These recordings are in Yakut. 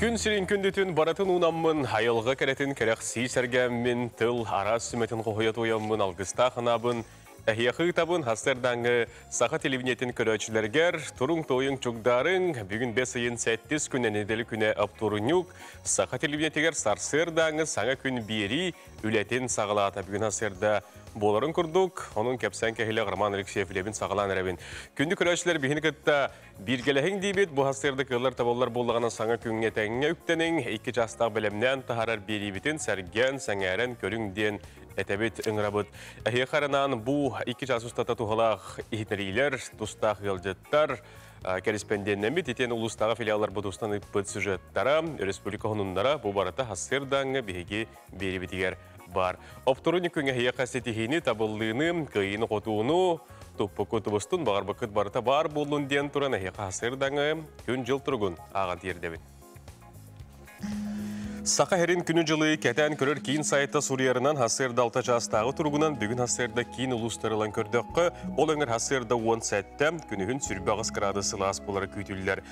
Күн сирин күндүтүн барытын уунаммын, айылҕа кэрэтин кэрэхсии сэргээммин, тыл араас сүмэтин хоһуйа туойаммын, алгыстаах анаабын, эһиэхэ ыытабын, хастырдааҥы саха телевидениетин көрөөччүлэргэр, туруҥ тойуҥ чугдаарыҥ, бүгүн бэс ыйын сэттис күнэ нэдиэлэ күнэ оптуорунньук, саха телевидениетигэр сарсыардааҥы саҥа күн биэрии үлэтин саҕалаата. Бүгүн сарсыарда буоларын курдук, онон кэпсээн кэһилэх Роман Алексеев үлэбин саҕалаан эрэбин. Күндү көрөөччүлэр биһини кытта бииргэлэһиҥ диибит, бу сарсыарда кыаллар табыллар буоллаҕына саҥа күҥҥэ тэҥҥэ үктэниҥ, икки чаастаах бэлэмнээн таһаарар биэриибитин сэргээн, сэҥээрэн көрүҥ диэн этэбит, ыҥырабыт. Эһиэхэ анаан бу икки чаас устата туһалаах иһитиннэриилэр, тустаах ыалдьыттар, кэриспэндиэннэммит итиэн улуустааҕы филиалларбыт устан ыыппыт сюжеттара, республика хонуннара бу барыта сарсыардааҥҥы биһиги биэрибитигэр бар. Опторуни күҥ эһиэхэ ситиһиини, табыллыыны, кыайыыны-хотууну, туппукку тубустун, баҕарбыккыт барыта баар буоллун диэн туран эһиэхэ сарсыардааҥы күн-дьыл туругун ааҕан тиэрдэбин. Саха сирин күнү-дьылы кэтээн көрөр киин сайта суруйарынан сарсыарда алта чаастааҕы туругунан бүгүн сарсыарда киин улуустарылан көрдөххө, ол өҥөр сарсыарда 17, күнүһүн 28 градус сылаас буолара күүтүллэр.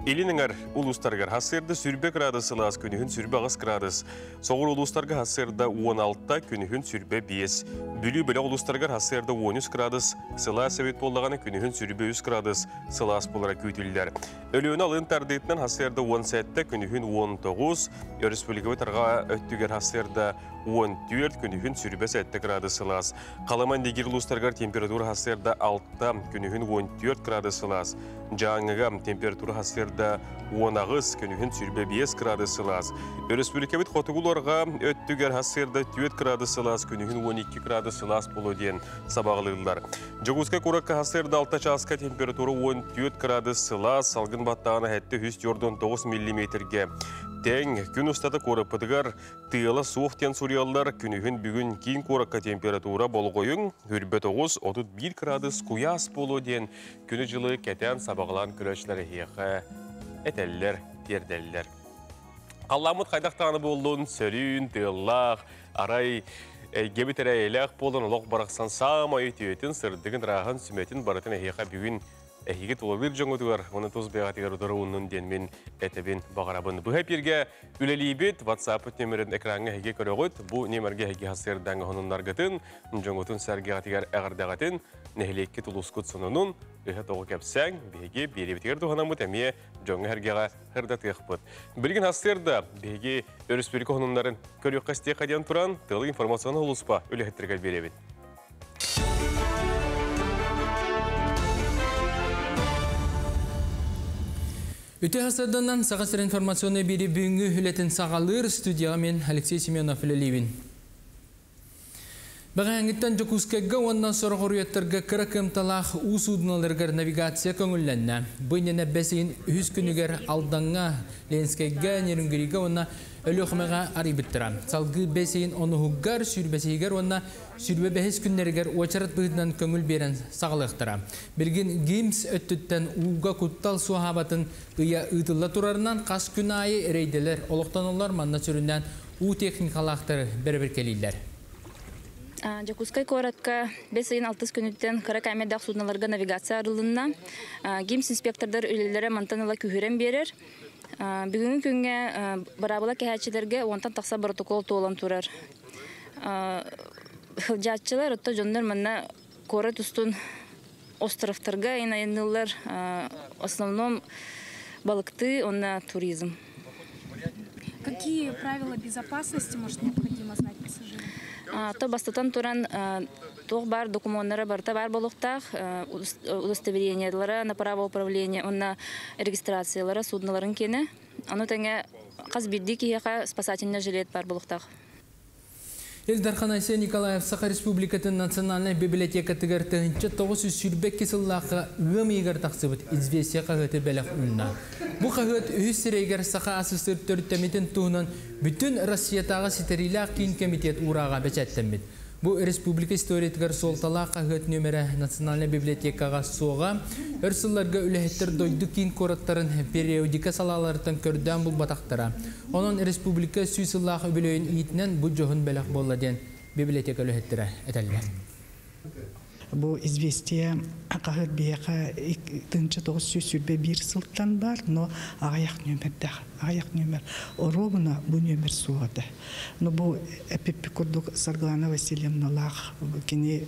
Илин өҥөр улуустарыгар сарсыарда 20 градус сылаас, күнүһүн 28 градус. Соҕуруу улуустарга сарсыарда 16, күнүһүн 25. Бүлүү бөлөх улуустарыгар сарсыарда 13 градус сылаас эбит буоллаҕына, күнүһүн 23 градус сылаас буолара күүтүллэр. Өлүөнэ алын тардыытынан сарсыарда 17, күнүһүн 19, өрөспүүбүлүкэбит арҕаа өттүгэр сарсыарда 14, күнүһүн 27 градус сылаас. Халыма Индигир улуустарыгар температура сарсыарда 6, күнүһүн 14 градус сылаас. Дьааҥыга температура сарсыарда 18, күнүһүн 25 градус сылаас. Өрөспүүбүлүкэбит хотугу-арҕаа өттүгэр сарсыарда 4 градус сылаас, күнүһүн 12 градус сылаас буолуо диэн сабаҕалыыллар. Дьокуускай куоракка сарсыарда алта чааска температура 14 градус сылаас, салгын баттааҕына 749 миллиметрге тэҥ. Күн устата куораппытыгар тыала суох диэн суруйаллар. Күнүһүн бүгүн киин куоракка температура болҕойуҥ 29 31 градус куйаас буолуо диэн күнү-дьылы кэтээн сабаҕалаан көрөөччүлэр эһиэхэ этэллэр, тиэрдэллэр. Халлааммыт хайдах даҕаны буоллун, сөрүүн, тыаллаах, арай эйгэбит эрэ эйэлээх буолан олох барахсан саамай үтүөтүн, сырдыгын, ырааһын, сүмэтин барытын эһиэхэ бүгүн эһиги тулалыыр дьоҥҥутугар уонна тус бэйэҕитигэр утары ууннун диэн мин этэбин баҕарабын. Быһа эпииргэ үлэлиибит, WhatsApp нүөмэрин экраҥҥа эһиги көрөҕүт. Бу нүөмэргэ эһиги сарсыардааҥҥы сонуннаргытын, дьоҥҥутун сэргэҕитигэр эҕэрдэҕитин, нэһилиэккит улуускут сонунун ыһа-тоҕо кэпсээҥ, биһиги биэриибитигэр туһанаммыт эмиэ дьоҥҥо-сэргэҕэ сырдатыахпыт. Билигин сарсыарда биһиги өрөспүүбүлүкэ сонуннарын көрүөххэ истиэххэ диэн туран, тыалы информационнай улууспа үлэһиттэригэр биэрэбин. Үтүө сарсыарданан Саха сирин информационнай биэри бүгүҥҥү үлэтин саҕалыыр студияҕа мен Алексей Семенов үлэлиибин. Бэҕэһээҥҥиттэн Дьокуускайга уонна сорох оруйаттарга кыра кыамталаах уу суудуналарыгар навигация көҥүллэннэ. Бу иннинэ бэс ыйын үһүс күнүгэр Алдаҥҥа, Ленскэйгэ, Нерюнгрига уонна Өлүөхүмэҕэ арыйбыттара. Салгыы бэс ыйын онуһугар, сүүрбэсиһигэр уонна сүүрбэ бэһис күннэригэр уочарат быһыытынан көҥүл биэрэн саҕалыахтара. Билигин ГИМС өттүттэн ууга куттал суоһаабатын ыйа ыытылла турарынан хас күн аайы рейдэлэр олохтоноллор, манна сүрүннээн уу техникалаахтары бэрэбиркэлииллэр. Дьокуускай куоракка бэс ыйын алтыс күнүттэн кыра кээмэйдээх судноларга навигация арылынна. ГИМС инспектордар үлэлэрэ мантан ыла күүһүрэн биэрэр. Бүгүҥҥү күҥҥэ быраабыла кэһээччилэргэ уонтан тахса боротокуол туолан турар. Сылдьааччылар, отто дьоннор манна куорат устун островтарга айанныыллар. В основном балыктыы уонна туризм. Какие правила безопасности, может, необходимо знать пассажирам? То бастатан туран туох баар докумуоннара барыта баар буолуохтаах, удостоверениелара на право управления уонна регистрациялара судноларын киэнэ. Ону тэҥэ хас биирдии киһиэхэ спасательный жилет баар буолуохтаах. Ил Дархан Айсен Николаев Саха Республикатын национальнай библиотекатыгар 1922 сыллаахха ыам ыйыгар тахсыбыт «Известия» хаһыаты бэлэх уунна. Бу хаһыат үһүс сирэйигэр Саха АССР төрүттэммитин туһунан бүтүн Россиятааҕы ситэриилээх киин комитет уурааҕа бэчээттэммит. Бу республика историятыгар суолталаах хаһыат нүөмэрэ национальнай библиотекаҕа суоҕа. Өр сылларга үлэһиттэр дойду киин куораттарын периодика салааларыттан көрдөөн булбатахтара. Онон республика 100 сыллаах үбүлүөйүн иитинэн бу дьоһун бэлэх буолла диэн библиотека үлэһиттэрэ этэллэр. Бу «Известия» хаһыат биһиэхэ 1921 сылтан баар, но аҕыйах нүөмэрдээх, аҕыйах нүөмэр. Оруобуна бу нүөмэр суох этэ. Но бу эпиппит курдук Саргылана Васильевналаах кини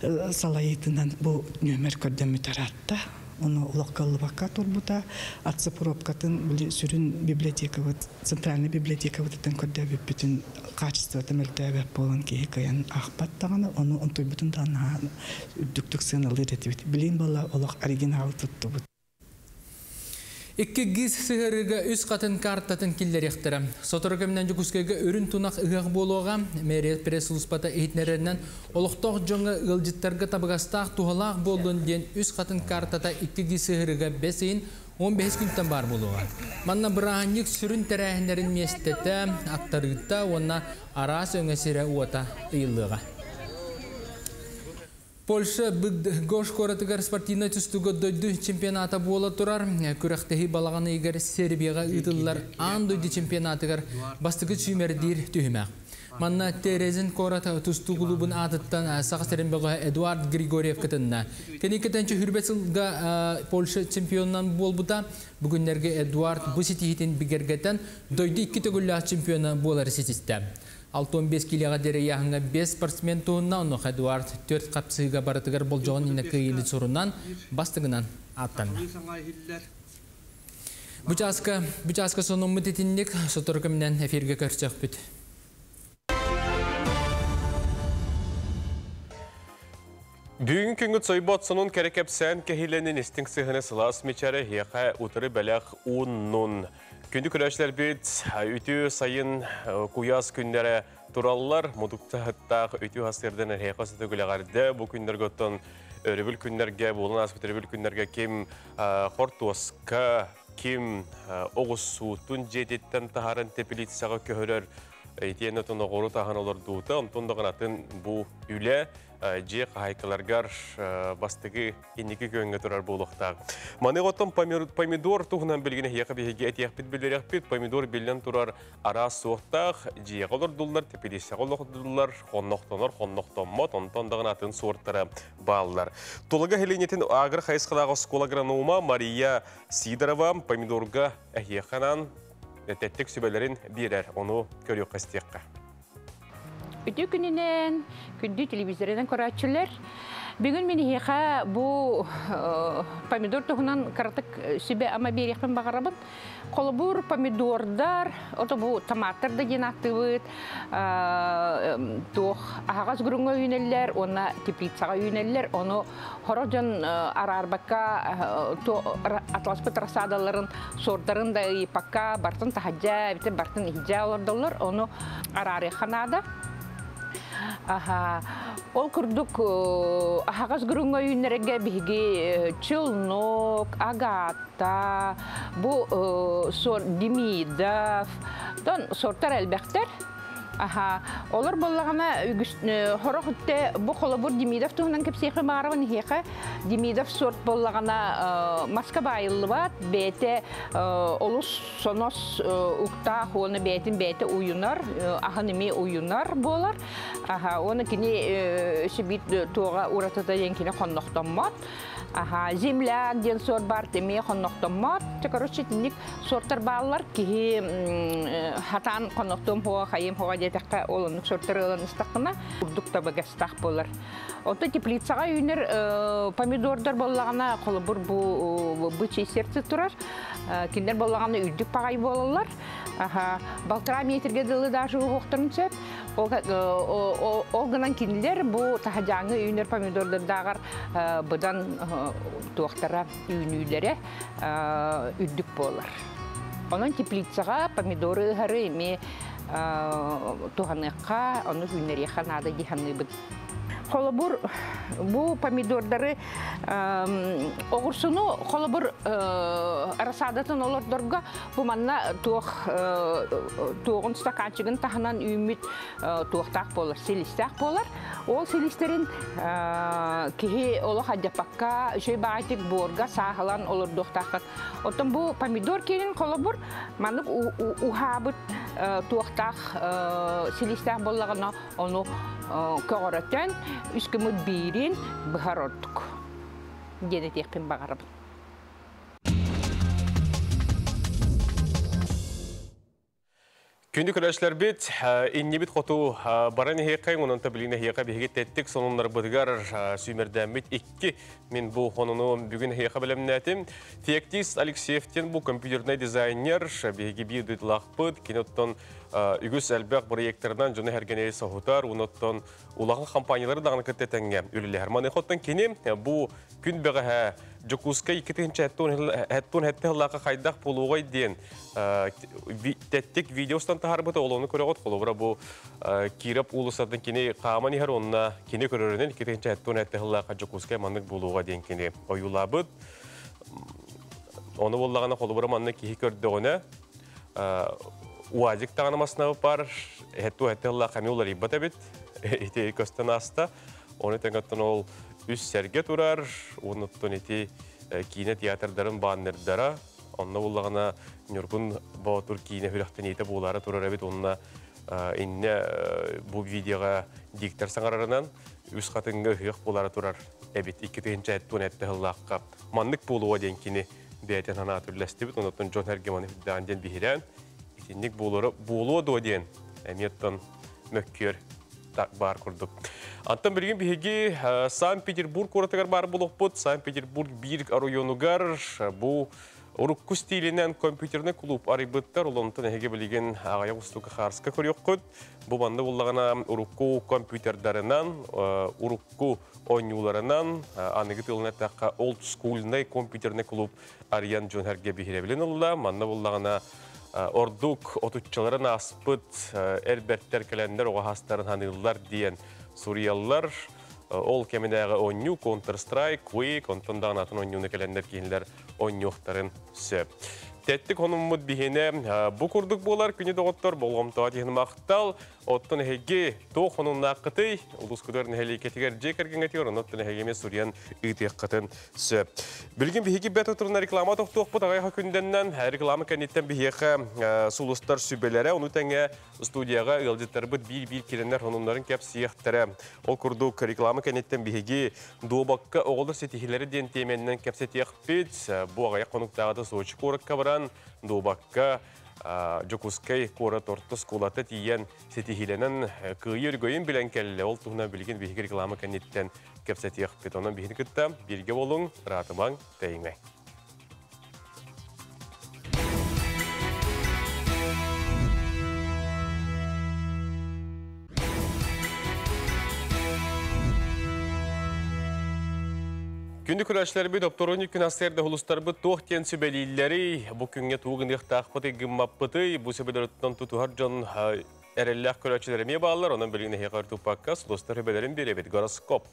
салайыытынан бу нүөмэр көрдөммүт ыраатта. Ону олох кыллыбакка турбута. Отцепробкатын били сүрүн библиотекабыт, центральный библиотекабытыттан көрдөөбүппүтүн качествота мөлтөөбөт буолан киһи кыайан аахпат даҕаны, ону онтуйбутун да наһаа үрдүктүк сыаналыыр этибит. Билин буолла олох оригиналы туттубут. 2 ГИС сыһыарыыга үс хатын картатын киллэриэхтэрэ. Сотору кэминэн Дьокуускайга үрүн тунах ыһыах буолуоҕа. Мэрия пресс-сулууспата иһитиннэрэринэн, олохтоох дьоҥҥо ыалдьыттарга табыгастаах туһалаах буоллун диэн үс хатын картата 2 ГИС сыһыарыыга бэс ыйын 15 күнтэн баар буолуоҕа. Манна бырааһынньык сүрүн тэрээһиннэрин миэстэтэ, аттарыыта уонна араас өҥө сирэ уота ыйыллыаҕа. Польша Быдгош куоратыгар спортивнай тустууга дойду чемпионата буола турар. Күрэхтэһии балаҕан ыйыгар Сербияҕа ыытыллар аан дойду чемпионатыгар бастакы сүүмэрдиир түһүмэх. Манна Терезин куорат тустуу кулуубун аатыттан Саха сирин бөҕөһө Эдуард Григорьев кытынна. Кини кытанчы хүрбэт сылга Польша чемпионунан буолбута. Бүгүннэргэ Эдуард бу ситиһиитин бигэргэтэн дойду икки төгүллээх чемпиона буолары ситистэ. 65 килоға диэри ыйааһыҥҥа 5 спортсмен туһунна, онуоха Эдуард 4 хапсыһыыга барытыгар болдьоҕун иннинэ кыайыыны сурунан, бастыҥынан ааттанна. Бу чааска, бу чааска сонуммут итинник, сотору кэминэн эфиргэ көрсөхпүт. Бүгүн күнгүт сойбот сонун кэрэ кэпсээн кэһиилэнин истиҥ сыһыаны сылаас мичээрэ эһиэхэ утары бэлэх ууннун. Күндү көрөөччүлэрбит үтүө сайын куйаас күннэрэ тураллар. Мутуктаһыттаах үтүө хастырдан эһиэхэ сөтөгүлэҕэрдэ. Бу күннэргэ оттон өрөбүл күннэргэ, буолан ааспыт өрөбүл күннэргэ ким хортуоска, ким оҕуссуутун дьиэтиттэн таһааран теплицаҕа көһөрөр итиэннэ тоноҕору таһан олордуута, онтон даҕанатын бу үлэ дьиэ хаһаайкаларгар бастакы инники күөҥҥэ турар буолуохтаах. Маныга оттон помидор туһунан билигин эһиэхэ биһиги этиэхпит билиэхпит. Помидор биллэн турар араас суохтаах, дьиэҕэ олордуллар, тэпилииссэҕэ олордуллар, хоннохтонор, хоннохтоммот, онтон даҕаны атын суортара бааллар. Тулага нэһилиэнньэтин агро хайысхалаах оскуола агронома Мария Сидорова помидорга эһиэхэ анаан тэттик сүбэлэрин биэрэр, ону көрүөххэ истиэххэ. Үтүө күнүнэн, күндү телевизорынан көрөөччүлэр. Бүгүн мин эһиэхэ бу помидор туһунан кыратык сүбэ ама биэриэхпин баҕарабын. Холобур, помидордар, ото бу томаттар да диэн ааттыыбыт, туох аһаҕас груҥҥа үүнэллэр уонна теплицаҕа үүнэллэр. Ону хорох дьон араарбакка атласпыт рассадаларын сордарын да ыйыппакка бартын таһадьа, эбэтэр бартын иһдьэ олордоллор. Ону араарыахха наада. Аха. Ол курдук аһаҕас груҥҥа үүннэрэргэ биһиги челнок, агата, бу сор Демидов, тон сортар элбэхтэр. Аха. Олор буоллаҕына үгүс хорох үттэ бу холобур Демидов туһунан кэпсиэхэ баарабын иһиэхэ. Демидов сорт буоллаҕына маска баайыллыбат, бэйэтэ олус сонос уктаах уонна бэйэтин бэйэтэ уйунар, аһын эмиэ уйунар буолар. Аха, уонна кини сибит туоҕа уратыта диэн кини хоннохтоммот. Аха, земляк диэн сорт бар эмиэ хоннохтоммот. Короче, итинник сортар бааллар. Киһи хатаан хоннохтуом хуа, хайым хуа диэтэххэ, ол оннук сортар ылан истаххына, урдук табыгастаах буолар. Онто теплицаҕа үүнэр помидордар буоллаҕына, холобур бу бычий сердце турар. Кинилэр буоллаҕына үрдүк паҕай буолаллар. Аха, балтараа метрге дылы даже уһуохтарын сөп. Ол гынан кинилэр бу таһадьааҥҥы үүнэр помидордардааҕар быдан туохтара үүнүүлэрэ үрдүк буолар. Онон теплицаҕа помидоры ыһары эмиэ туһаныахха, ону үүннэриэххэ наада дии саныыбын. Холобур, бу помидордары оҕурсуну холобур рассадатын олордорго бу манна туох туоҕун стаканчигын таһынан үүммүт туохтаах буолар, силистээх буолар. Ол силистерин киһи олох адьаппакка үчүгэй баҕайытык буорга сааһылаан олордуохтааххыт. Оттон бу помидор киэнин холобур маннык уһаабыт туохтаах силистээх буоллаҕына ону Көҕөрөтөн үс гыммыт биирин быһар ордук диэн этиэхпин баҕарабын. Күндү көрөөччүлэрбит, иннибит хоту баран иһиэххэ, онон билигин эһиэхэ биһиги тэттик сонуннарбытыгар сүүмэрдээммит икки мин бу хонуну бүгүн эһиэхэ бэлэмнээтим. Феоктист Алексеевтин бу компьютерный дизайнер, биһиги биир дойдулаахпыт, кини оттон үгүс элбэх проекторынан дьону сэргэни соһутар, оттон улахан компаниялары даҕаны кытта тэҥҥэ үлэлэһэр. Маныаха оттон кини бу күн бэҕэһээ Дьокуускай 2007 сыллаахха хайдах буолуоҕай диэн тэттик видео устан таһаарбыта, ол ону көрөҕүт. Холобура, бу Киров уулуссатын кини хааман иһэр, онно кини көрөрүнэн 2007 сыллаахха Дьокуускай маннык буолуоҕа диэн кини ойуулаабыт. Ону буоллаҕына, холобура, маннык киһи көрдөҕүнэ, УАЗик даҕаны массыына бар, 77 сыллаах эмиэ уларыйбат эбит. Ити көстөн ааста. Ону тэҥэ ол үс сэргэ турар, онуттан ити киинэ театрдарын баннердара, онно буллаҕына Ньургун Боотур киинэ күрэхтэниитэ буолаары турар эбит, онно иннэ бу видеоҕа диктор саҥарарынан үс хатыҥҥа ыһыах буолаары турар эбит 2007 сыллаахха маннык буолуо диэн кини бэйэтин санаата үллэстибит, онуттан дьон сэргэ маны үрдээн диэн биһирээн итинник буолуо дуо диэн эмиэ оттон мөккүөр баар курдук. Антон билигин биһиги Санкт-Петербург куоратыгар баар буолуохпут. Санкт-Петербург биир оройуонугар бу урукку стилинэн компьютерный клуб арыйбыттар. Онтон эһиги билигин аҕыйах устука хаарска көрүөххүт. Бу манна буллаҕына урукку компьютердарынан, урукку оонньууларынан, аныгы тылынан эттэххэ олдскульный компьютерный клуб арыйан дьон сэргэ биһирэбилин ылла. Манна буллаҕына ордук отуччаларын ааспыт эр бэртэр кэлэннэр оҕо саастарын ханыыллар диэн суруйаллар. Ол кэминээҕи оонньуу Counter-Strike, Quake, онтон даҕаны атын оонньууну кэлэннэр киһилэр оонньуохтарын сөп. Тэттик хонуммут биһиэнэ бу курдук буолар. Күнү доҕоттор, болҕомтоҕо тиһин махтал. Оттон эһиги туох хонуннааххытый? Улуускутугар нэһилиэккэтигэр дьиэ кэргэҥҥитигэр оннуттан эһиги эмиэ суруйан ыытыаххытын сөп. Билигин биһиги бэт отурунна реклама тохтуохпут аҕыйах күндэннэн реклама кэнниттэн биһиэхэ сулустар сүбэлэрэ, ону тэҥэ студияҕа ыалдьыттарбыт биир-биир киирэннэр хонуннарын кэпсиэхтэрэ. Ол курдук реклама кэнниттэн биһиги дуобакка оҕолор ситиһиилэрэ диэн тиэмэннэн кэпсэтиэхпит. Бу аҕыйах хонуктааҕыта Сочи куоракка баран дуобакка Дьокуускай куорат орто оскуолата тиийэн ситиһиилэнэн кыайыы өргөйүн билэн кэллэ. Ол туһунан билигин биһиги реклама кэнниттэн кэпсэтиэхпит. Онон биһини кытта бииргэ буолуҥ, ыраатымаҥ, тэйимэҥ. Күндү көрөөччүлэрбит, оптуорунньук күн астыар да улустарбыт туох диэн сүбэлииллэрий, бу күҥҥэ тугу гыныахтаахпытый, гыммаппытый, бу сүбэлэриттэн тутуһар дьон эрэллээх көрөөччүлэр эмиэ бааллар, онон билигин эһиэхэ туппакка сулустар сүбэлэрин биэрэбит. Гороскоп.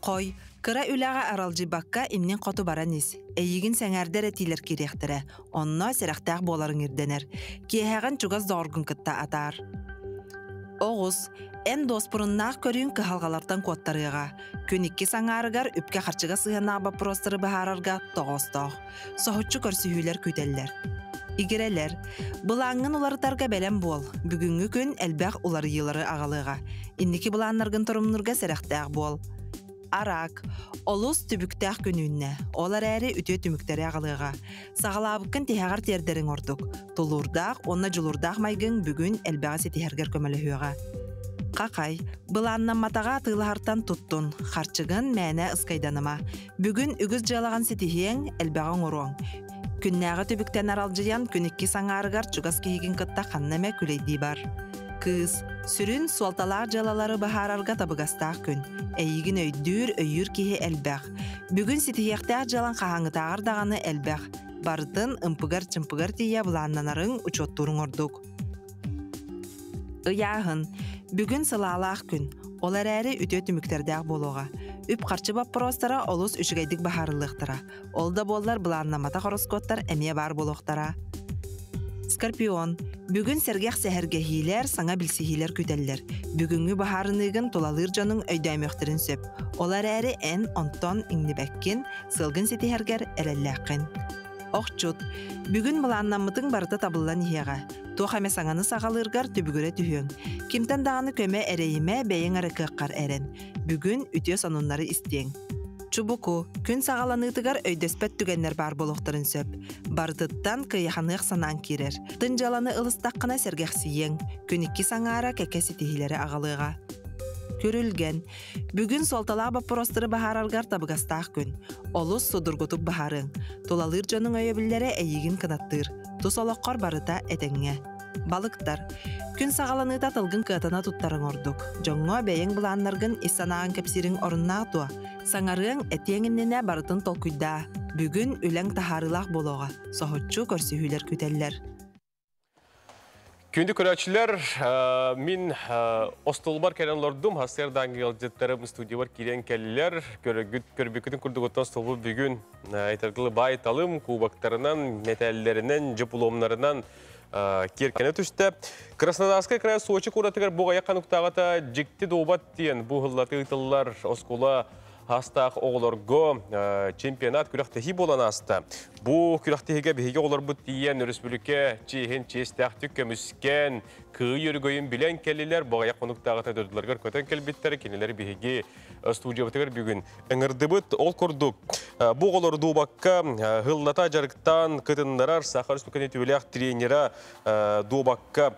Хой, кыра үлэҕэ аралдьыйбакка иннин хоту баран ис. Эйигин сэҥээрдэр этиилэр киириэхтэрэ. Онно сэрэхтээх буоларыҥ ирдэнэр. Киэһэҕин чугас доҕоргун кытта атаар. Оҕус, эн дуоспуруннаах көрүүҥ кыһалҕалартан куоттарыаҕа. Күн иккис аҥаарыгар үпкэ-харчыга сыһыаннаах боппуруостары быһаарарга тоҕоостоох. Соһуччу көрсүһүүлэр күүтэллэр. Игирэлэр, былааҥҥын уларытарга бэлэм буол. Бүгүҥҥү күн элбэх уларыйыылары аҕалыаҕа. Инники былааннаргын торумнуурга сэрэхтээх буол. Араак, олус түбүктээх күн үүннэ. Ол эрээри үтүө түмүктэри аҕалыаҕа. Саҕалаабыккын тиһэҕэр тиэрдэриҥ ордук. Тулуурдаах уонна дьулуурдаах майгыҥ бүгүн элбэҕи ситиһэргэр көмөлөһүөҕэ. Хахай, былааннамматаҕа атыылаһартан туттун, харчыгын мээнэ ыскайданыма. Бүгүн үгүс дьыалаҕын ситиһиэҥ, элбэҕи оҥоруоҥ. Күннээҕи түбүктэн аралдьыйан күн иккис аҥаарыгар чугас киһигин кытта ханна эмэ күлэйдии бар. Кыыс, сүрүн суолталаах дьыалалары быһаарарга табыгастаах күн. Эйигин өйдүүр, өйүүр киһи элбэх. Бүгүн ситиһиэхтээх дьыалаҥ хаһааҥҥытааҕар даҕаны элбэх. Барытын ымпыгар-чымпыгар тиийэ былааннанарыҥ, учуоттууруҥ ордук. Ыйааһын. Бүгүн сылаалаах күн. Ол эрээри үтүө түмүктэрдээх буолуоҕа. Үп-харчы боппуруостара олус үчүгэйдик быһаарыллыахтара. Ол да буоллар былааннамматах ороскуоттар эмиэ баар буолуохтара. Скорпион. Бүгүн сэргэх сэһэргэһиилэр, саҥа билсиһиилэр күүтэллэр. Бүгүҥҥү быһаарыныыгын тулалыыр дьонуҥ өйдөөмүөхтэрин сөп. Ол эрээри эн онтон иҥнибэккин, сыалгын ситиһэргэр эрэллээххин. Охчут, бүгүн былааннаммытыҥ барыта табыллан иһиэҕэ. Туох эмэ саҥаны саҕалыыргар түбүгүрэ түһүөҥ. Кимтэн даҕаны көмө эрэйимэ, бэйэҥ эрэ кыаххар эрэн. Бүгүн үтүө сонуннары истиэҥ. Чубуку, күн саҕаланыытыгар өйдөспөт түгэннэр баар буолуохтарын сөп. Барытыттан кыйаханыах санаан киирэр. Тын дьыаланы ылыстаххына сэргэхсийиэҥ. Күн иккис аҥаара кэкэ ситиһиилэри аҕалыаҕа. Күрүлгэн. Бүгүн суолталаах боппуруостары быһаараргар табыгастаах күн. Олус судургутук быһаарыаҥ. Тулалыыр дьонуҥ өйөбүллэрэ эйигин кынаттыыр. Тус олоххор барыта этэҥҥэ. Балыктар. Күн саҕаланыыта тылгын кыатана туттарыҥ ордук. Дьоҥҥо бэйэҥ былааннаргын ис санааҕын кэпсиириҥ оруннаах дуо? Саҥарыаҥ, этиэҥ иннинэ барытын толкуйдаа. Бүгүн үлэҥ таһаарыылаах буолуоҕа. Соһуччу көрсүһүүлэр күүтэллэр. Күндү көрөөччүлэр, мин остуолбар кэлэн олордум. Сарсыардааҥҥы ыалдьыттарым студиябар киирэн кэллилэр. Көрбүккүтүн курдук оттон остуолбут бүгүн этэргылы баай талым кубоктарынан, мэтээллэринэн, дипломнарынан киэркэнэ түстэ. Краснодарскай край Сочи куоратыгар бу аҕыйах хонуктааҕыта дьикти дуобат диэн бу ыһыллатыы ыытыллар оскуола Астаах оҕолорго чемпионат күрэхтэһии буолан ааста. Бу күрэхтэһиигэ биһиги оҕолорбут тиийэн өрөспүүбүлүкэ чиэһин чиэстээхтик көмүскээн, кыайыы өрөгөйүн билэн кэллилэр. Бу аҕыйах хонуктааҕыта дойдуларыгар көтөн кэлбиттэр. Кинилэр биһиги студиябытыгар бүгүн ыҥырдыбыт. Ол курдук, бу оҕолору дуобакка һыллата дьарыктаан кытыннарар Саха Республикатын үтүөлээх тренера дуобакка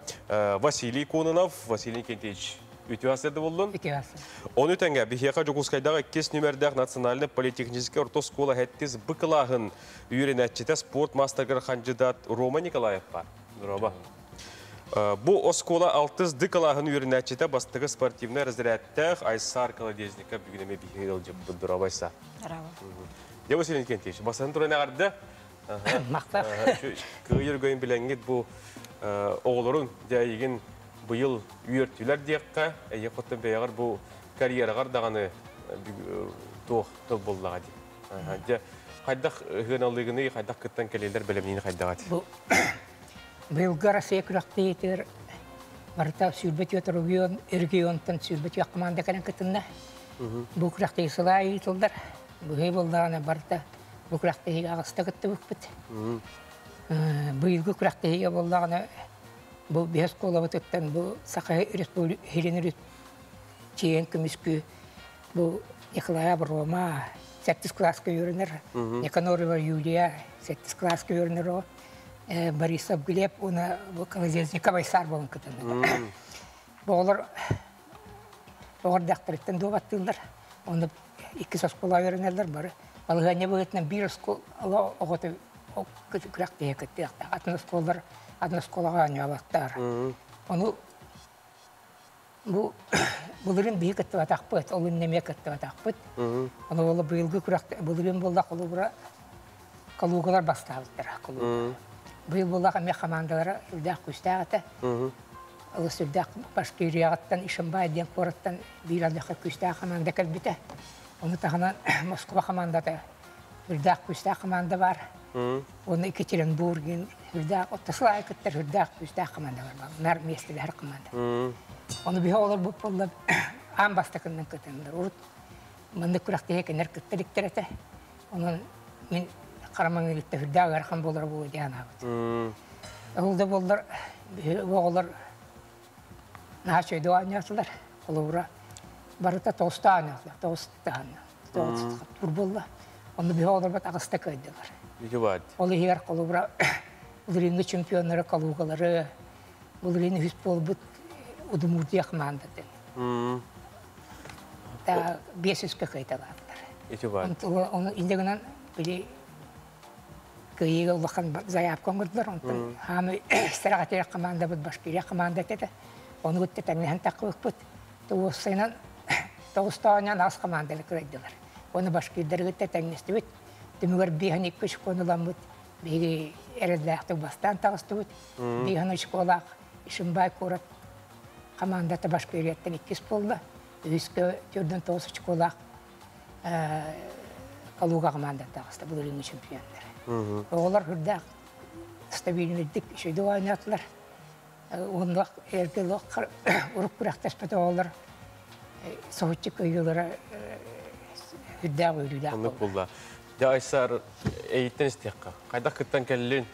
Василий Кононов. Василий Никитич, Үтүө ас буоллун. Үтүө ас. Ону тэҥэ биһиэхэ Дьокуускайдааҕы иккис нүмердээх национальнай политехническэй орто оскуола хэттис Б кылааһын үөрэнээччитэ спорт маастарыгар хандьыдаат Рома Николаев баар. Рома. Бу оскуола алтыс Д кылааһын үөрэнээччитэ бастакы спортивнай разрядтаах Айсар Колодезников бүгүн эмиэ биһиги ыалдьыппыт. Здорово, Айсар. Здорово. Дьэ, Василий Никитич, басын туран эҕэрдэ. Махтал. Кыайыр көйүн билэҥҥит бу оҕолорун дьэ эйигин быйыл үөртүлэр диэххэ, эйиэх оттон бэйэҕэр бу карьераҕар даҕаны туох тыл буллаҕа дии. Дьэ, хайдах ыһыаналыыгыный, хайдах кыттан кэлиилэр бэлэмниини хайдаҕат? Бу быйылгы Россия күрэхтэһиитигэр барыта 24 регион, регионтан 24 команда кэлэн кытынна. Бу күрэхтэһии сыл аайы ыытыллар. Быһыы буоллаҕына барыта бу күрэхтэһиигэ аҕыста кыттыбыппыт. Быйылгы күрэхтэһиигэ буоллаҕына бу биһи оскуолабытыттан бу Саха Республикатын чиэн көмүскүү бу Николай Аброма сэттис кылааска үөрэнэр, Никанорова Юлия сэттис кылааска үөрэнэр Борисов Глеб уонна Колодезников Айсар буолан кытынна. Бу оҕолор оҕордахтарыттан дуобаттыыллар. Оны иккис оскуола үөрэнэллэр бары. Балаһыанньа быһыытынан биир оскуола оҕото күрэхтэһэ кыттыахтаах. Атын оскуолалар атын оскуолаҕа оонньооботтор. Ону бу былырыын биһи кыттыбатахпыт, ол иннэ эмиэ кыттыбатахпыт. Ону буолла быйылгы күрэх былырыын буолла холобура Калугалар бастаабыттара. Быйыл буоллах эмиэ хамаандалара сүрдээх күүстээх этэ. Олус сүрдээх Башкирияҕыттан Ишимбай диэн куораттан биир аллахха күүстээх хамаанда кэлбитэ. Ону таһынан Москва хамаандата сүрдээх күүстээх хамаанда баар. Уонна Екатеринбург диэн сүрдээх оттосул аайы кыттар сүрдээх күүстээх хамаандалар баар. Нар миэстэлэһэр хамаанда. Ону биһи олорбут буолла аан бастакыннан кытыннар. Урут маннык күрэхтэһии кинилэр кытта иликтэр этэ. Онон мин хара маҥнайгыттан сүрдээх ыарахан буолара буолуо дии санаабыт. Ол да буоллар оҕолор наһаа үчүгэйдик оонньоотулар. Холобура, барыта тоҕуста оонньоотулар, тоҕус таһына, тоҕус тур буолла. Онно биһи оҕолорбут аҕыста кыайдылар. Ол иһигэр холобура былырыыҥҥы чемпионнары, Калугалары, былырыын үһүс буолбут Удмуртия хамаандатын. Биэс үскэ кыайталаатылар. Ити баар. Ону инде гынан били кыайыыга улахан заявка оҥордулар. Онтон хаамы сэрэҕэтиэх командабыт Башкирия командата этэ. Ону кытта тэҥнэһэн таххыбыппыт. Уопсайынан тоҕустооһунан аас команданы кыайдылар. Ону башкирдары кытта тэҥнэстибит. Түмүгэр биэһин икки очкону ыламмыт. Биһиги эрэллээхтик бастаан таҕыстыбыт. Биэһин очколаах Ишимбай куорат командата Башкирияттан иккис буолла. Үһүскэ төрдөн тоҕус очколаах Калуга командата таҕыста былырыыҥҥы чемпионнар. Оҕолор үрдээх стабильныйдык үчүгэйдик оонньоотулар. Уонна эргэ урук күрэхтэспит оҕолор соһуччу кыайыылара үрдээх үөрүүлээх Оннук буолла. Дьэ Айсар эйиттэн истиэххэ. Хайдах кыттан кэллин?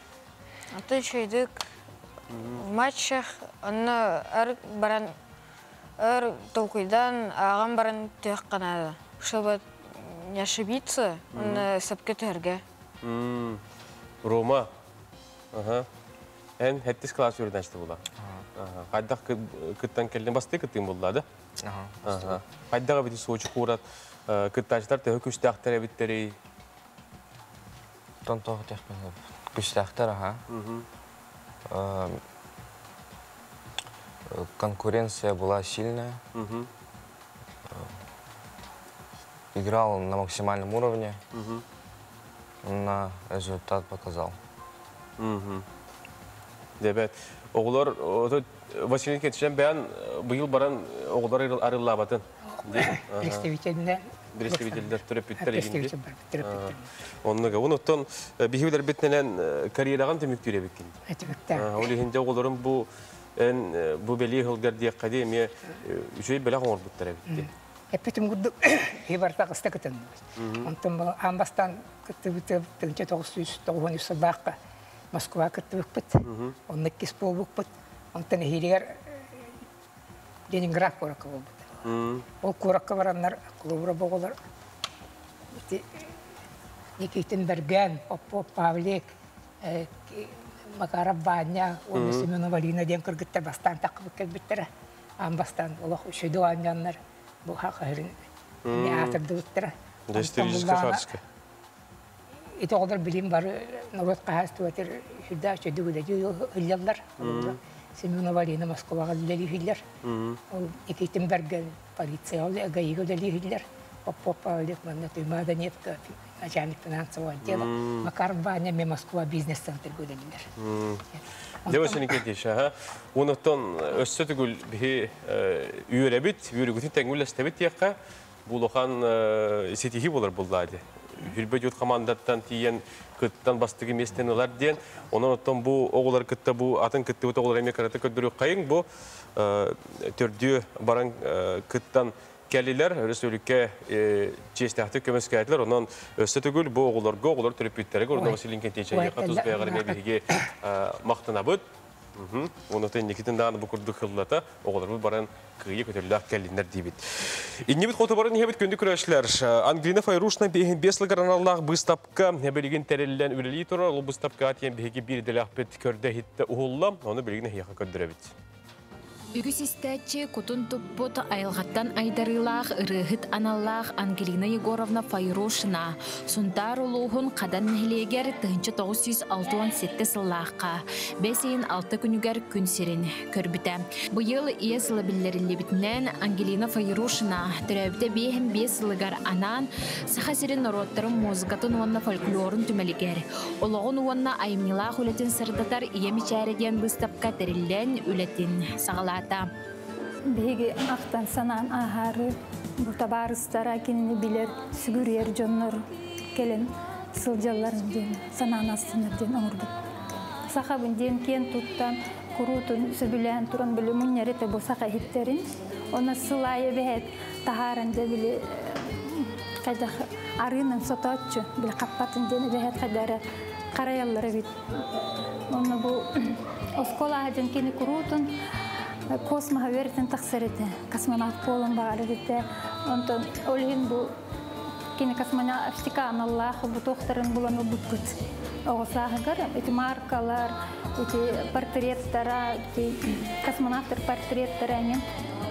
Аты үчүгэйдик в матчах онно өр баран өр толкуйдаан ааҕан баран түһүөххэ наада. Чтобы не ошибиться, онно сөпкө түһэргэ. Рома. Ага. Эн хэттис класс үөрэнээччитэ була. Хайдах кыттан кэллин бастыы кыттыын булла да? Ага. Хайдах эбити Сочи куорат кыттааччылар төһө күстээхтэр эбиттэрий? Тон тоох күстээхтэр аха. Конкуренция была сильная. Играл на максимальном уровне. На результат показал. Дебет. Оҕолор Василий Никитичтэн бэйэн быйыл баран оҕолор арыллаабатын. Представительнер. Представительдер төрөппүттэр игинди. Оннуга. Онуттан биһи битненен карьераҕын түмүктүүр эбиккин. Түмүктэр. Ол иһинде оҕолорум бу эн бу бэлиэ сылгар диэххэ дии эмиэ үчүгэй бэлэх оҥорбуттар эбит. Эппитим курдук барта кыста кытынныбыт. Онтон аан бастаан кыттыбыт 1993 сыллаахха Москва кыттыбыппыт. Онно иккис буолбуппут. Онтон эһиилигэр Ленинград куоракка буолбут. Ол куоракка бараннар клубура боҕолор Никитин Бэргэн, Попов Павлик, Макаров Ваня, уонна Семенова Алина диэн кыргыттар бастаан таххыбыт кэлбиттэрэ. Аан бастаан олох үчүгэй оонньооннор бу хахаһырын аатырдыбыттара. Историческая хаска. Ити оҕолор билим бары норуот хаһаайыстыбатыгар сүрдээх үчүгэйдик үлэлии сылдьаллар. Семенова Алина Москваҕа үлэлии сылдьар. Ол Никитин Бэргэн полицияҕа ГАИга үлэлии сылдьар. Попов Павлик манна Туймаада нефть начальник финансового отдела. Макар Ваня эмиэ Москва бизнес-центрга үлэлииллэр. Дьэ Василий Никитич, аха. Онуттан өссө түгүл биһи үөрэбит, үөрүгүтүн тэҥҥүллэстэбит диэххэ, бу улахан ситиһии буолар буллаа дии. Хүрбэ дьут командаттан тиийэн кыттан бастыгы миэстэн ылар диэн. Онон оттон бу оҕолор кытта бу атын кыттыбыт оҕолор эмиэ кырата көрдөрүөххэйиҥ бу төрдүө баран кыттан кэлилэр өрөспүүбүлүкэ чиэстээхтик көмөскөөтүлэр. Онон өссө төгүл бу оҕолорго, оҕолор төрөппүттэригэр Урна Василий Никитич эйиэхэ тус бэйэҕэр эмиэ биһиги махтанабыт. Онон инникитин даҕаны бу курдук сыллата оҕолорбут баран кыайыы көтөллөөх кэллиннэр диибит. Иннибит хоту баран иһэбит күндү көрөөччүлэр. Ангелина Файрушна биэс сылыгар аналлаах быыстапка билигин тэриллэн үлэлии турар. Ол быыстапкаҕа тиийэн биһиги биир идэлээхпит көрдө иһиттэ уһулла. Ону билигин эһиэхэ көрдөрөбүт. Үгүс истээччи кутун туппут айылҕаттан айдарыылаах ырыаһыт аналлаах Ангелина Егоровна Файрушина Сунтаар улууһун Хадан нэһилиэгэр 1967 сыллаахха бэс ыйын алта күнүгэр күн сирин көрбүтэ. Быйыл ийэ сыла биллэриллибитинэн Ангелина Файрушина төрөөбүтэ 55 сылыгар анаан Саха сирин норуоттарын музыкатын уонна фольклорун түмэлигэр олоҕун уонна айымньылаах үлэтин сырдатар Ийэ мичээрэ диэн быыстапка тэриллэн үлэтин саҕалаата. Биһиги ахтан санаан ааһаары бу табаарыстара кинини билэр, сүгүрүйэр дьоннор кэлэн сылдьалларын диэн санаан астынар диэн оҥорбут. Сахабын диэн киэн туттан, куруутун сөбүлээн туран били мунньар этэ бу саха иһиттэрин. Онно сыл аайы эбэһээт таһааран дьэ били хайдах арыынан сотооччу, били хаппатын диэн эбэһээт хайда эрэ харайаллар эбит. Онно бу оскуола дьон кини куруутун космоһа үөрэтэн тахсар этэ. Космонавт буолан баҕарар этэ. Онтон ол иһин бу кини космонавтика аналлаах бу туохтарын булан ылбыппыт. Оҕо сааһыгар ити маркалар, ити портреттара, ити космонавтар портреттара эҥин.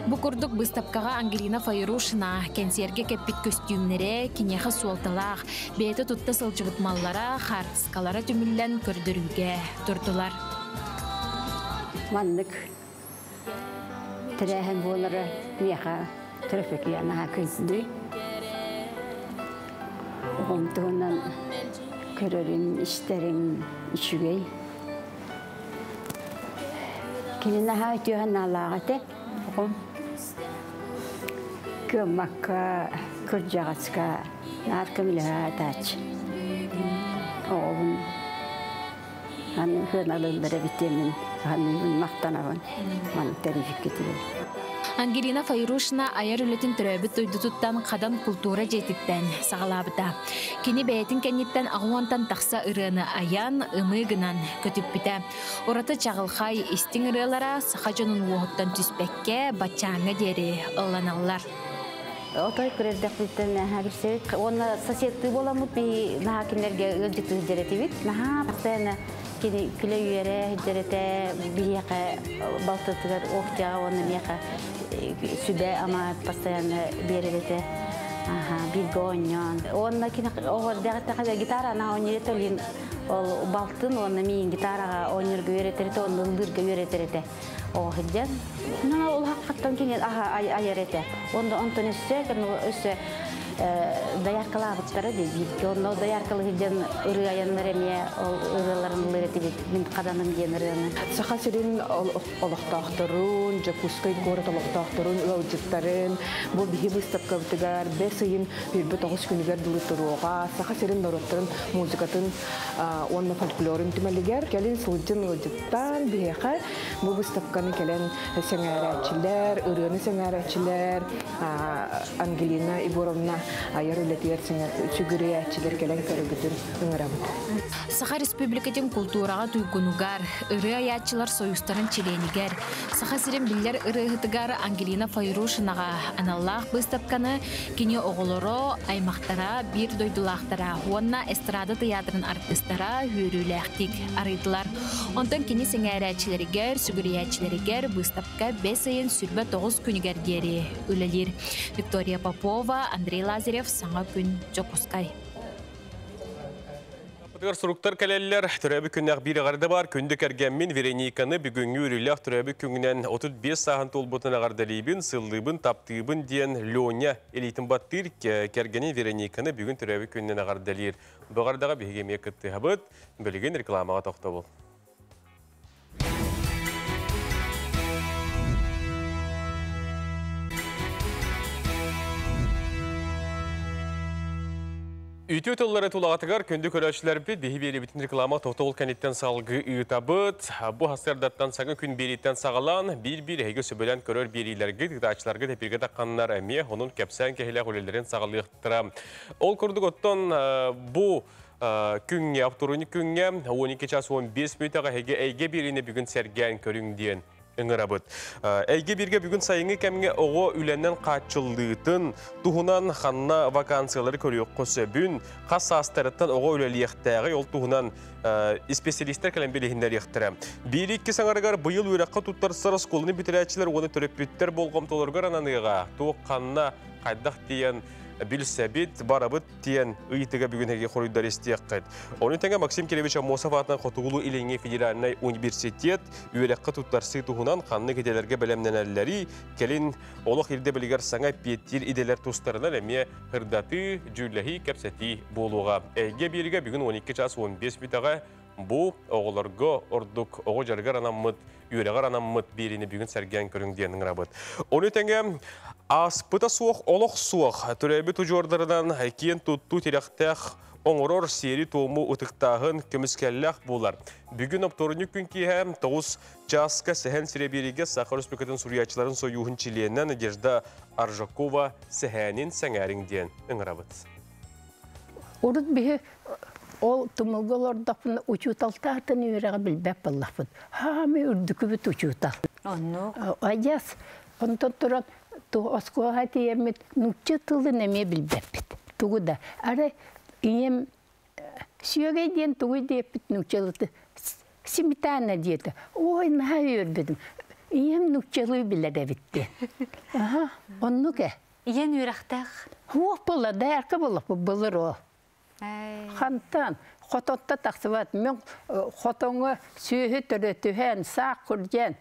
Бу курдук быыстапкаҕа Ангелина Файрушина кэнсиэргэ кэппит көстүүмнэрэ киниэхэ суолталаах, бэйэтэ тутта сылдьыбыт маллара, хаартыскалара түмүллэн көрдөрүүгэ турдулар. Маннык тэрээһин буолара миэхэ төрөппүтүгэр наһаа күндү. Оҕом туһунан көрөрүм, истэрим үчүгэй. Кини наһаа үтүө санаалаах этэ. Оҕом кыаммакка, кырдьаҕаска наар көмөлөһө сатааччы. Оҕобун аны сыаналыыллар эбит диэммин саныыбын, махтанабын. Маны тэрийбиккитигэр. Ангелина Файрушина айар үлэтин төрөөбүт дойдутуттан Хадан култуура дьиэтиттэн саҕалаабыта. Кини бэйэтин кэнниттэн 80-тан тахса ырыаны айан, ымыы гынан көтүппүтэ. Ураты чаҕылхай истиҥ ырыалара саха дьонун уоһуттан түспэккэ, баччааҥҥа диэри ылланаллар. Отой көрөрдөхпүттэн наһаа билсэбит. Уонна соседтыы буоламмыт биһи наһаа кинилэргэ ыалдьыттыы сылдьар этибит. Наһаа постоянно кини күлэ-үөрэ сылдьар этэ. Биһиэхэ балтытыгар Октяҕа уонна миэхэ сүбэ-ама постоянно биэрэр этэ. Аха, бииргэ оонньоон. Уонна кини оҕо эрдэҕиттэн гитара наһаа оонньуур этэ. Ол ол балтын уонна миин гитараҕа оонньуурга үөрэтэр этэ, онно ыллыырга үөрэтэр этэ. Оҕо сылдьан. Ол хаттан кини айар этэ. Онно онтон өссө өссө дояркалаабыттара дии бииргэ. Онно дояркалы сылдьан ырыа айаннар эмиэ ол ырыаларын ыллыыр этибит. Мин хаданым диэн ырыаны. Саха сирин олохтоохторун, Дьокуускай куорат олохтоохторун, ыалдьыттарын бу биһи выставкабытыгар бэс ыйын 29 күнүгэр дылы туруоҕа Саха сирин норуоттарын музыкатын уонна фольклорун түмэлигэр кэлин сылдьын ыалдьыттаан биһиэхэ бу выставканы кэлэн сэҥээрээччилэр, ырыаны сэҥээрээччилэр, Ангелина Егоровна айар үлэтигэр сүгүрүйээччилэр кэлэн көрөгүтүн ыҥырабыт. Саха Республикатын култуураҕа туйгунугар, ырыа айааччылар союзтарын чилиэнигэр, Саха сирин биллэр ырыаһытыгар Ангелина Файрушинаҕа аналлаах быыстапканы кини оҕолоро, аймахтара, биир дойдулаахтара уонна эстрада тыйаатырын артыыстара үөрүүлээхтик арыйдылар. Онтон кини сэҥээрээччилэригэр, сүгүрүйээччилэригэр быыстапка бэс ыйын 29 күнүгэр диэри үлэлиир. Виктория Попова, Андрей Лазарев, Саҥа күн, Дьокуускай. Аппытыгар суруктар кэлэллэр. Төрөөбүт күннээх биир эҕэрдэ бар. Күндү кэргэммин Верониканы бүгүҥҥү үөрүүлээх төрөөбүт күҥүнэн 35 сааһын туолбутун эҕэрдэлиибин, сыллыыбын, таптыыбын диэн Леня илиитин баттыыр кэргэнин Верониканы бүгүн төрөөбүт күнүнэн эҕэрдэлиир. Бу эҕэрдэҕэ биһиги эмиэ кыттыһабыт. Билигин рекламаҕа тохтобул. Үтүө тыллары тулаҕатыгар күндү көрөөччүлэрбит биһи биэрибитин реклама тотол кэнниттэн салгыы ыытабыт. Бу сарсыардаттан саҥа күн биэрииттэн саҕалаан биир-биир эһиги сөбүлээн көрөр биэриилэргит, ыытааччыларгыт эпиргэ тахханнар эмиэ онон кэпсээн кэһилээх үлэлэрин саҕалыахтара. Ол курдук оттон бу күҥҥэ, оптуруунньук күҥҥэ 12 час 15 мүнүүтэҕэ эһиги эйгэ биэриини бүгүн сэргээн көрүҥ диэн ыҥырабыт. Эйгэ бииргэ бүгүн сайыҥҥы кэмҥэ оҕо үлэнэн хааччыллыытын туһунан ханна вакансиялары көрүөххэ сөбүн, хас саастарыттан оҕо үлэлиэхтээҕий ол туһунан исписэлиистэр кэлэн билиһиннэриэхтэрэ. Биир-икки саҥарыгар быйыл үөрэххэ туттарсар оскуоланы бүтэрээччилэр уонна төрөппүттэр болҕомтолоругар ананыаҕа. Туох ханна хайдах тиийэн билсэбит, барабыт диэн ыйытыга бүгүн эһиги хоруйдар истиэххит. Ону тэҥэ Максим Кириллович Аммосов аатынан Хотугулуу-Илиҥҥи федеральнай университет үөрэххэ туттарсыы туһунан ханнык идэлэргэ бэлэмнэнэллэрий, кэлин олох ирдэбилигэр саҥа эппиэттиир идэлэр тустарынан эмиэ сырдатыы, дьүүллэһии, кэпсэтии буолуоҕа. Эйгэ биэригэ бүгүн 12 час 15 бүтэҕэ бу оҕолорго ордук оҕо дьарыгар анаммыт, үөрэҕэр анаммыт биэриини бүгүн сэргээн көрүҥ диэн ыҥырабыт. Ону тэҥэ ааспыта суох олох суох төрөөбүт удьуордарынан киэн туттуу тирэхтээх оҥорор сиэри-туому ытыктааһын көмүскэллээх буолар. Бүгүн оптуорунньук күн киэһэ 9 чааска Сэһэн сирэ биэриигэ Саха Республикатын суруйааччыларын сойууһун чилиэнэ Надежда Аржакова сэһээнин сэҥээриҥ диэн ыҥырабыт. Урут биһи ол тумулга олордохпуна учууталтаатын үөрэҕи билбэт буоллахпыт. Хаамай үрдүкүбүт учуутал. Оннук. Адьас онтон туран оскуолаҕа тиийэммит нуучча тылын эмиэ билбэппит. Тугу да. Арай ийэм сүөгэй диэн тугуй диэппит нууччалыты сметана диэтэ. Ой, наһаа үөрбүтүм. Ийэм нууччалыы билэр эбит диэн. Аха, оннук ээ. Ийэн үөрэхтээх? Суох буолла, дайарка буолла былыр ол. Хантан хотонто тахсыбат. Мен хотоҥҥо сүөһү төрөтүһэн, саах күрдьэн,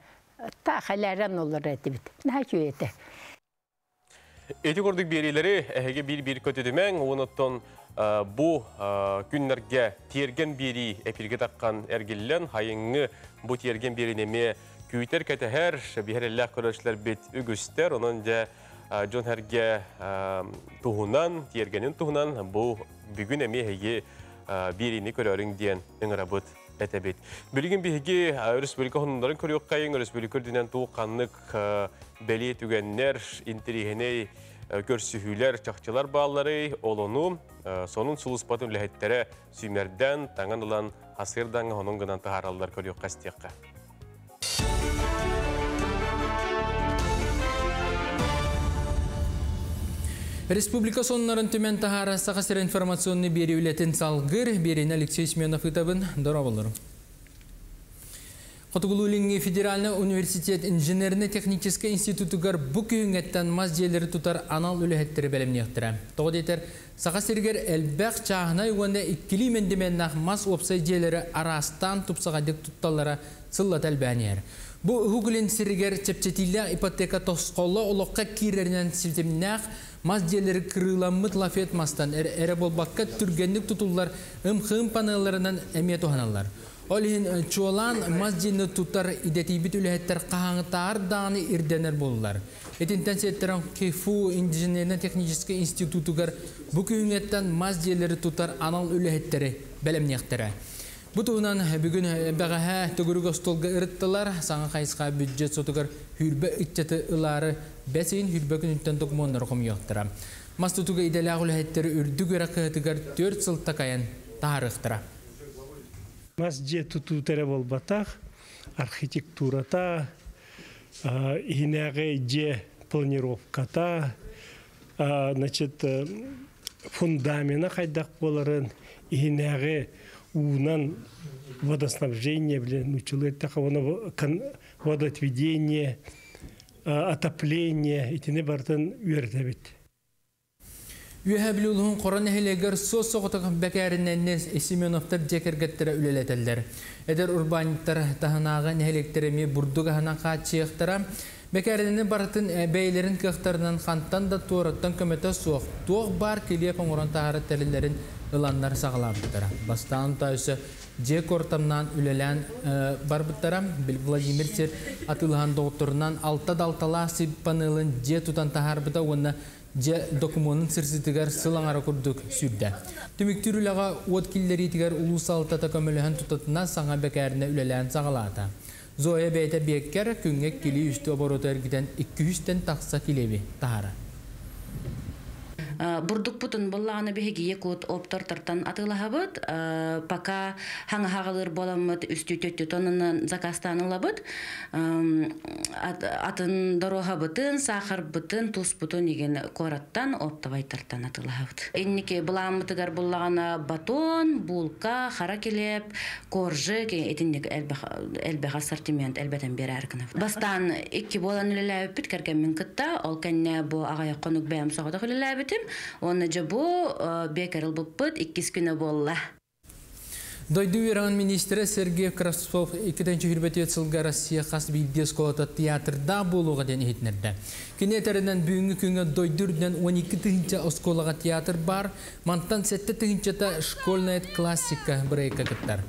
таах элээрэн олорор этибит. Наһаа үчүгэй этэ. Ити курдук биэриилэри эһиги биир-биир көтүтүмэҥ, уонуттан бу күннэргэ тиэргэн биэрии эпиргэ таххан эргиллэн, хайыҥҥы бу тиэргэн биэриини эмиэ күүтэр кэтэһэр, биһирэллээх көрөөччүлэрбит үгүстэр. Онон дьэ дьон сэргэ туһунан, тиэргэнин туһунан бу бүгүн эмиэ эһиги биэриини көрөөрүҥ диэн ыҥырабыт. этэбит. Билигин биһиги өрөспүүбүлүкэ сонуннарын көрүөххэйиҥ, өрөспүүбүлүкэ үрдүнэн туох ханнык бэлиэ түгэннэр, интэриэһинэй көрсүһүүлэр, чахчылар баалларый, олону сонун сулууспатын үлэһиттэрэ сүүмэрдээн, таҥан ылан, хасыырдаҥҥа хонун гынан таһаараллар көрүөххэ истиэххэ. Республика сонуннарын түмэн таһаара Саха сирэ информационный биэрии үлэтин салгыр. Биэриини Алексей Семенов ыытабын. Дорооболорум. Хотугулуу-Илиҥҥи федеральнай университет инженерно-техническэй институтугар бу күһүҥҥэттэн мас дьиэлэри тутар анал үлэһиттэри бэлэмниэхтэрэ. Тоҕо диэтэр, Саха сиригэр элбэх чааһынай уонна иккилии мэндимэннээх мас уопсай дьиэлэри араастаан тупсаҕайдык тутталлара сыллата элбээн иһэр. Бу Уһук Илин сиригэр чэпчэтиилээх ипотека тосхоло олоххо киирэринэн ситимнээх мас дьиэлэри кырыыламмыт лафет мастан эрэ буолбакка түргэнник тутуллар ымхыым панелларынан эмиэ туһаналлар. Ол иһин чуолаан мас дьиэни тутар идэтийбит үлэһиттэр хаһааҥытааҕар даҕаны ирдэнэр буоллулар. Итинтэн сиэттэрэн ХИФУ инженерно-техническэй институтугар бу күһүҥҥэттэн мас дьиэлэри тутар анал үлэһиттэри бэлэмниэхтэрэ. Бу туһунан бүгүн бэҕэһээ төгүрүк остуолга ырыттылар. Саҥа хайысха бюджет сотугар хүрбэ ыччаты ылаары бэс ыйын хүрбэ күнүттэн докумуоннары хомуйуохтара. Мас тутууга идэлээх үлэһиттэри үрдүк үөрэх кыһатыгар 4 сыл такайан таһаарыахтара. Мас дьиэ тутуута эрэ буолбатах, архитектурата, иһинээҕи дьиэ планировката, значит, фундамена хайдах буоларын, иһинээҕи уунан водоснабжение, блин, нууччалыы эттэххэ, водоотведение, отопление итини барытын үөрэтэбит. Үөһээ Бүлүү улууһун Хоро нэһилиэгэр суос-соҕотох бэкээринэнни Семеновтар дьиэ кэргэттэрэ үлэлэтэллэр. Эдэр урбаанньыттар таһынааҕы нэһилиэктэри эмиэ бурдук аһынан хааччыйыахтара. Бэкээринэни барытын бэйэлэрин кыахтарынан хантан да туораттан көмөтө суох, туох баар килиэп оҥорон таһаарар тэриллэрин ыланнар саҕалаабыттара. Бастаан утаа өссө дьиэ куортамнаан үлэлээн барбыттара. Владимир сир атыылаһан доҕотторунан алта далталаах сип панелын дьиэ тутан таһаарбыта уонна Дьэ, докумуонун сырсыытыгар сыл аҥара курдук сүүрдэ. Түмүктүүр үлэҕэ уот киллэриитигэр улуус салалтата көмөлөһөн тутатына саҥа бэкээринэ үлэлээн саҕалаата. Зоя бэйэтэ биэккэр күҥҥэ иккилии үстүү оборуоту эргитэн икки тахса килиэби таһаарар. Бурдукпутун буллаҕына биһиги якут оптортортон атыылаһабыт. Пока хаҥаһаҕалыыр буоламмыт үстүү төттү тоннанан заказтаан ылабыт. Атын доруоһабытын, саахарбытын, туспутун игин куораттан, оптовайтартан атылаһабыт. Инники былааммытыгар буллаҕына батон, булка, хара килиэп, коржик итинник элбэх элбэх ассортимент элбэтэн биэрээр гынабыт. Бастаан икки буолан үлэлээбиппит кэргэммин кытта, ол кэннэ бу аҕыйах хонук бэйэм соҕотох үлэлээбитим. Уонна дьэ бу бекер ылбыппыт иккис күнэ буолла. Дойду үөрэҕин миниистирэ Сергей Кравцов 2024 сылга Россия хас биирдии оскуолата театрдаах буолуоҕа диэн иһитиннэрдэ. Кини этэринэн бүгүҥҥү күҥҥэ дойду үрдүнэн 12 тыһыынча оскуолаҕа театр баар, мантан 7 тыһыынчата «Школьная классика» бырайыакка кыттар.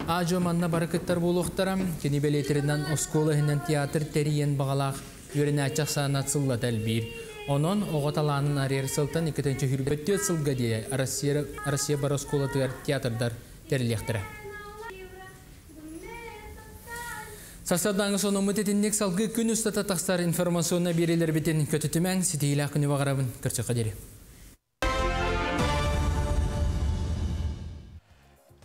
Аа-дьуо манна бары кыттар буолуохтара. Кини бэлиэтиринэн оскуола иһинэн театр тэрийиэн баҕалаах үөрэнээччи ахсаана сыллата элбиир. Онон оҕо талаанын арыйар сылтан 2024 сылга диэри Россия, Россия бары оскуолатыгар театрдар тэриллиэхтэрэ. Сарсыардааҥы сонуммут итинник салгыы күн устата тахсар информационнай биэриилэрбитин көтүтүмэҥ, ситиһиилээх күнү баҕарабын. Көрсөххө диэри.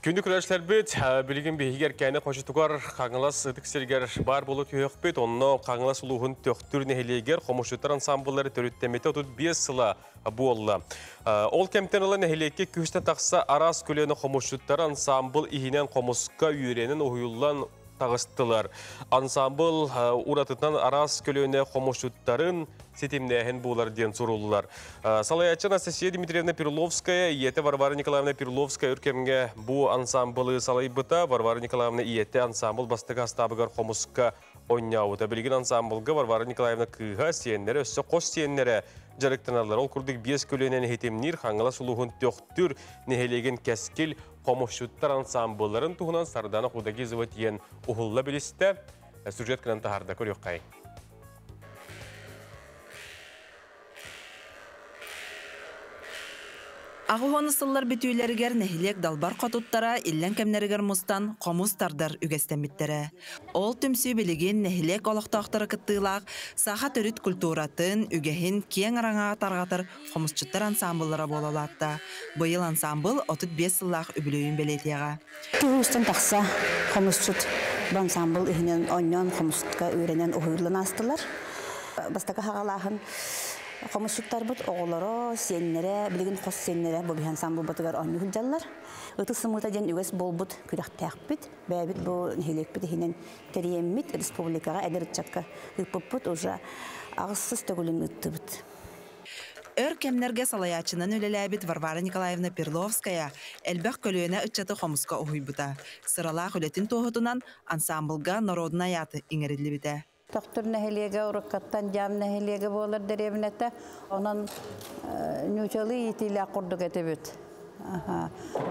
Күндү көрөөччүлэрбит, билигин биһиги Эркээни хочотугар Хаҥалас ытык сиригэр баар буола түһүөхпүт. Онно Хаҥалас улууһун Төхтүр нэһилиэгэр хомусчуттар ансамбллары төрүттэммитэ 35 сыла буолла. Ол кэмтэн ыла нэһилиэккэ күүстэн тахса араас көлүөнэ хомусчуттар ансамбл иһинэн хомуска үөрэнэн уһуйуллан таҕыстылар. Ансамбл уратытынан араас көлүөнэ хомусчуттарын ситимнээһин буолар диэн суруллар. Салайааччы Анастасия Дмитриевна Перловская, ийэтэ Варвара Николаевна Перловская өр кэмҥэ бу ансамблы салайбыта. Варвара Николаевна ийэтэ ансамбл бастакы астаабыгар хомуска онньообута. Билигин ансамблга Варвара Николаевна кыыһа, сиэннэрэ, өссө хос сиэннэрэ дьарыктаналлар. Ол курдук биэс көлүөнэн иһитимниир Хаҥалас улууһун Төхтүр нэһилиэгин Кэскил хомусчуттар ансамблларын туһунан Сардана Худагизова тиийэн уһулла билистэ. Сюжет кынан таһаарда көрүөххэй. Аҕыс сыллар бүтүүлэригэр нэһилиэк далбар хотуттара иллэҥ кэмнэригэр мустан хомус тардар үгэстэммиттэрэ. Ол түмсүү билигин нэһилиэк олохтоохторо кыттыылаах саха төрүт культуратын, үгэһин киэҥ араҥаҕа тарҕатар хомусчуттар ансаамбыллара буола улаатта. Быйыл ансаамбыл 35 сыллаах үбүлүөйүн бэлиэтиэҕэ. Туһустан тахса хомусчут бу ансаамбыл иһинэн оонньоон хомуска үөрэнэн уһуйуллан аастылар. Бастакы хаҕалааһын хомусчуттарбыт оҕолоро, сиэннэрэ, билигин хос сиэннэрэ бу биһи ансаамбылбытыгар оонньуу сылдьаллар. Ытыс сымыыта диэн үгэс буолбут күрэхтээхпит. Бэйэбит бу нэһилиэкпит иһинэн тэрийэммит республикаҕа эдэр ыччакка ыыппыппыт уже аҕыссыс төгүлүн ыыттыбыт. Өр кэмнэргэ салайааччынан үлэлээбит Варвара Николаевна Перловская элбэх көлүөнэ ыччаты хомуска уһуйбута. Сыралаах үлэтин туоһутунан ансаамбылга норуодунай ааты иҥэриллибитэ. Төхтүр нэһилиэгэ уруккаттан дьаам нэһилиэгэ буолар дэриэбинэтэ. Онон ньуучалыы иитиилээх курдук этибит.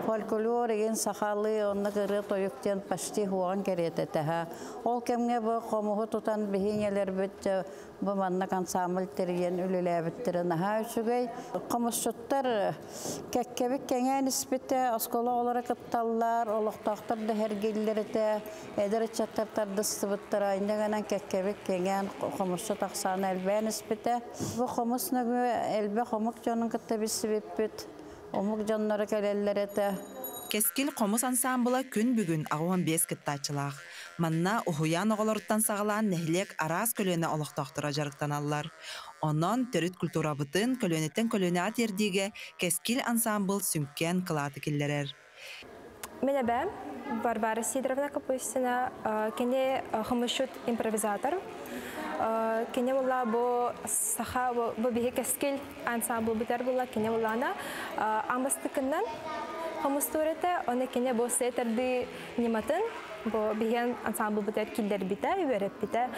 Фольклор игин сахалыы оннук ырыа тойук диэн почти хуоҕан кэриэтэ этэ. Ол кэмҥэ бу хомуһу тутан биһи ийэлэрбит бу маннык ансамбль тэрийэн үлэлээбиттэрэ наһаа үчүгэй. Хомусчуттар кэккэбит кэҥээн испитэ, оскуола оҕолоро кытталлар, олохтоохтор да эргиллэр этэ, эдэр ыччаттар тардыстыбыттара, инньэ гынан кэккэбит кэҥээн хомусчут ахсаана элбээн испитэ. Бу хомус нөҥүө элбэх омук дьонун кытта билсибиппит, омук дьонноро кэлэллэр этэ. Кэскил хомус ансаамбыла күн бүгүн 85 кыттааччылаах. Манна уһуйаан оҕолоруттан саҕалаан нэһилиэк араас көлүөнэ олохтоохторо дьарыктаналлар. Онон төрүт культурабытын көлүөнэттэн көлүөнэҕэ тиэрдиигэ Кэскил ансаамбыл сүҥкэн кылааты киллэрэр. Мин эбээм Варвара Сидоровна Капустина кини хомусчут импровизатор. Кини була бу саха бу биһи Кэскил ансамбл бүтэр була кини булаана амбастыкынан хомустуур этэ, оны кини бу сеттерди ньыматын бу биһиэн ансамбл бүтэр киллэрбитэ, үөрэппитэ.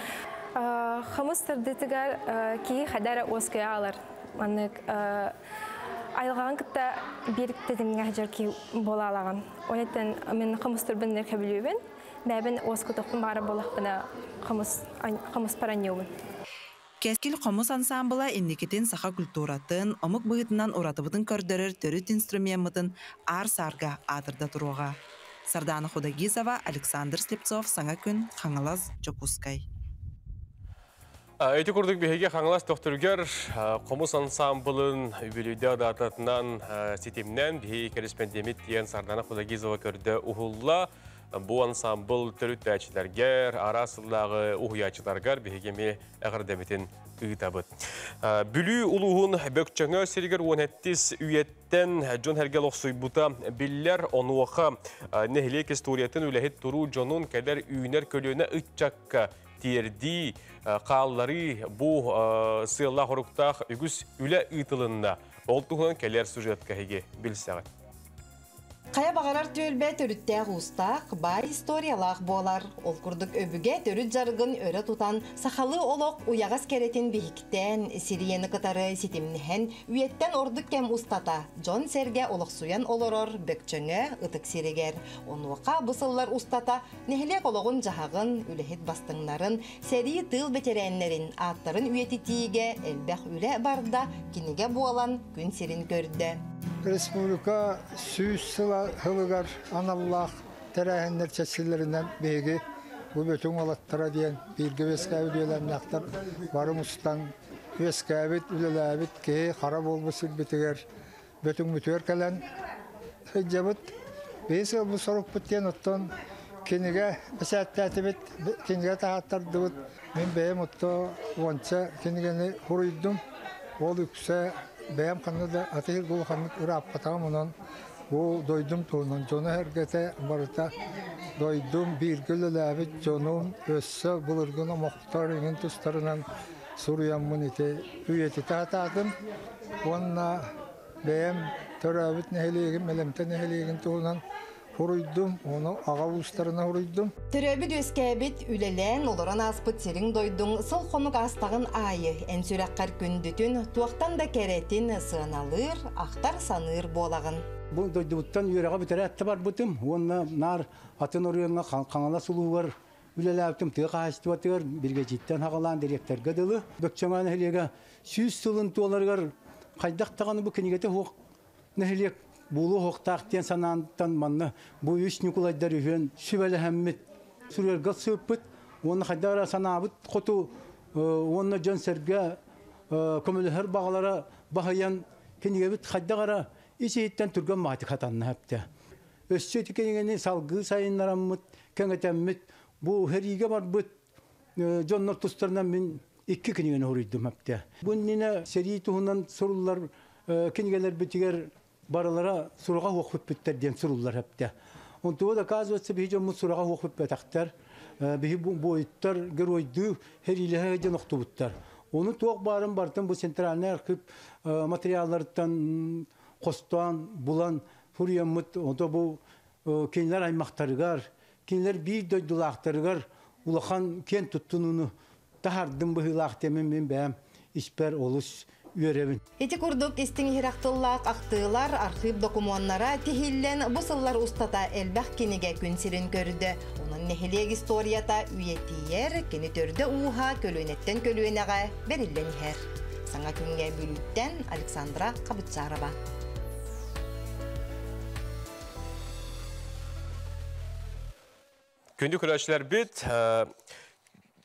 Хомус тардыытыгар киһи хайда эрэ уоскуйа алар. Маннык айылҕаҕын кытта биир тэтимҥэ сылдьар киһи буола алаҕын. Онон мин хомустарбын сөбүлүүбүн. Бэйэбин уоскутуохпун баҕарар буоллахпына хомус хомуспар анньыыбын. Кэскил хомус ансаамбыла инникитин саха культуратын, омук быһыытынан уратыбытын көрдөрөр төрүт инструмеммытын аар-саарга аатырда туруоҕа. Сардаана Худогизова, Александр Слепцов, Саҥа күн, Хаҥалас, Дьокуускай. Ити курдук биһиги Хаҥалас Төхтүрүгэр хомус ансаамбылын үбүлүйдээх даататынан ситимнэн биһиги кэриспэндиэмит диэн Сардана Худогизова көрдө уһулла. Бу ансаамбыл төрүттээччилэргэр, араас сыллааҕы уһуйааччыларгар биһиги эмиэ эҕэрдэбитин ыытабыт. Бүлүү улууһун Бөкчөҥө сиригэр 17 үйэттэн дьон сэргэ олохсуйбута биллэр. Онуоха нэһилиэк историятын үлэһит туруу дьонун кэлэр үүнэр көлүөнэ ыччакка тиэрдии, хаалларыы бу сыаллаах-соруктаах үгүс үлэ ыытылынна. Ол туһунан кэлэр сюжетка эһиги билсэҕит. Хайа баҕарар түөлбэ төрүттээх уустаах, баай историялаах буолар. Ол курдук өбүгэ төрүт дьарыгын өрө тутан, сахалыы олох уйаҕас кэрэтин биһиктээн, сирийэни кытары ситимнэһэн, үйэттэн ордук кэм устата дьон-сэргэ олохсуйан олорор Бөкчөҥө ытык сиригэр. Онуоха бу сыллар устата нэһилиэк олоҕун-дьаһаҕын, үлэһит бастыҥнарын, сэрии тыыл бэтэрээннэрин ааттарын үйэтитиигэ элбэх үлэ барда, кинигэ буолан күн сирин көрдө. Республика 100 сылыгар аналлаах тэрээһиннэр чэчилэринэн биһиги бу Бөтүҥ уолаттара диэн бииргэ үөскээбит үөлээннээхтэр бары мустан үөскээбит, үлэлээбит киһи хара буолбут сирбитигэр Бөтүҥмүтүгэр кэлэн сылдьабыт. Биһи сыалбыт сорукпут диэн оттон кинигэ бэчээттээтибит, кинигэ таһааттардыбыт. Мин бэйэм отто уонча кинигэни суруйдум. Ол үксэ бэйэм ханна да атыыр улаханнык ырааппатаҕым, онон бу дойдум туһунан дьоно-сэргэтэ барыта дойдум бииргэ үлэлээбит дьонум өссө былыргы номохтор иҥин тустарынан суруйаммын ити үйэтитэ сатаатым уонна бэйэм төрөөбүт нэһилиэгим Элэмтэ нэһилиэгин туһунан Хуруйдум, ону аҕа уустарына хуруйдум. Төрөөбүт-үөскээбит, үлэлээн, олорон ааспыт сириҥ-дойдуҥ сыл-хонук аастаҕын аайы эн сүрэххэр күндүтүн, туохтан да кэрэтин сыаналыыр, ахтар-саныыр буолаҕын. Бу дойдубуттан үөрэҕи бүтэрээт да барбытым уонна наар атын оройуоҥҥа Хаҥалас улууһугар үлэлээбитим тыа хаһаайыстыбатыгар биригэдьииртэн саҕалаан дириэктэргэ дылы. Бөкчөҥөө нэһилиэгэ 100 сылын туоларыгар хайдах даҕаны бу кинигэтэ суох. Нэһилиэк буолуохтаах диэн санаантан манна бу үс Ньукулайдар үһүөн сүбэлэһэммит суруйарга ылсыбыппыт уонна хайдах эрэ санаабыт хоту уонна дьон-сэргэ көмөлөһөр баҕалара баһыйан кинигэбит хайдах эрэ ис-иһиттэн түргэн баҕайытык хатанна эптэ. Өссө ити кинигэни салгыы сайыннараммыт, кэҥэтэммит, бу сэриигэ барбыт дьоннор тустарынан мин икки кинигэни суруйдум эптэ. Бу иннинэ сэрии туһунан суруллар кинигэлэрбитигэр барылара сураҕа суох бүппүттэр диэн суруллар эптэ. Онтуга доказывается биһи дьоммут сураҕа суох бүппэтэхтэр. Биһи буойуттар геройдуу сэриилэһэ сылдьан охтубуттар. Ону туох баарын барытын бу центральный архив материалларыттан хостоон булан суруйаммыт ото бу кинилэр аймахтарыгар, кинилэр биир дойдулаахтарыгар улахан киэн туттунууну таһардым быһыылаах диэмин мин бэйэм испэр олус үөрэбин. Ити курдук истиҥ-иһирэх тыллаах ахтыылар, архыып докумуоннара тиһиллэн бу сыллар устата элбэх кинигэ күн сирин көрдө. Онон нэһилиэк историята үйэтийэр, кини төрдө-ууһа көлүөнэттэн көлүөнэҕэ бэриллэн иһэр. Саҥа күҥҥэ Бүлүүттэн Александра Хабытсарова. Күндү көрөөччүлэрбит,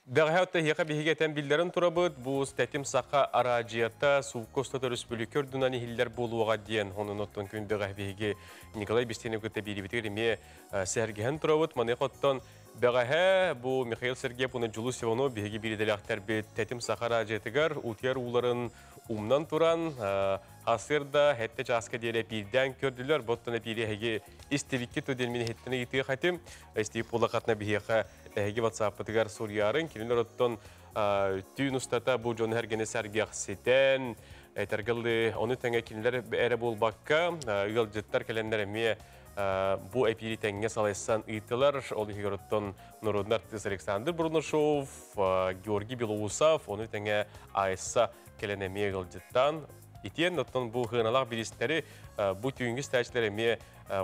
бэҕэһээ отто эһиэхэ биһиги этэн биллэрэн турабыт, бу Тэтим Саха араадьыйата суукка устата өрөспүүбүлүкэ үрдүнэн иһиллэр буолуоҕа диэн, онон оттон күн бэҕэһээ биһиги Николай Бестенев кытта бииривитигэр эмиэ сэһэргэһэн турабыт. Маныаха оттон бэҕэһээ бу Михаил Сергеев уонна Дьулус Иванов биһиги биир идэлээхтэрбит Тэтим Саха араадьыйатыгар утуйар ууларын умнан туран Сарсыарда сэттэ чааска диэри эпиирдээн көрдүлэр. Боттон эпиири эһиги истибиккит диэн мин иһиттэн ыйытыах этим. Истиип буоллаххытына биһиэхэ эһиги WhatsApp-пытыгар суруйаарыҥ. Кинилэр оттон түүн устата бу дьону эргини сэргэхситэн, этэргэ ону тэҥэ кинилэр эрэ буолбакка, ыалдьыттар кэлэннэр эмиэ бу эпиири тэҥҥэ салайсан ыыттылар. Ол иһигэр оттон народный артыыс Александр Бурнашов, Георгий Белоусов, ону тэҥэ Айса кэлэн эмиэ ыалдьыттаан итиэн оттон бу хыаналаах бириистэри бу түүҥҥү истээччилэр эмиэ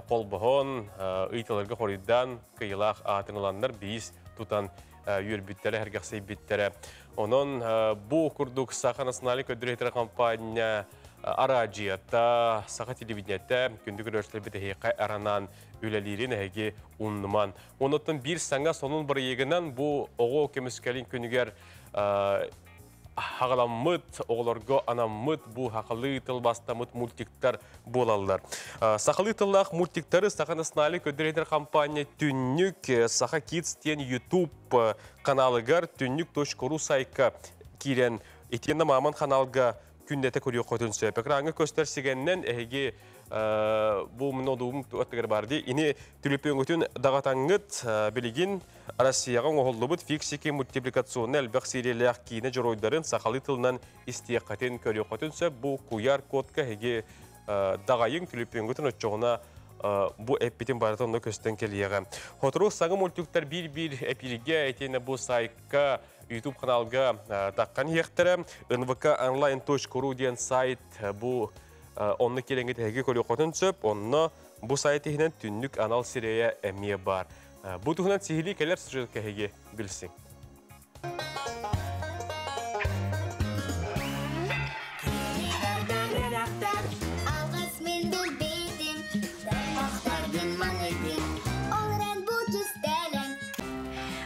холбоһон ыйталарга хоруйдаан кыйылаах аатын ыланнар биис тутан үөрбүттэрэ сэргэхсийбиттэрэ. Онон бу курдук Саха национальнай көрдөрөр компания араадьыйата, саха телевидениетэ күндү көрөөччүлэрбит эһиэхэ аранаан үлэлиирин эһиги умнуман. Онуттан биир саҥа сонун бырайыагынан бу оҕо көмүскэлин күнүгэр хаҕаламмыт, оҕолорго анаммыт бу сахалыы тылбаастаммыт мультиктар буолаллар. Сахалыы тыллаах мультиктары Саха национальнай көрдөрөр компания Түннүк Саха Kids диэн YouTube каналыгар түннүк.ру сайтка киирэн итиэннэ Мааман ханаалга күннэтэ көрүөххүтүн сөп. Экраҥҥа көстөр сигэннэн эһиги бу мин аттыгар бар дии. Ини түлүпүөҥүтүн даҕатаҥҥыт билигин Россияҕа оҥоһуллубут фиксики мультипликационнай элбэх сериялээх киинэ дьоруойдарын сахалыы тылынан истиэххитин, көрүөххүтүн сөп. Бу куйаар кодка эһиги даҕайыҥ түлүпүөҥҥүтүн оччоҕуна бу эппитин барыта онно көстөн кэлиэҕэ. Сотору саҥа мультиктар биир-биир эпииргэ итиэннэ бу сайтка YouTube каналга таххан иһиэхтэрэ. nvkonline.ru диэн сайт бу онно киирэҥҥит эһиги көрүөххүтүн сөп. Онно бу сайт иһинэн түннүк анал сирэйэ эмиэ баар. Бу туһунан сиһилии кэлэр сюжетка эһиги билсиҥ.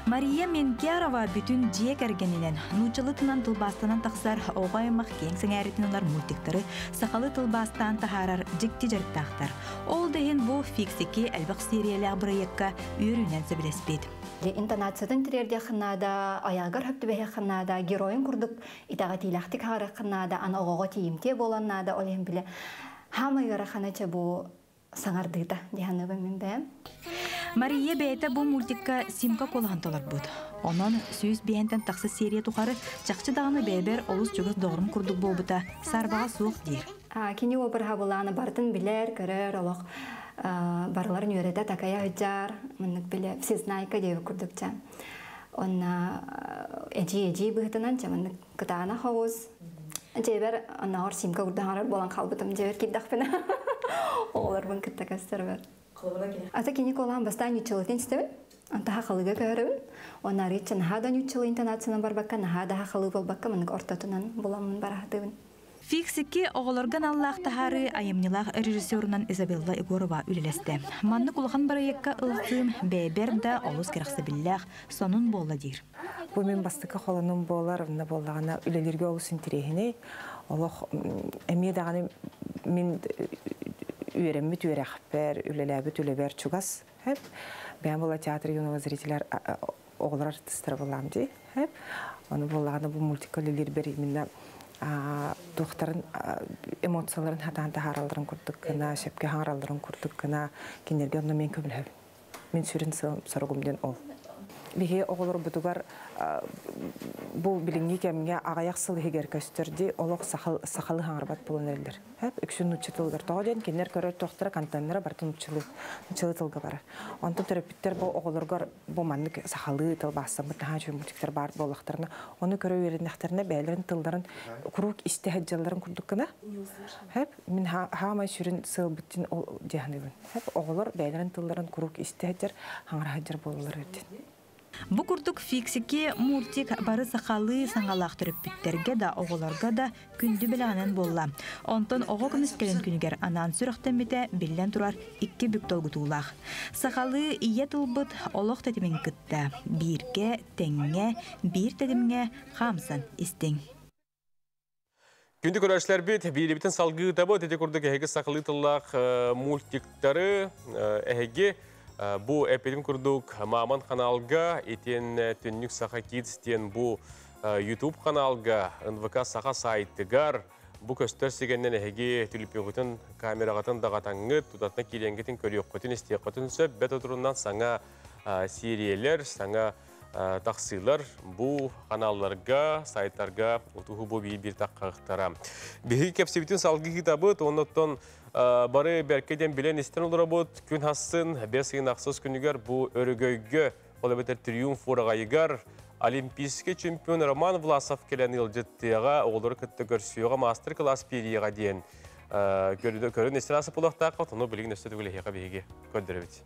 Мария Менкярова бүтүн дьиэ кэргэнинэн нууччалыы тылынан тылбаастанан тахсар оҕо аймах киэҥ сэҥээритин ылар мультиктары сахалыы тылбаастаан таһаарар дьикти дьарыктаахтар. Ол да иһин бу фиксики элбэх сиэрийэлээх бырайыакка үөрүүнэн сөбүлэспит. Интонациятын тириэрдиэххин наада, айаҕар хөп түбэһиэххин наада, геройун курдук итэҕэтиилээхтик хаҕарыаххын наада, аны оҕоҕо тиийимтиэ буолан наада, ол иһин билэ хаамай ыарахана чэ бу саҥардыыта дии саныыбын мин бэйэм. Мария бэйэтэ бу мультикка Симка куолаһын толорбут. Онон 105-тэн тахса серия тухары чахчы даҕаны бэйэбэр олус чугас доҕорум курдук буолбута саарбаҕа суох диир. Кини обраһа былааны барытын билэр, көрөр, олох барыларын үөрэтэ такайа сылдьар, маннык билэ всезнайка диэбит курдук ча. Онна эдьиий-эдьиий быһыытынан ча маннык кытаанах оҕус. Дьиэбэр оннооҕор Симка курдук хаҥарар буолан хаалбытым дьиэбэр киирдэхпинэ оҕолорбун кытта көстөрбөр. Ата кини куолаан бастаан ньуччалытын истэбин, онтон хахалыга көһөрөбүн. Уонна арыычча наһаа да ньуччалыы интонациянан барбакка, наһаа да хахалыы буолбакка, маннык ортотунан буламмын бараһатыбын. Фиксики оҕолорго аналлаах таһаарыы айымньылаах режиссерунан Изабелла Егорова үлэлэстэ. Маннык улахан бырайыакка ылсыым бэйэбэр да олус кэрэхсэбиллээх сонун буолла диир. Бу мин бастакы холонум буолар, онно буоллаҕына үлэлииргэ олус интэриэһинэй. Олох эмиэ даҕаны мин үөрэммит үөрэхпэр, үлэлээбит үлэбэр чугас. Бэйэм була театр юного зрителя оҕолор артистара буоллаам дии. Ону буоллаҕына бу мультикка үлэлиирбэр именно туохтарын эмоцияларын хатаан таһааралларын курдук гына, сөпкө хаҥаралларын курдук гына кинилэргэ онно мен көмөлөһөбүн. Мин сүрүн сорогум диэн ол. Биһи оҕолорбутугар бу билиҥҥи кэмҥэ аҕыйах сыл иһигэр көстөр дии олох сахалы хаҥарбат буолан эрэллэр. Үксүн нуучча тылыгар тоҕо диэн кинилэр көрөр туохтара контеннара барыта нууччалыы нууччалыы тылга барар. Онтон төрөппүттэр бу оҕолоргор бу маннык сахалыы тылбаастаммыт наһаа үчүгэй мультиктар баар буоллахтарына ону көрө үөрэннэхтэринэ бэйэлэрин тылларын куруук истэ сылдьалларын курдук гына мин хаамай сүрүн сыалбыттын ол дьаһаныбын. Оҕолор бэйэлэрин тылларын куруук истэ сылдьар, хаҥара сылдьар буолаллар эбит. Бу курдук фиксики мультик бары сахалыы саҥалаах төрөппүттэргэ да, оҕолорго да күндү бэлэҕинэн буолла. Онтон оҕо көмүскэлин күнүгэр анаан сүрэхтэммитэ биллэн турар икки бүк долгутуулаах. Сахалыы ийэ тылбыт олох тэтимин кытта бииргэ, тэҥҥэ, биир тэтимҥэ хаамсан истиҥ. Күндү көрөөччүлэрбит, биирибитин салгыы табыт, ити курдук эһиги сахалыы тыллаах мультиктары эһиги бу эппитим курдук Маман каналга, итин Түннүк Саха Kids диэн бу YouTube каналга, НВК Саха сайтыгар бу көстөр сигэннэн эһиги түлүпүөҕүтүн камераҕытын даҕатаҥҥыт, тутатына киириэҥҥитин көрүөххүтүн, истиэххитин сөп, бэт отурунан саҥа сериялар, саҥа тахсыылар бу каналларга, сайтарга утуһу бу биир-биир таххахтара. Биһиги кэпсибитин салгыы ыытабыт, оннуттан бары бэркэ диэн билэн истэн олоробут. Күн хассын, бэс ыйын ахсыс күнүгэр бу өрөгөйгө, ол эбэтэр триумф ураҕайыгар Олимпийский чемпион Роман Власов кэлэн ыалдьыттыаҕа, оҕолору кытта көрсүөҕэ, мастер-класс биэриэҕэ диэн көрөн истэн асыпылахтааххыт, ону билигин өссө төгүл эһиэхэ биһиги көрдөрөбүт.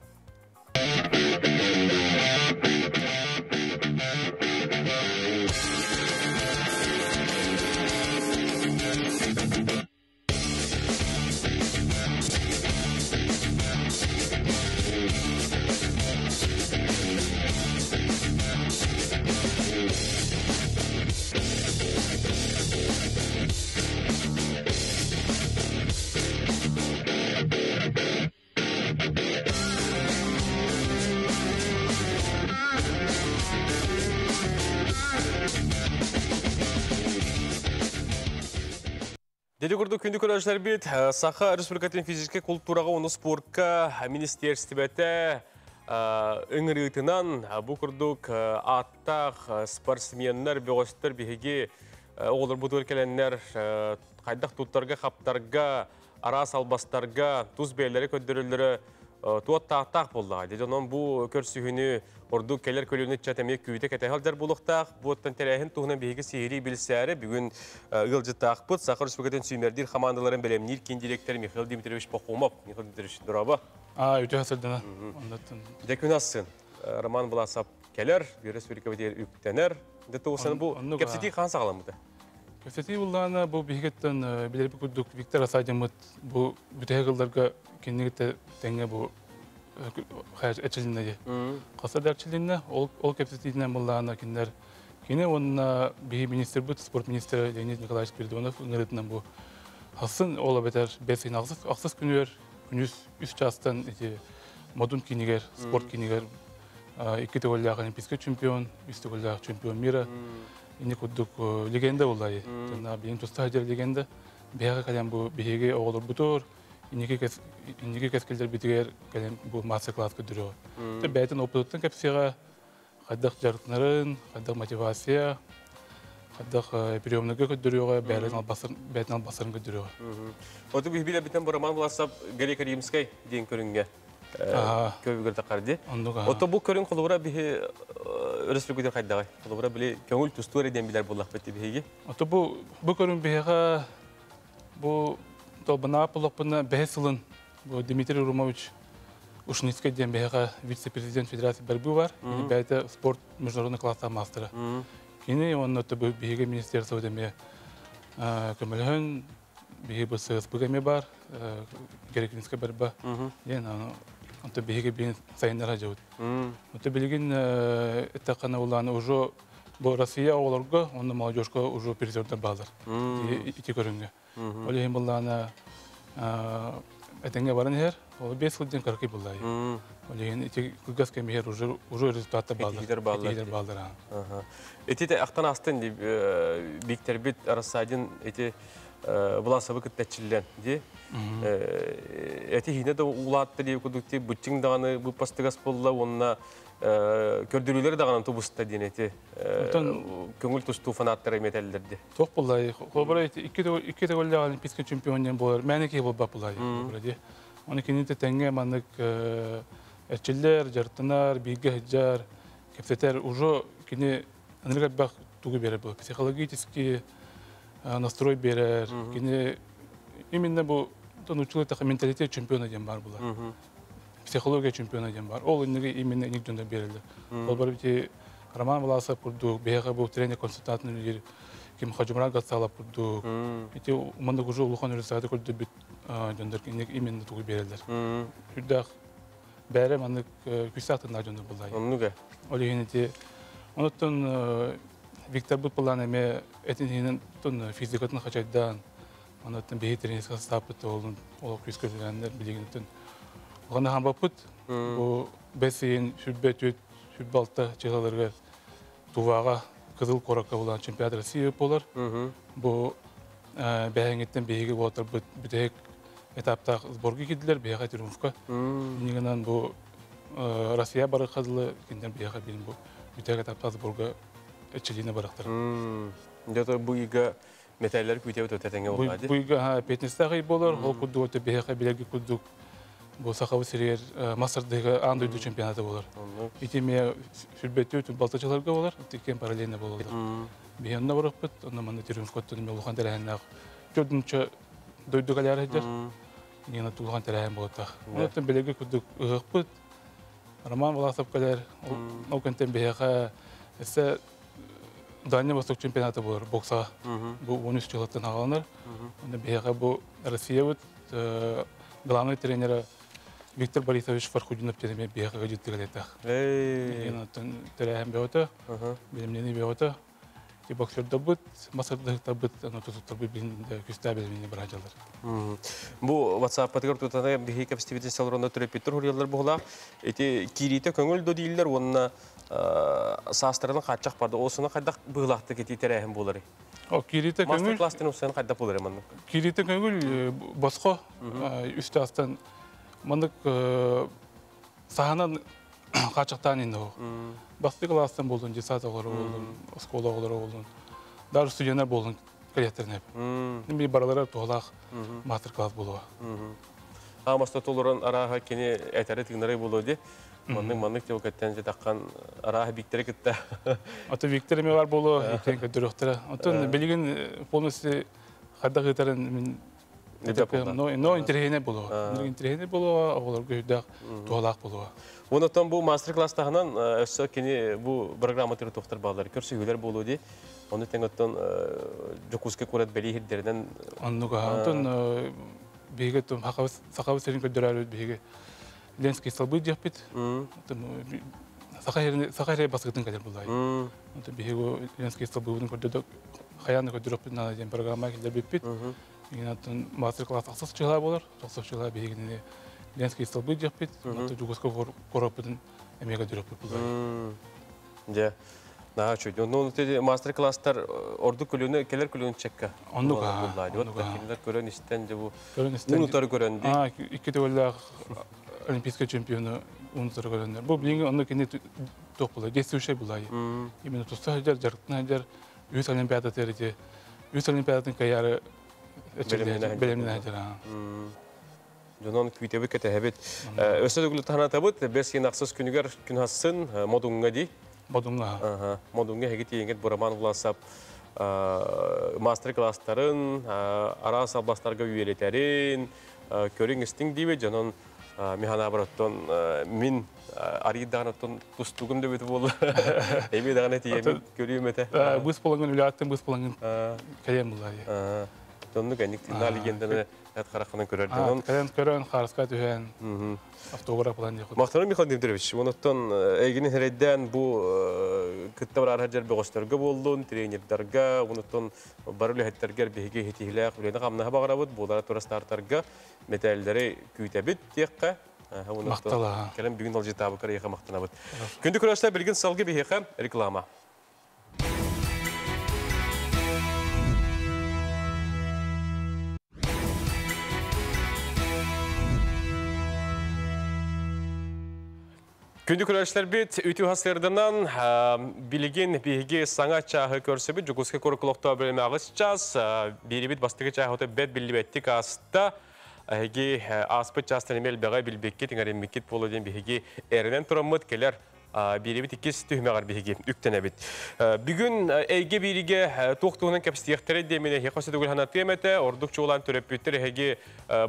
Деди курдук күндү көрөөчүлэрбит, Саха Республикатын физическэй култуураҕа уонна спортка министиэристибэтэ ыҥырыытынан бу курдук ааттаах спортсменнар, бөҕөстөр биһиги оҕолорбутугар кэлэннэр хайдах туттарга-хаптарга, араас албастарга тус бэйэлэри көрдөрөллөрө туоттаахтаах буоллаҕа. Дьэ онон бу көрсүһүүнү ордук кэлэр көлүөнэ ыччат эмиэ күүтэ кэтэһэ сылдьар буолуохтаах. Бу оттон тэрээһин туһунан биһиги сиһилии билсээри бүгүн ыалдьыттаахпыт Саха Республикатын сүүмэрдиир хамаандаларын бэлэмниир киин директор Михаил Дмитриевич Пахомов. Михаил Дмитриевич, дорообо. А, үтө сылдана. Дьэ күн ассын. Роман Власов кэлэр, республика үктэнэр. Дэ тугусан бу кэпсэтии хаан саҕаламмыта? Кэпсэтии буллаана бу биһигиттэн билэрбит курдук Виктор Асадиммыт бу бүтэһик ылларга кинигитте тэҥҥэ бу эчилиннэ дии. Хаса да эчилиннэ, ол ол кэпсэтиитинэн буллаана кинилэр кини уонна биһи министрбит, спорт министрэ Леонид Николаевич Спиридонов ыҥырыытынан бу хассын ол эбэтэр бэс ыйын ахсыс күнүгэр күнүс үс чаастан ити Модун кинигэр, спорт кинигэр икки төгүллээх олимпийский чемпион, үс төгүллээх чемпион мира Ини курдук легенда буоллай. Тына биһин туста сылдьар легенда. Биһиэхэ кэлэн бу биһиги оҕолорбутугар инники кэс инники кэскилдэрбитигэр кэлэн бу мастер-класс көрдөрүөҕэ. Тэ бэйэтин опытыттан кэпсиэҕэ, хайдах дьарыктанарын, хайдах мотивация, хайдах приемнарга көрдөрүөҕэ, бэйэлэрин албастарын бэйэтин албастарын көрдөрүөҕэ. Оту биһи билэбитен бу Роман Власов греко-римскай диэн көрүҥҥэ көбүгэр тахар Ото бу көрүҥ холобура биһи өрөспүүбүлүкэтин хайдаҕай? Холобура били көҥүл тустуу эрэ диэн билэр буоллахпыт биһиги. Ото бу бу көрүҥ биһиэхэ бу толбанаап олохпуна бэһис сылын бу Дмитрий Румович Ушницкай диэн биһиэхэ вице-президент Федерации борьбы бар. Кини бэйэтэ спорт международный класстаах маастара. Кини уонна биһиги министерство эмиэ көмөлөһөн. Биһи БССБ эми бар, Гереклинская борьба. Ден онто биһиги бин сайыннара жабыт. Онто билигин этакана уланы уже бу Россия оҕолорго, онно молодежка уже призердер баалар. Ити көрүнгө. Ол иһин буллаана этеңге баран иһэр, ол 5 сылдьан кыракый буллай. Ол иһин ити кылгас кэм иһэр уже результаттар баалар. Итилер баалар. Итилер баалар. Ити ахтан астын Виктор бит Рассадин ити Власовы кыттачиллен ди. Эти хине да улаатты дии кудукти бутчиң даганы бу пастыгас болла, онна көрдүрүлөр даганы тубуста диэн эти көңүл тустуу фанаттары метеллерди. Тох буллай. Хобара икки төгөллө олимпийский чемпион болар. Мәне ки болбап буллай. Оны кините теңге маннык эчиллер, жартынар, биге хиджар, кепсетер уже кини анырга бак тугу берер бу. Психологический настрой берер. Кини именно бу тонучулы така менталитет чемпиона ден бар була. Психология чемпиона ден бар. Ол инеге именно иник жөндөм берилди. Ол бар бити Роман Власов курдук, бега бу тренер консультантын лидер ким Хажумран Гацалов курдук. Ити мында уже улухан результаты көрдү бит жөндөр инек именно тугу берилдер. Хүрдах бәрі мандык күсәтын жөндөр булдай. Оннуга. Ол ити онуттан Виктор бут булан эме этин тон физикатын хачайдан онуттан беги тренерский состав олун ол күс көргәннәр билигин Оған хамбапыт бу бесин сүббе түт сүббалта чыгаларга Туваға Кызыл Коракка булан чемпионат России болар. Бу бәһәңеттен беги болар бүтәк этапта сборга киделәр, бега триумфка. Нигенән бу Россия бары кызылы киндән бега бин бу бүтәк этапта сборга эчелине барактыр. Дето бу ига металлар күтәп өтәтәңгә булды. Бу ига петнистә болар, ул кудду өтә бега биләге кудду. Бу сахабы сериер Масырдагы андойду чемпионаты болар. Ити ме сүрбетүү түн балтачыларга болар, тикен параллельно болар. Биянна барыппыт, онна манна триумф коттун ме улухан тәрәһәннәх. Төрдүнчө дойду галяры хәҗәр. Нина тулхан тәрәһән болатах. Онтон белеге кудук ыгыппыт. Роман Власов калер, ол кентен бияга эсе Дальний Восток чемпионаты болар бокса. Бу 13 жылыттан агаланар. Онда бияга бу Россия бут главный тренері Виктор Борисович Фархудинов тереме бияга житти галетах. Тәрәһән беота, билимнени беота. Ти боксерда бут, масырда бут, аны тутуктар бут билинде күстә билимнени бар жалар. Бу WhatsApp патыгар тутана бихи капстибитин салронда төрөпүттөр хурьялар була. Эти кирите көңүл до дииллер, онна састырын качак барды. Осуна кайдак быылакты кети терәһен булары. О, кирите көңүл. Мастер класстын усан кайдак булары маннык. Кирите көңүл боско үстө астан мындык саханан качыктан инде о. Басты класстан болдун, десат оғлары болдун, оскола оғлары болдун. Даже студенттер болдун калеттерне. Неме баралара тугалак мастер-класс болуа. Амаста толорон араха кени этери тигнары болу ди. Маннык деп кеттен же араха Виктор китте. Ата Виктор эме бар болу, итен көдөрөктөрө. Антон билген полностью хадда гытарын мен Но, но интерехине болу. Интерехине болу, оғлар көйдәк тугалак болу. Онотон бу мастер-класстахынан өссө кини бу программа түрү токтор балдар көрсүгүлөр болу ди. Оны тең оттон Жокуска курат бели хирдерден. Оннуга онтон биге том хакабы серин көдөрөлү биге Ленский столбы деппит. Сахаре баскытын кадер булай. Онтон биге Ленский столбы көдөрдө хаяны көдөрөп на ден программа келдер биппит. Инатын мастер-класс аксыз чыга болар, токсыз чыга бигине Ленский столбы деппит. Онтон Жокуска коропытын эмеге көдөрөп булай. Же. Наха чуйд. Онун теди мастер-класстар орду күлүнү, келер күлүнү чекке. Оннуга. Оннуга. Көрөн истен же бу. Көрөн истен. Унутар көрөн ди. А, икки төгөллөк олимпийский чемпиону унутар көрөндөр. Бу билинги онну кини ток булай, действующий булай. Именно туста хажар, жарыктын хажар, үс олимпиада терети. Үс олимпиадатын каяры белемнен хажар. Жонон күйтебі кетебит. Өсө төгүлү танатабыт, бес енақсыз күнүгер күн хасын модуңга ди. Модуңга. Модуңга хегит еңгет Бураман Власап мастер-класстарын, ара салбастарга үйелетерин, көрүң истиң дейбе, жонон михана бараттон мин аридаган тустугум деп өтүп болду. Эми даган эти эми көрүүм эте. Быс болонгон үләттен быс болонгон калем булар. Тонну кэнник тинна легенданы эт харахынан көрөр дьонун. Кэлэн көрөн, харыска түһэн, автограф булан диэхут. Махтанам Михаил Дмитриевич, онуттан эйгини херейден бу кытта барар жер бөгөстөргө боллун, тренердарга, онуттан бары үлэһиттэргэр биһиги хитиһилээх үлэни хамнаһа баҕарабыт, буолара тура стартарга металлары күүтэбит тиэххэ. Махтала. Кэлэн бүгүн алжытаабы карыйха махтанабыт. Күндү көрөстөр билгин салгы биһиэхэ реклама. Күндү көрөчләрбит үтү хасырданан билигин биһиги саңа чаһы көрсөбүт Жукуска коркулокто бөлөмөгүс час бирибит бастыгы чаһы бет биллибеттик аста эһиги аспыт частан эмел бэҕэ билбиккит иҥэриммиккит буолу диэн биһиги эрэнэн тураммыт келер бирибит иккис түһмэҕэр биһиги үктэнэбит. Бүгүн эйге бириге туох туһунан кэпсиэхтэрэ диэмине хиэхэ сөтүгүл ханатыам этэ ордук чуулаан төрөппүттэр эһиги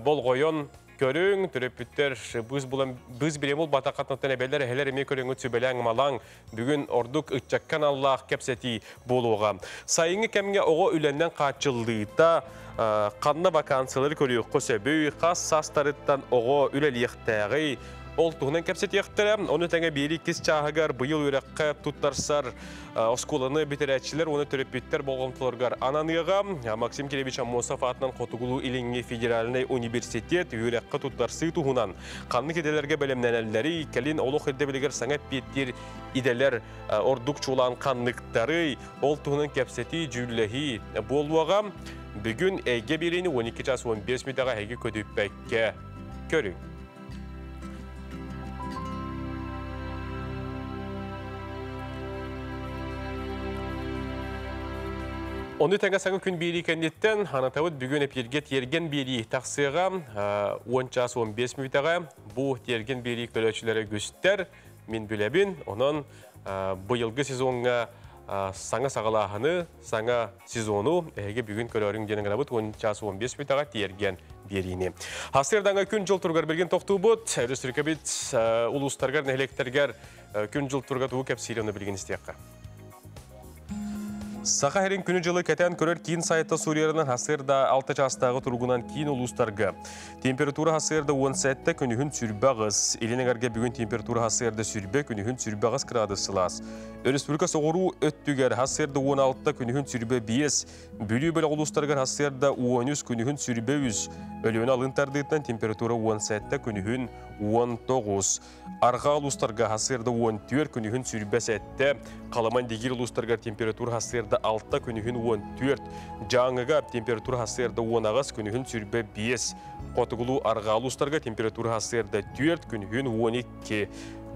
болҕойон көрүҥ төрөппүттэр быз булан быз биремул батакатнаттан эбелер эхелер эме көрүңү сүбеләң малаң бүгүн ордук ыччаккан аллаах кэпсэти болуға. Сайыңы кемге ого үленнен качылдыыта канна вакансиялары көрүөхкө сөбүй, хас састарыттан ого үлелиэхтээҕи ол туһунан кэпсэтиэхтэрэ, оны тэҥэ биири иккис чааһыгар быйыл үрэххэ туттарсар оскуоланы битерээччилэр оны төрөппүттэр болҕомтолоргар ананыаҕа Максим Киревич Аммосов атынан Хотугулуу Илиҥҥи федеральнай университет үрэххэ туттарсыы туһунан ханнык идэлэргэ бэлэмнэнэллэри кэлин олох ирдэбилигэр саҥа эппиэттиир идэлэр ордук чуулаан ханныктары ол туһунан кэпсэтии дьүүллэһии буолуоҕа. Бүгүн эйгэ биэриини 12 час 15 мүтэҕэ эһиги көтүппэккэ көрүҥ. Оны тәңе саңы күн бири кәннеттен, анатабыт бүгін эпирге терген бири тақсыға 10 час 15 мүтәға бу терген бири көлөчүләре күстер, мен билебин, онон быйылгы сезонга саңа сағалахыны, саңа сезону эге бүгін көлөрүң денен грабыт 10 час 15 мүтәға терген берини. Хасырдаңа күн жыл тургар берген тоқтубут, Республика бит улустаргар, нехлектергер күн жыл турга тугу кәпсийлі билген истияққа. Саха херин күні жылы кәтән көрер кейін сайты Суриярынан хасырда 6 частағы тұрғынан кейін улустарға. Температура хасырда 17 күнігін сүрбәғыз. Еленегерге бүгін температура хасырда сүрбе күнігін сүрбәғыз градус сылас. Республика соғыру өттігер хасырда 16 күнігін сүрбе 5. Бүлі бөлі улустаргар хасырда 13 күнігін сүрбе 100. Өліні алын тардытынан температура 17 күнігін 19. Арға улустарға хасырда 14 күнігін сүрбе 7. Қаламан дегер улустаргар температура хасырда 6 күнігін 14. Жаңыға температура хасырда 10 ағыз күнігін сүрбе 5. Қотығылу арға улустарға температура хасырда 4 күнігін 12.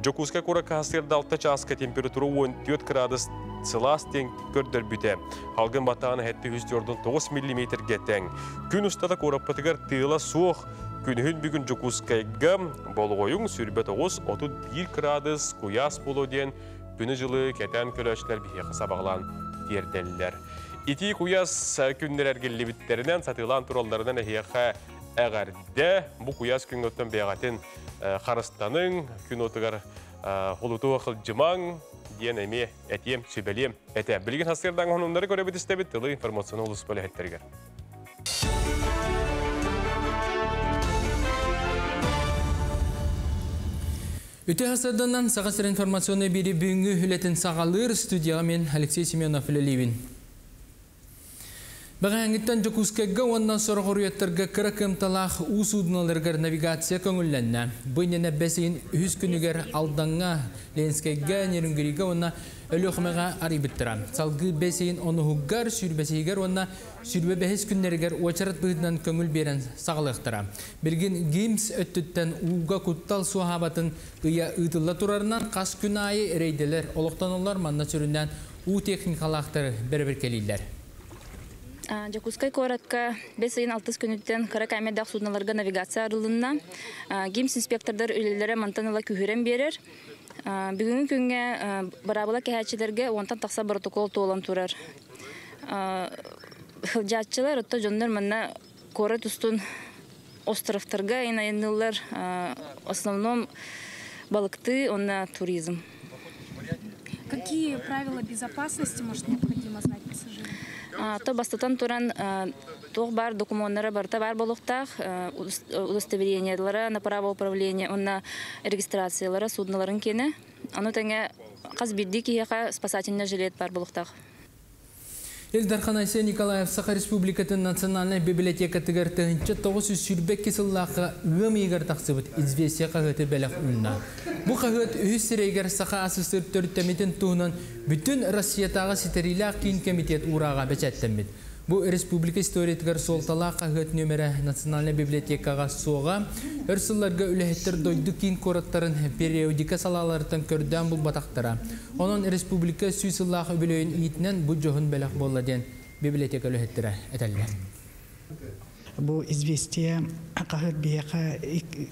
Жокуска курака хасырда 6 часка температура 14 градус сылас тең көрдөр бүте. Халгын батағаны хәтті 109 миллиметрге тең. Күн ұстата кораппытыгар тыла суох. Күнүһүн бүгүн Жокускайга болғойуң сүрбе 9 31 градус куяс болу ден күні жылы кәтән көлөчлөр бихе сабағлан терделлер. Ити куяс күннер әргеллебиттеринен сатылан туралларынан эхиэхэ әгәрдә бу куяс күнгөттөн бэйгатын харыстаның күн отугар холуту хылжымаң диэн эми этием сүбэлиэм этэ. Билигин хасырдан хонумнары көрөбүт истебит тылы информационный улус бөлөһөттергер. Үтө хасырданан сағасыр информационный бири бүгүнгү хүлетін сағалыр студияға мен Алексей Семенов үлелейбин. Бағаңыттан Жокускайга оннан сорох оруяттарга кыра кымталаах уу судуналарыгар навигация көңүллэннэ. Бу иннинэ бэс ыйын үһүс күнүгэр Алдаҥҥа, Ленскэйгэ, Нерюнгригэ уонна Өлүөхүмэҕэ арыйбыттара. Салгыы бэс ыйын онуһугар, сүүрбэсиһигэр уонна сүүрбэ бэһис күннэригэр уочарат быһыытынан көңүл биэрэн саҕалыахтара. Билигин ГИМС өттүттэн ууга куттал суоһаабатын ыйа ыытылла турарынан хас күн аайы рейделер олохтоноллор манна сүрүннээн уу техникалаахтары бэрэбиркэлииллэр. Жакускай куоракка бес ыйын алтыс күнүттэн кыра кээмэйдээх судналарга навигация арылынна. ГИМС инспектордар үлэлэрэ мантан ыла күһүрэн биэрэр. Бүгүҥҥү күҥҥэ быраабыла кэһээччилэргэ уонтан тахса протокол туолан турар. Хылдьааччылар, отто дьоннор манна куорат устун островтарга айанныыллар, в основном балыкты, онна туризм. Какие правила безопасности, может, необходимо знать пассажирам? То бастатан туран туох баар докумуоннара барыта баар буолуохтаах, удостоверениелара на право управления уонна регистрациялара судноларын киэнэ. Ону тэҥэ хас биирдии киһиэхэ спасательный жилет баар буолуохтаах. Ил Дархан Айсен Николаев Саха Республикатын Национальнай библиотекатыгар 1922 сыллаахха ыам ыйыгар тахсыбыт «Известия» хаһыаты бэлэх уунна. Бу хаһыат үһүс сирэйигэр Саха АССР төрүттэммитин туһунан Бүтүн Россиятааҕы ситэриилээх киин комитет уурааҕа бэчээттэммит. Бу республика историятыгар суолталаах хаһыат нүөмэрэ Национальнай библиотекаҕа суоҕа. Өр сылларга үлэһиттэр дойду киин куораттарын периодика салааларыттан көрдөөн булбатахтара. Онон республика 100 сыллаах үбүлүөйүн иитинэн бу дьоһун бэлэх буолла диэн библиотека үлэһиттэрэ этэллэр. Бу «Известия» хаһыат биһиэхэ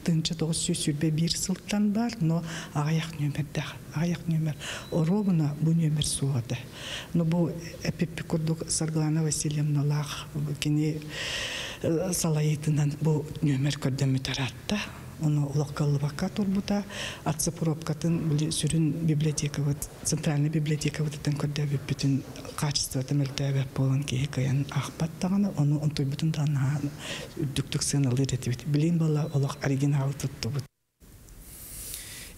1921 сылтан баар, но аҕыйах нүөмэрдээх, аҕыйах нүөмэр. Оруобуна бу нүөмэр суох этэ. Но бу эпиппит курдук Саргылана Васильевналаах кини салайыытынан бу нүөмэр көрдөммүт араатта. Ону олох кыллыбакка турбута. Отцепробкатын били сүрүн библиотекабыт, центральный библиотекабытыттан көрдөөбүппүтүн качествота мөлтөөбөт буолан киһи кыайан аахпат даҕаны, ону онтуйбутун да наһаа үрдүктүк сыаналыыр этибит. Билигин буолла олох оригиналы туттубут.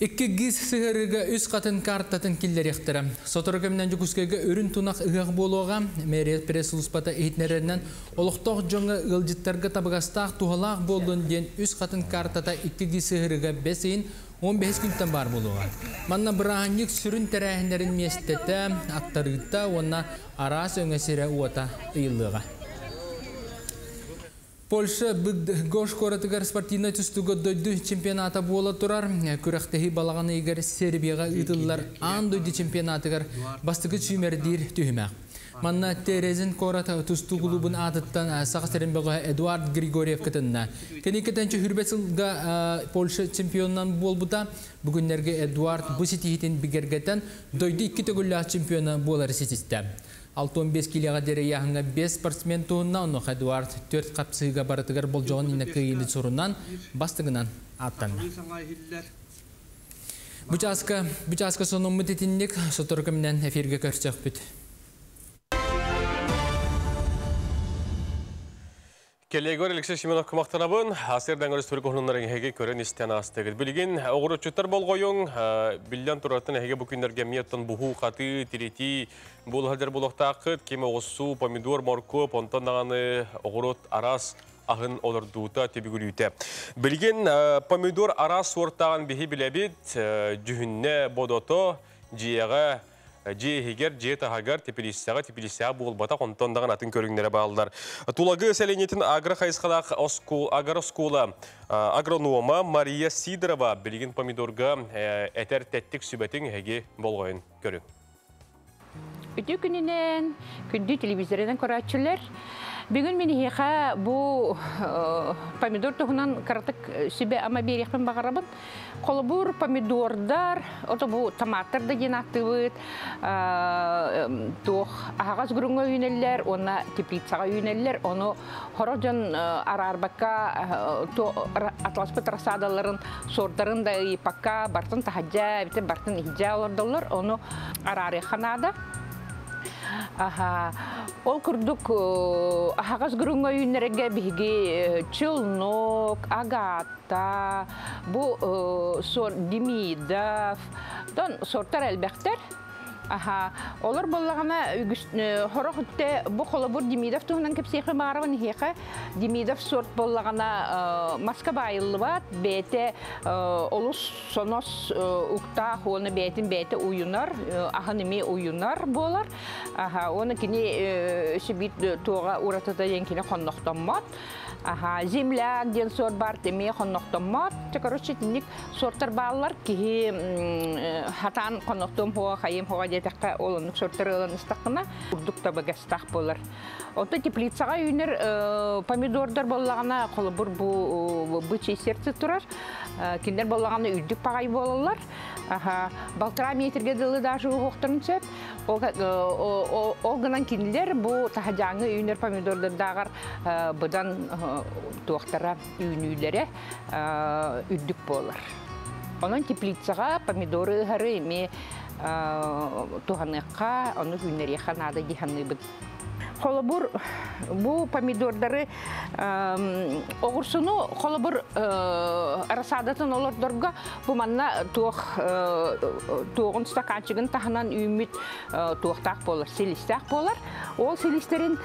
Икки ГИС сыһыарыыга үс хатын картатын киллэриэхтэрэ. Сотору кэминэн Дьокуускайга үрүн тунах ыһыах буолуоҕа. Мэрия пресс-сулууспата иһитиннэрэринэн, олохтоох дьоҥҥо ыалдьыттарга табыгастаах, туһалаах буоллун диэн үс хатын картата икки ГИС сыһыарыыга бэс ыйын 15 күнтэн баар буолуоҕа. Манна бырааһынньык сүрүн тэрээһиннэрин миэстэтэ, аттарыыта уонна араас өҥө сирэ-уота ыйыллыаҕа. Польша Быдгош куоратыгар спортивнай тустууга дойду чемпионата буола турар. Күрэхтэһии балаҕан ыйыгар Сербияҕа ыытыллар аан дойду чемпионатыгар бастакы сүүмэрдиир түһүмэх. Манна Терезин куорат тустуу кулуубун аатыттан Саха сирин бөҕөһө Эдуард Григорьев кытынна. Кини кытынчы хүрбэт сылга Польша чемпионунан буолбута. Бу күннэргэ Эдуард бу ситиһиитин бигэргэтэн дойду икки төгүллээх чемпиона буолары ситистэ. 65 киилэҕэ диэри ыйааһыҥҥа 5 спортсмен туһунна, онуоха Эдуард 4 хапсыһыыга барытыгар болдьоҕун иннэ кыайыыны сурунан, бастыҥынан ааттанна. Бу чааска, бу чааска сонуммут итинник, сотору кэминэн эфиргэ көрсөхпүт. Кэллиэгэр Алексей Семенов кымахтанабын, асырдан республика хонуннарын эһиги көрөн истэн аастыгыт. Билигин оҕуруччуттар болҕойуҥ, биллэн турартан эһиги бу күннэргэ миэттэн буһуу, хатыы, тиритии буолаһар буолуохтааххыт. Ким оҕуссуу, помидор, моркуоп, онтон даҕаны оҕурут араас аһын олордуута, түбүгүрүүтэ. Билигин помидор араас суортааҕын биһи билэбит, дьүһүннэ бодото, дьиэҕэ дьиэ иһигэр, дьиэ таһыгар, типилииссэҕэ, типилииссэҕэ буолбатах, онтон даҕаны атын көрүҥнэрэ бааллар. Тулагы сэлиэнньэтин агро хайысхалаах агрооскуола агронома Мария Сидорова билигин помидорга этэр тэттик сүбэтин эһиги болҕойун көрүҥ. Үтүө күнүнэн, күндү телевизорынан көрөөччүлэр. Бүгүн мин эһиэхэ бу помидор туһунан кыратык сүбэ ама биэриэхпин баҕарабын. Холобур, помидордар, ото бу томаттар да диэн ааттыыбыт, туох аһаҕас груҥҥа үүнэллэр уонна теплицаҕа үүнэллэр. Ону хорох дьон араарбакка атласпыт рассадаларын сордарын да ыйыппакка бартын таһадьа, эбэтэр бартын иһдьэ олордоллор. Ону араарыахха наада. Аха. Ол курдук аһаҕас груҥҥа үүннэрэргэ биһиги челнок, агата, бу сор Демидов, тон сортар элбэхтэр. Аха. Олор буоллаҕына үгүс хорох үттэ бу холобур Демидов туһунан кэпсиэхэ баарабын иһиэхэ. Демидов сорт буоллаҕына маска баайыллыбат, бэйэтэ олус сонос уктаах уонна бэйэтин бэйэтэ уйунар, аһын эмиэ уйунар буолар. Аха, уонна кини сибит туоҕа уратыта диэн кини хоннохтоммот. Аха, земляк диэн сорт бар эмиэ хоннохтоммот. Короче, итинник сортар бааллар киһи хатаан хоннохтуом хуа, хайым хуа диэтэххэ, ол оннук сортар ылан истаххына урдук табыгастаах буолар. Онто теплицаҕа үүнэр помидордар буоллаҕына, холобур бу бычий сердце турар. Кинилэр буоллаҕына үрдүк паҕай буолаллар. Аха, балтараа метрге дылы даже уһуохтарын сөп. Ол гынан кинилэр бу таһадьааҥҥы үүнэр помидордардааҕар быдан туохтара үүнүүлэрэ үрдүк буолар. Онон теплицаҕа помидоры ыһары эмиэ туһаныахха, ону үүннэриэххэ наада дии саныыбын. Холобур, бу помидордары оҕурсуну холобур рассадатын олордорго бу манна туох туоҕун стаканчигын таһынан үүммүт туохтаах буолар, силистээх буолар. Ол силистерин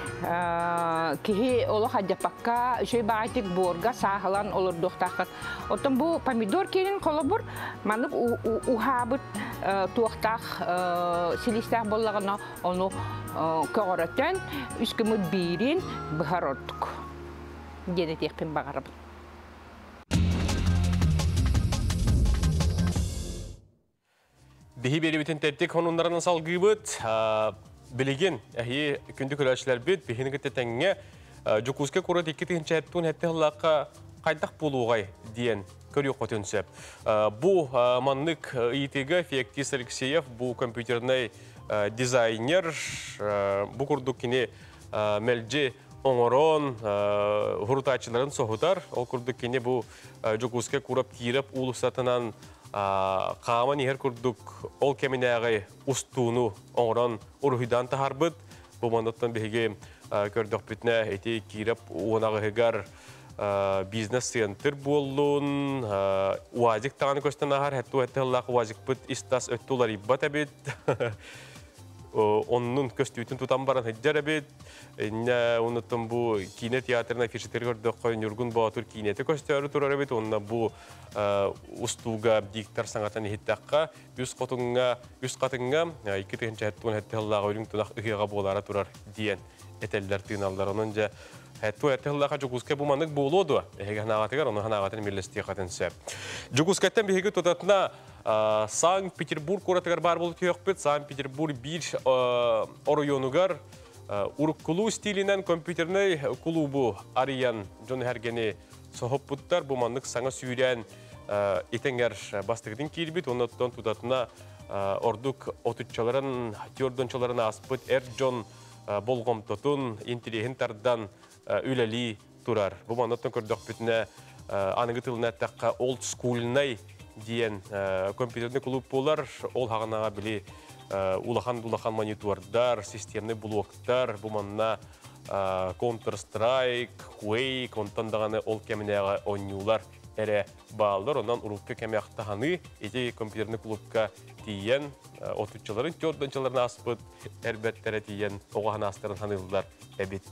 киһи олох адьаппакка үчүгэй баҕайытык буорга сааһылан олордуохтааххын. Оттон бу помидор киэнин холобур маннык уһаабыт туохтаах силистээх буоллаҕына ону көҕөрөтөн үс гыммыт биирин быһар ордук диэн этиэхпин баҕарабын. Биһи биэрибитин тэттик хонуннарынан салгыыбыт. Билигин эһи күндү көрөөччүлэрбит биһини кытта тэҥҥэ Дьокуускай куорат 2007 сыллаахха хайдах буолуоҕай диэн көрүөххүтүн сөп. Бу маннык ыйытыыга Феоктист Алексеев бу компьютернай дизайнер бу курдук кини мэлдьи оҥорон хурутааччыларын соһутар. Ол курдук кини бу Дьокуускай куорат Кииров уулуссатынан хааман иһэр курдук ол кэминээҕи устууну оҥорон уруһуйдаан таһаарбыт. Бу манныттан биһиги көрдөхпүтүнэ ити Кииров уонаҕыһыгар бизнес-центр буоллун, УАЗик даҕаны көстөн ааһар, хэтту хэттэ УАЗикпыт ис-тас өттө уларыйбат эбит. Оннун көстүүтүн тутан баран сылдьар эбит. Иннэ онуттан бу киинэ театрын афишатыгар көрдөххө Ньургун Боотур киинэтэ көстөөрү турар эбит. Онно бу устууга диктор саҥатан иһиттэххэ үс хотуҥҥа үс хатыҥҥа 2007 сыллааҕы үрүҥ тунах ыһыаҕа буолаара турар диэн этэллэр тыыналлар. Онон дьэ 7 сыллааҕа Дьокуускай бу маннык буолуо дуо? Эһиги ханаҕатыгар, ону ханаҕатын миллестиэхэтин сөп. Дьокуускайтан биһиги тутатына Санкт-Петербург куоратыгар баар буолу түһүөхпүт. Санкт-Петербург биир оройуонугар уруккулуу стилинэн компьютернай кулуубу арыйан дьон эргени соһуппуттар. Бу маннык саҥа сүүрэн итенгер бастыгытын киирбит, оннуттан тутатына ордук отуччаларын, тиордончаларын ааспыт эр дьон болҕомтотун, интириэһин тардан үлэлии турар. Бу манныттан көрдөхпүтүнэ аныгы тылына эттэххэ олд скульнай диэн компьютерный клуб буолар. Ол хаҕанаҕа били улахан-улахан монитордар, системный блоктар, бу манна Counter-Strike, Quake, онтон даҕаны ол кэминээҕи оонньуулар эрэ бааллар. Онон урукку кэми ахтаһаныы ити компьютерный клубка тиийэн отуччаларын, төрдөнчаларын ааспыт эрбэттере тиийэн оҕоһан аастарын ханыыллар эбит.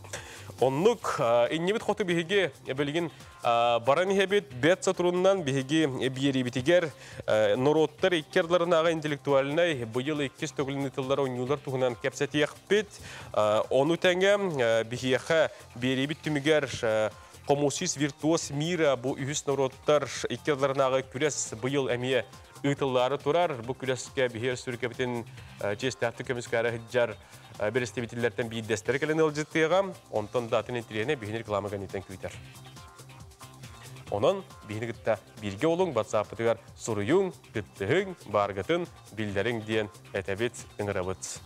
Оннук иннибит хоту биһиги билигин баран иһэбит бет сатуруннан биһиги биэрибитигэр норуоттар иккерларынааҕы интеллектуальнай быйыл иккис төгүлүн тыллар оонньуулар туһунан кэпсэтиэхпит. Ону тэҥэ биһиэхэ биэрибит түмүгэр Хомусис виртуоз мира бу үһүс норуоттар иккерларынааҕы күрэс быйыл эмиэ ыытыллаары турар. Бу күрэскэ биһиэр сүркэбитин чиэстээхтик көмүскээрэ сылдьар берестибитиллэртэн биирдэстери кэлэн ыалдьыттыаҕа. Онтон даатын интириэне биһини реклама кэнниттэн күүтэр. Онон биһини кытта бииргэ олуҥ, WhatsApp-ытыгар суруйуҥ, кыттыһыҥ, бааргытын биллэриҥ диэн этэбит, ыҥырабыт.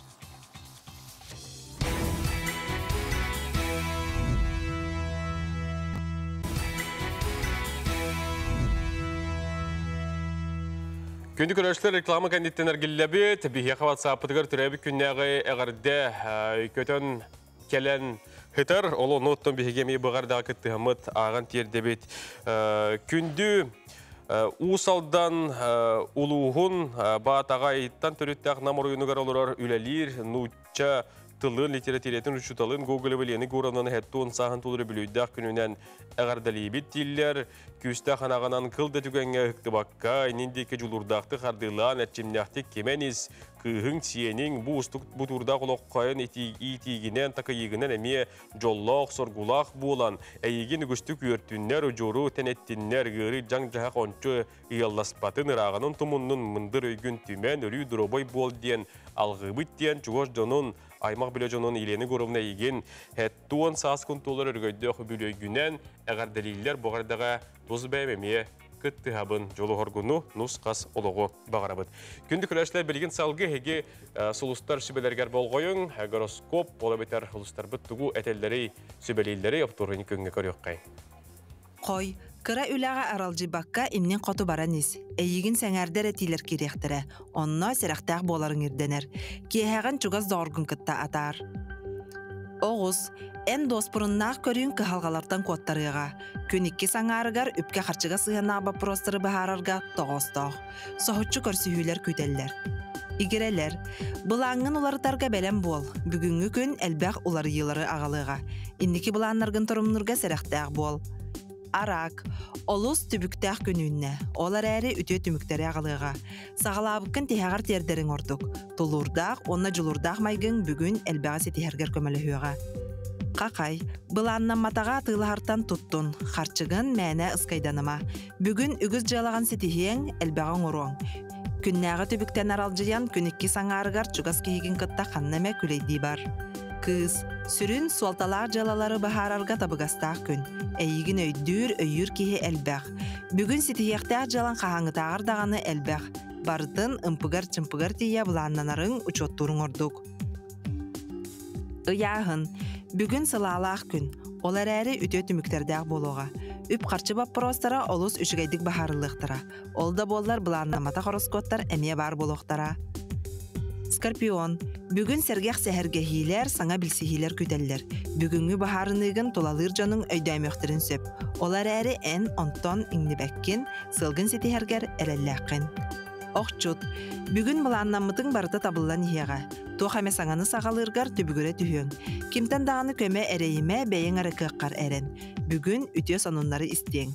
Күндү көрөөччүлэр реклама кэнниттэн эргиллэбит. Биһиэхэ WhatsApp-ытыгар төрөөбүт күннээҕи эҕэрдэ көтөн кэлэн хытар. Ол онуттан биһиги эмиэ быҕардаҕа кыттыһаммыт ааҕан тиэрдэбит. Күндү Уус Алдан улууһун Баатаҕайыттан төрүттээх Нам оройуонугар олорор үлэлиир нуучча тылын, литературатын учууталын Гоголева Лена Егоровнаны 70 сааһын толору бүлүйдээх күнүнэн эҕэрдэлиибит дииллэр. Күүстээх анаҕынан кыл да түгэҥҥэ ыһыктыбакка, иннин диэки дьулуурдаахтык хардыылаан, эрчимнээхтик кимэн ис, кыыһыҥ, сиэниҥ бу устук бутуурдаах олоххойон иитиигинэн, такайыыгынан эмиэ дьоллоох, соргулаах буолан, эйигин үгүстүк үөртүннэр, удьуору тэнэттиннэр, ыарыы дьаҥ-дьаһах ончу ыалласпатын, ырааҕынан тумуннун, мындыр өйгүн түмэн, өрүү доруобай буол диэн алҕыыбыт диэн чугас дьонун, аймах билэ дьонун Елена Егоровна эйигин 70 саас кунтуулар өргөйдөөх үбүлүөйгүнэн эҕэрдэлииллэр. Бу эҕэрдэҕэ тус бэйэм эмиэ кыттыһабын, дьолу-хоргуну, нус-хас олоҕу баҕарабыт. Күндү көрөөччүлэр билигин салгыы эһиги сулустар сүбэлэригэр болҕойуҥ, гороскоп, ол эбэтэр сулустарбыт тугу этэллэрий, сүбэлииллэрий оптуорунньук күҥҥэ көрүөххэй. Хой, кыра үлэҕэ аралдьыйбакка иннин хоту баран ис. Эйигин сэҥээрдэр этиилэр киириэхтэрэ. Онно сэрэхтээх буоларыҥ ирдэнэр. Киэһэҕин чугас доҕоргун кытта атаар. Оҕус, эн дуоспуруннаах көрүүҥ кыһалҕалартан куоттарыаҕа. Күн иккис аҥаарыгар үпкэ-харчыга сыһыаннаах боппуруостары быһаарарга тоҕоостоох. Соһуччу көрсүһүүлэр күүтэллэр. Игирэлэр, былааҥҥын уларытарга бэлэм буол. Бүгүҥҥү күн элбэх уларыйыылары аҕалыаҕа. Инники былааннаргын торумнуурга сэрэхтээх буол. Араак, олус түбүктээх күн үүннэ. Ол эрээри үтүө түмүктэри аҕалыаҕа. Саҕалаабыккын тиһэҕэр тиэрдэриҥ ордук. Тулуурдаах уонна дьулуурдаах майгыҥ бүгүн элбэҕи ситиһэргэр көмөлөһүөҕэ. Хахай, былааннамматаҕа атыылаһартан туттун, харчыгын мээнэ ыскайданыма. Бүгүн үгүс дьыалаҕын ситиһиэҥ, элбэҕи оҥоруоҥ. Күннээҕи түбүктэн аралдьыйан күн иккис аҥаарыгар чугас киһигин кытта ханна эмэ күлэйдии бар. Кыыс, сүрүн суолталаах дьыалалары быһаарарга табыгастаах күн. Эйигин өйдүүр, өйүүр киһи элбэх. Бүгүн ситиһиэхтээх дьыалаҥ хаһааҥҥытааҕар даҕаны элбэх. Барытын ымпыгар-чымпыгар тиийэ былааннанарыҥ, учуоттууруҥ ордук. Ыйааһын. Бүгүн сылаалаах күн. Ол эрээри үтүө түмүктэрдээх буолуоҕа. Үп-харчы боппуруостара олус үчүгэйдик быһаарыллыахтара. Ол да буоллар былааннамматах ороскуоттар эмиэ баар буолуохтара. Скорпион. Бүгүн сэргэх сэһэргэһиилэр, саҥа билсиһиилэр күүтэллэр. Бүгүҥҥү быһаарыныыгын тулалыыр дьонуҥ өйдөөмүөхтэрин сөп. Ол эрээри эн онтон иҥнибэккин, сыалгын ситиһэргэр эрэллээххин. Охчут. Бүгүн былааннаммытыҥ барыта табыллан иһиэҕэ. Туох эмэ саҥаны саҕалыыргар түбүгүрэ түһүөҥ. Кимтэн даҕаны көмө эрэйимэ, бэйэҥ эрэ кыаххар эрэн. Бүгүн үтүө сонуннары истиэҥ.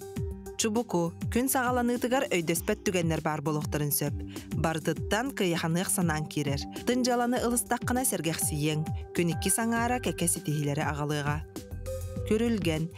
Чубуку, күн саҕаланыытыгар өйдөспөт түгэннэр баар буолуохтарын сөп. Барытыттан кыйаханыах санаан киирэр. Тын дьыаланы ылыстаххына сэргэхсийиэҥ. Күн иккис аҥаара кэккэ ситиһиилэри аҕалыаҕа. Күрүлгэн.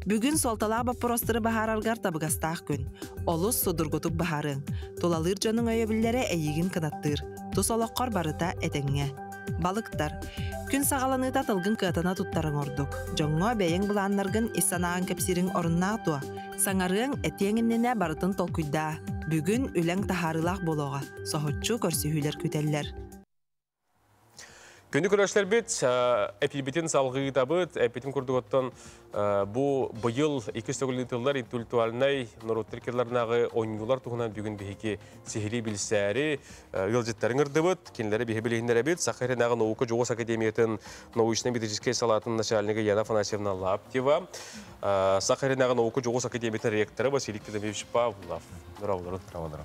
Бүгүн суолталаах боппуруостары быһаараргар табыгастаах күн. Олус судургутук быһаарыаҥ. Тулалыыр дьонуҥ өйөбүллэрэ эйигин кынаттыыр. Тус олоххор барыта этэҥҥэ. Балыктар. Күн саҕаланыыта тылгын кыатана туттарыҥ ордук. Дьоҥҥо бэйэҥ былааннаргын ис санааҕын кэпсиириҥ оруннаах дуо? Саҥарыаҥ, этиэҥ иннинэ барытын толкуйдаа. Бүгүн үлэҥ таһаарыылаах буолуоҕа. Соһуччу көрсүһүүлэр күүтэллэр. Күнү көрөшлөрбүт, эпибитин салгыытабыт, эпитин курдук оттон Бу быйыл иккис төгүл ыытыллар интеллектуальнай норуоттар иккиларнааҕы оонньуулар туһунан бүгүн биһиги сиһилии билсээри ыалдьыттарын ырдыбыт, кинилэри биһи билиһиннэрэбит. Саха сиринээҕи наука дьоҕус академиятын научнай-методическай салаатын начальнига Яна Афанасьевна Лаптева, Саха сиринээҕи наука дьоҕус академиятын ректора Василий Кузьмич Павлов. Здравствуйте.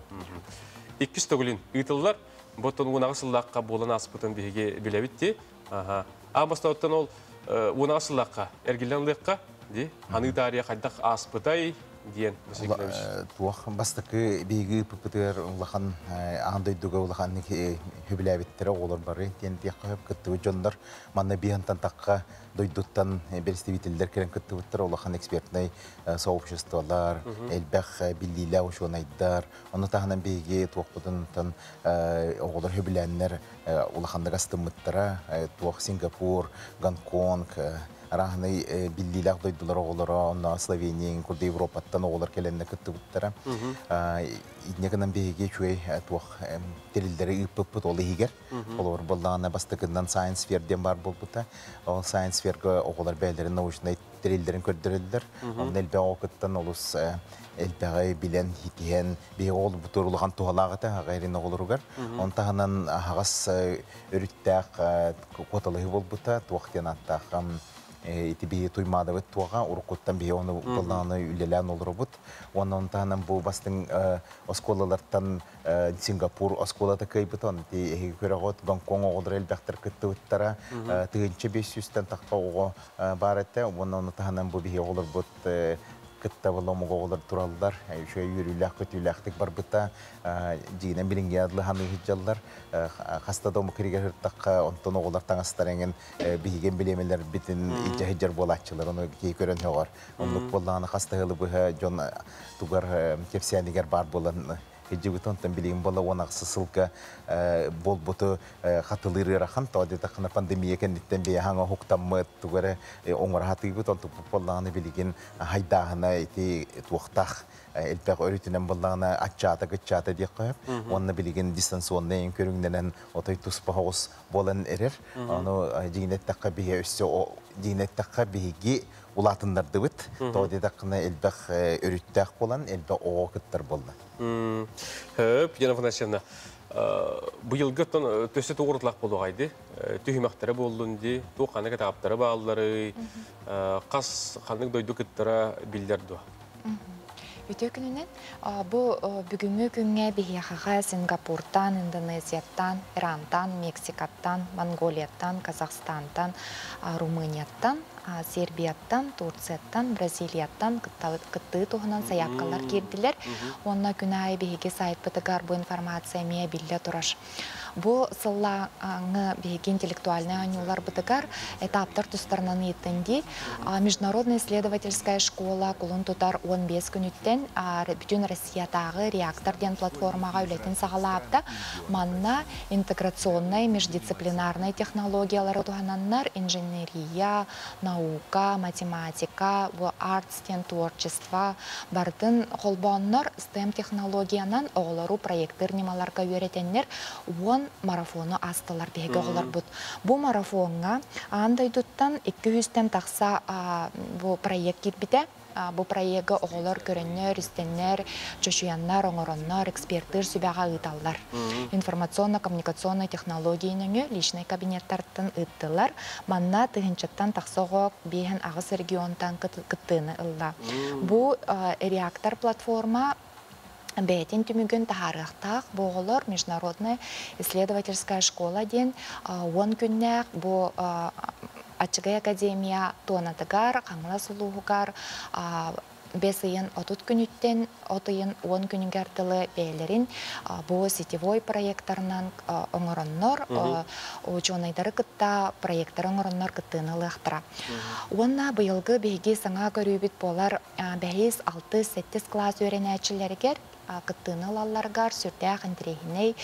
Иккис төгүлүн ыытыллар. Бу унаҕы сыллаахха буолан ааспытын биһиги билэбит ти. Аан бастаҕыттан ол уонаҕа сыллаахха эргиллэн ылыахха ди ханыы таарыйа хайдах ааспытай диэн Василий Николаевич. Туох бастакы биһиги ыыппыппытыгар улахан аан дойдуга улаханнык хөбүлээбиттэрэ оҕолор бары диэн диэххэ сөп кыттыбыт дьоннор манна биһантан тахха дойдуттан представителлэр кэлэн кыттыбыттар улахан экспертнай сообществолар элбэх биллиилээх учуонайдар ону таһынан биһиги туохпутунтан оҕолор хөбүлээннэр улаханнык астыммыттара. Туох Сингапур, Гонконг, арааһынай биллиилээх дойдулар оҕолоро, онно Словения, курдук Европаттан оҕолор кэлэннэ кыттыбыттара. Инньэ гынан биһиги үчүгэй туох тэриллэри ыыппыппыт ол иһигэр. Олор буоллаҕына бастакыннан Science Fair диэн баар буолбута. Ол Science Fair-га оҕолор бэйэлэрин научнай тэриллэрин көрдөрөллөр. Онно элбэх оҕо кыттан олус элбэҕи билэн, хитиһэн, биһиги оҕолорбутугар улахан туһалаах этэ аҕа эрин оҕолоругар. Он таһынан аһаҕас өрүттээх куоталаһыы буолбута, туох диэн ааттаах ити биһи туймаадабыт туоҕа уруккуттан биһи ону былааны үлэлээн олоробут. Уонна он таһынан бу бастыҥ оскуолалартан Сингапур оскуолата кыайбыта, оны эһиги көрөҕүт, Гонконг оҕолоро элбэхтэр кыттыбыттара, 1500-тэн тахха оҕо баар этэ, уонна ону таһынан бу биһи оҕолорбут кыттабыл омук оҕолор тураллар, үчүгэй үөрүүлээх көтүүлээхтик барбыта, дьиинэн билиҥҥи адлыһан ыһыдьаллар, хаста да омук иригэр ыртахха, онтон оҕолор таҥастар эҥин биһиги эмблемэлэрбитин илдьэ сылдьар буолааччылар, ону киһи көрөн сөҕөр. Оннук буоллаҕына хаста ыалы быһа дьон тугар кэпсээнигэр баар буолан Илдьибит онтон билигин буола 16 сылга буолбуту хатылыыр ыарахан тоҕо диэтэххинэ пандемия кэнниттэн бэйэ хаҥа уһуктаммыт тугу эрэ оҥоро сатыыбыт онтукпут буоллаҕына билигин хайдааһына ити туохтаах элбэх өрүтүнэн буоллаҕына аччаата кыччаата диэххэ сөп уонна билигин дистанционнай көрүҥнэнэн отой туспа соҕус буолан эрэр ону дьиҥин эттэххэ биһи өссө дьиҥин эттэххэ биһиги Улаатыннардыбыт. Тоҕо диэтэххинэ элбэх өрүттээх буолан, элбэх оҕо кыттар буолла. Хөп, Яна Афанасьевна, быйылгыттан төссө тугурутлах болуғайды. Түһүмэхтэрэ буоллун ди, ту ханнык этаптары бааллары, қас ханнык дойду кыттара биллэр дуо? Үтө күнүнэн бу бүгүҥҥү күҥҥэ биһиэхэҕэ Сингапуртан, Индонезияттан, Ирантан, Мексикаттан, Монголияттан, Казахстантан, Румынияттан, Сербияттан, Турцияттан, Бразилияттан кыттыы туһунан сайаапкалар киирдилэр. Уонна күн аайы биһиги сайтпытыгар бу информация эмиэ биллэ турар. Бу сыллааҥы биһиги интеллектуальнай оонньууларбытыгар этаптар тустарынан ыйыттын дии. Международная исследовательская школа кулун тутар 15 күнүттэн бүтүн Россиятааҕы реактор диэн платформаҕа үлэтин саҕалаабыта. Манна интеграционнай междисциплинарнай технологиялары туһананнар инженерия, наука, математика, бу артс диэн творчество барытын холбооннор STEM технологиянан оҕолору проекттыыр ньымаларга үөрэтэннэр 10 марафону аастылар биһиги оҕолорбут. Бу марафоҥҥа аан дойдуттан 200-тэн тахса бу проект киирбитэ. Бу проекка оҕолор көрөннөр, истэннэр, чочуйаннар, оҥороннор, эксперттыыр сүбэҕэ ыыталлар. Информационно-коммуникационной технологии нөҥүө личный кабинеттартан ыыттылар. Манна тыһынчаттан тахса оҕо 58 регионтан кыттыыны ылла. Бу реактор платформа бэйэтин түмүгүн таһаарыахтаах. Бу оҕолор Международная исследовательская школа диэн 10 күннээх бу Аччыгый академия туонатыгар, Хаҥалас улууһугар 5 ыйын 30 күнүттэн от ыйын 10 күнүгэр дылы бэйэлэрин бу сетевой проекттарынан оҥороннор, учуонайдары кытта проекттары оҥороннор кыттыыны ылыахтара. Уонна быйылгы биһиги саҥа көрүүбүт буолар 5, 6, 7 кылаас үөрэнээччилэригэр кыттыыны ылалларыгар сүрдээх интэриэһинэй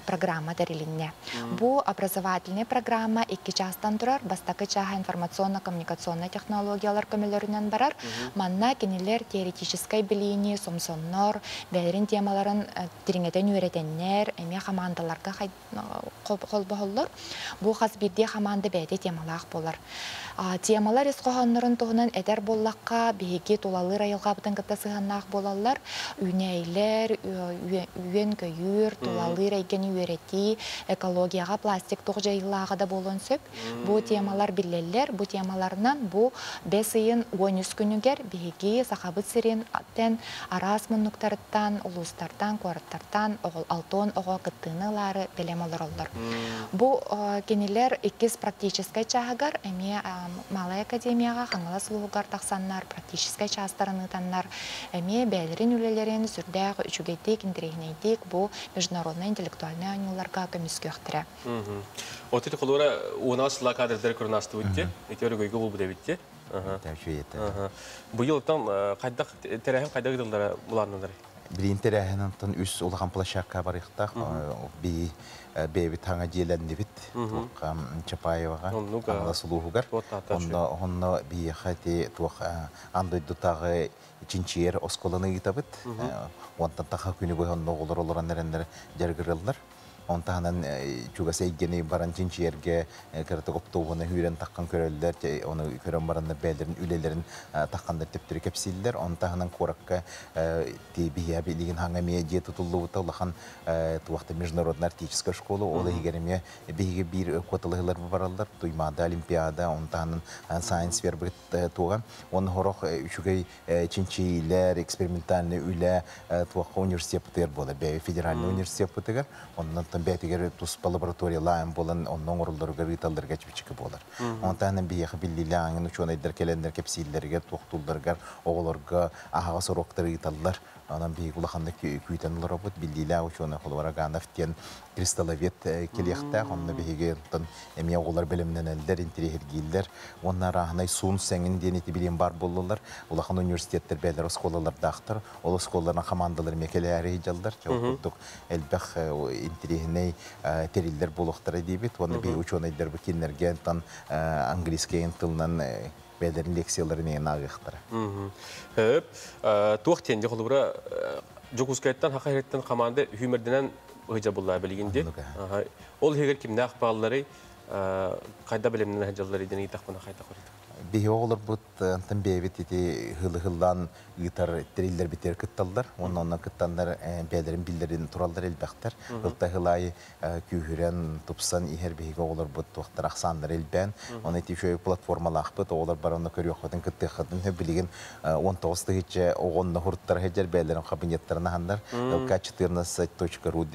программа тэрилиннэ. Бу образовательный программа икки чаастан турар. Бастакы чааһа информационно-коммуникационнай технологиялар көмөлөрүнэн барар. Манна кинилэр теоретическай билиини сомсоннор, бэйэлэрин темаларын дириҥэтэн үөрэтэннэр, эмиэ хамаандаларга холбоһоллор. Бу хас биирдии хамаанда бэйэтэ темалаах буолар. Темалар ис хоһооннорун туһунан этэр буоллахха, биһиги тулалыыр айылҕабытын кытта сыһыаннаах буолаллар. Үүнээйилэр, үөн-көйүүр, тулалыыр эйгэни үөрэтии, экологияҕа пластик туох дьайыылааҕа да буолуон сөп. Бу темалар биллэллэр. Бу темаларынан бу бэс ыйын 13 күнүгэр биһиги Сахабыт сирин араас муннуктарыттан, улуустартан, куораттартан 60 оҕо кыттыыны ылаары бэлэм олороллор. Бу кинилэр иккис практическай чааһыгар эмиэ Малай академияҕа Хаҥалас улууһугар тахсаннар, практическай чаастарын ыытаннар, эмиэ бэйэлэрин үлэлэрин сүрдээх үчүгэйдик, интэриэһинэйдик бу международнай интеллектуальнай оонньууларга көмүскүөхтэрэ. Отит холура уонаас сыла кадрдары көрөн астыбытте, ити өрөгөйгө болбут эбитте. Быйылтан хайдах тэрээһин хайдах ыытыллара былааннанар? Билин тэрээһин онтон үс улахан площадка барыахтаах. Би бэйэбит хаҥа дьиэлэннибит туохха Чапаеваҕа, Хаҥалас улууһугар. Онно онно биһиэхэ ити туох аан дойдутааҕы чинчийэр оскуоланы ыытабыт. Онтон таха күнү быһа онно оҕолор олорон эрэннэр дьарыгыраллар. Он таһынан чугас эйгэни баран чинчийэргэ кыратык оптуобуна хүүрэн таххан көрөллөр, ону көрөн бараннар бэйэлэрин үлэлэрин тахханнар төптөрү кэпсииллэр. Он таһынан куоракка ти биһиэ билигин хаҥа эмиэ дьиэ тутуллубута улахан туохта международная арктическая школа, ол иһигэр эмиэ биһиги биир куоталаһыылар бараллар, Туймаада Олимпиада, он таһынан Science Fair туоҕа. Он хорох үчүгэй чинчийиилэр, экспериментальный үлэ туохха университеппытыгар буолар, бэйэ федеральный университеппытыгар, оннон бээтигэр туспа лабораториялаан буолан, онно оҥороллоругар ыыталларга чүпчүкэ буолар. Онтон биһиэхэ биллиилээх учуонайдар кэлэннэр кэпсииллэригэр, туохтуулларыгар, оҕолорго аһаҕас уроктары ыыталлар. Онон биһиги улаханнык күүтэн олоробут, биллиилээх учуонай Холобор Аганов диэн кристалловед келиэхтээх, онно биһиги онтон эмиэ оҕолор бэлэмнэнэллэр, интириэһиргииллэр. Уонна арааһынай суун сэҥин диэн ити билим бар буоллулар. Улахан университеттер бээлэр оскуолалардаахтар. Ол оскуолаларынан командалар эмиэ кэлээри дьаллар. Чэ, курдук элбэх интириэһинэй тэриллэр буолуохтара диибит. Уонна биһиги учуонайдар бу кинилэргэ онтон английский тылынан бээлэрин лекцияларын эҥин ааҕыахтара. Хөп. Туох диэн дьэ холобура Дьокуускайтан хаха иһиттэн команда хүмэрдэнэн ыһыдьа буллаа билигин ди. Ол иһигэр кимнээх баалларый, хайда билимнэн сылдьалларый диэн ыйытахпына хайдах көрөтүк? Биһи оҕолорбут антан бэйэбит ити хылы-хыллаан ыытар тэриллэрбитигэр кытталлар. Уонна онно кыттаннар бэйэлэрин биллэрин тураллар элбэхтэр. Ылта хыл аайы күүһүрэн, тупсан иһэр биһиги оҕолорбут туохтар ахсааннара элбээн. Оны ити үчүгэй платформалаахпыт, оҕолор бар онно көрүөххүтүн, кыттыаххытын сөп. Билигин 19 тыһыынча оҕо онно хуруттара сылдьар бэйэлэрин кабинеттарын аһаннар. lk14.ru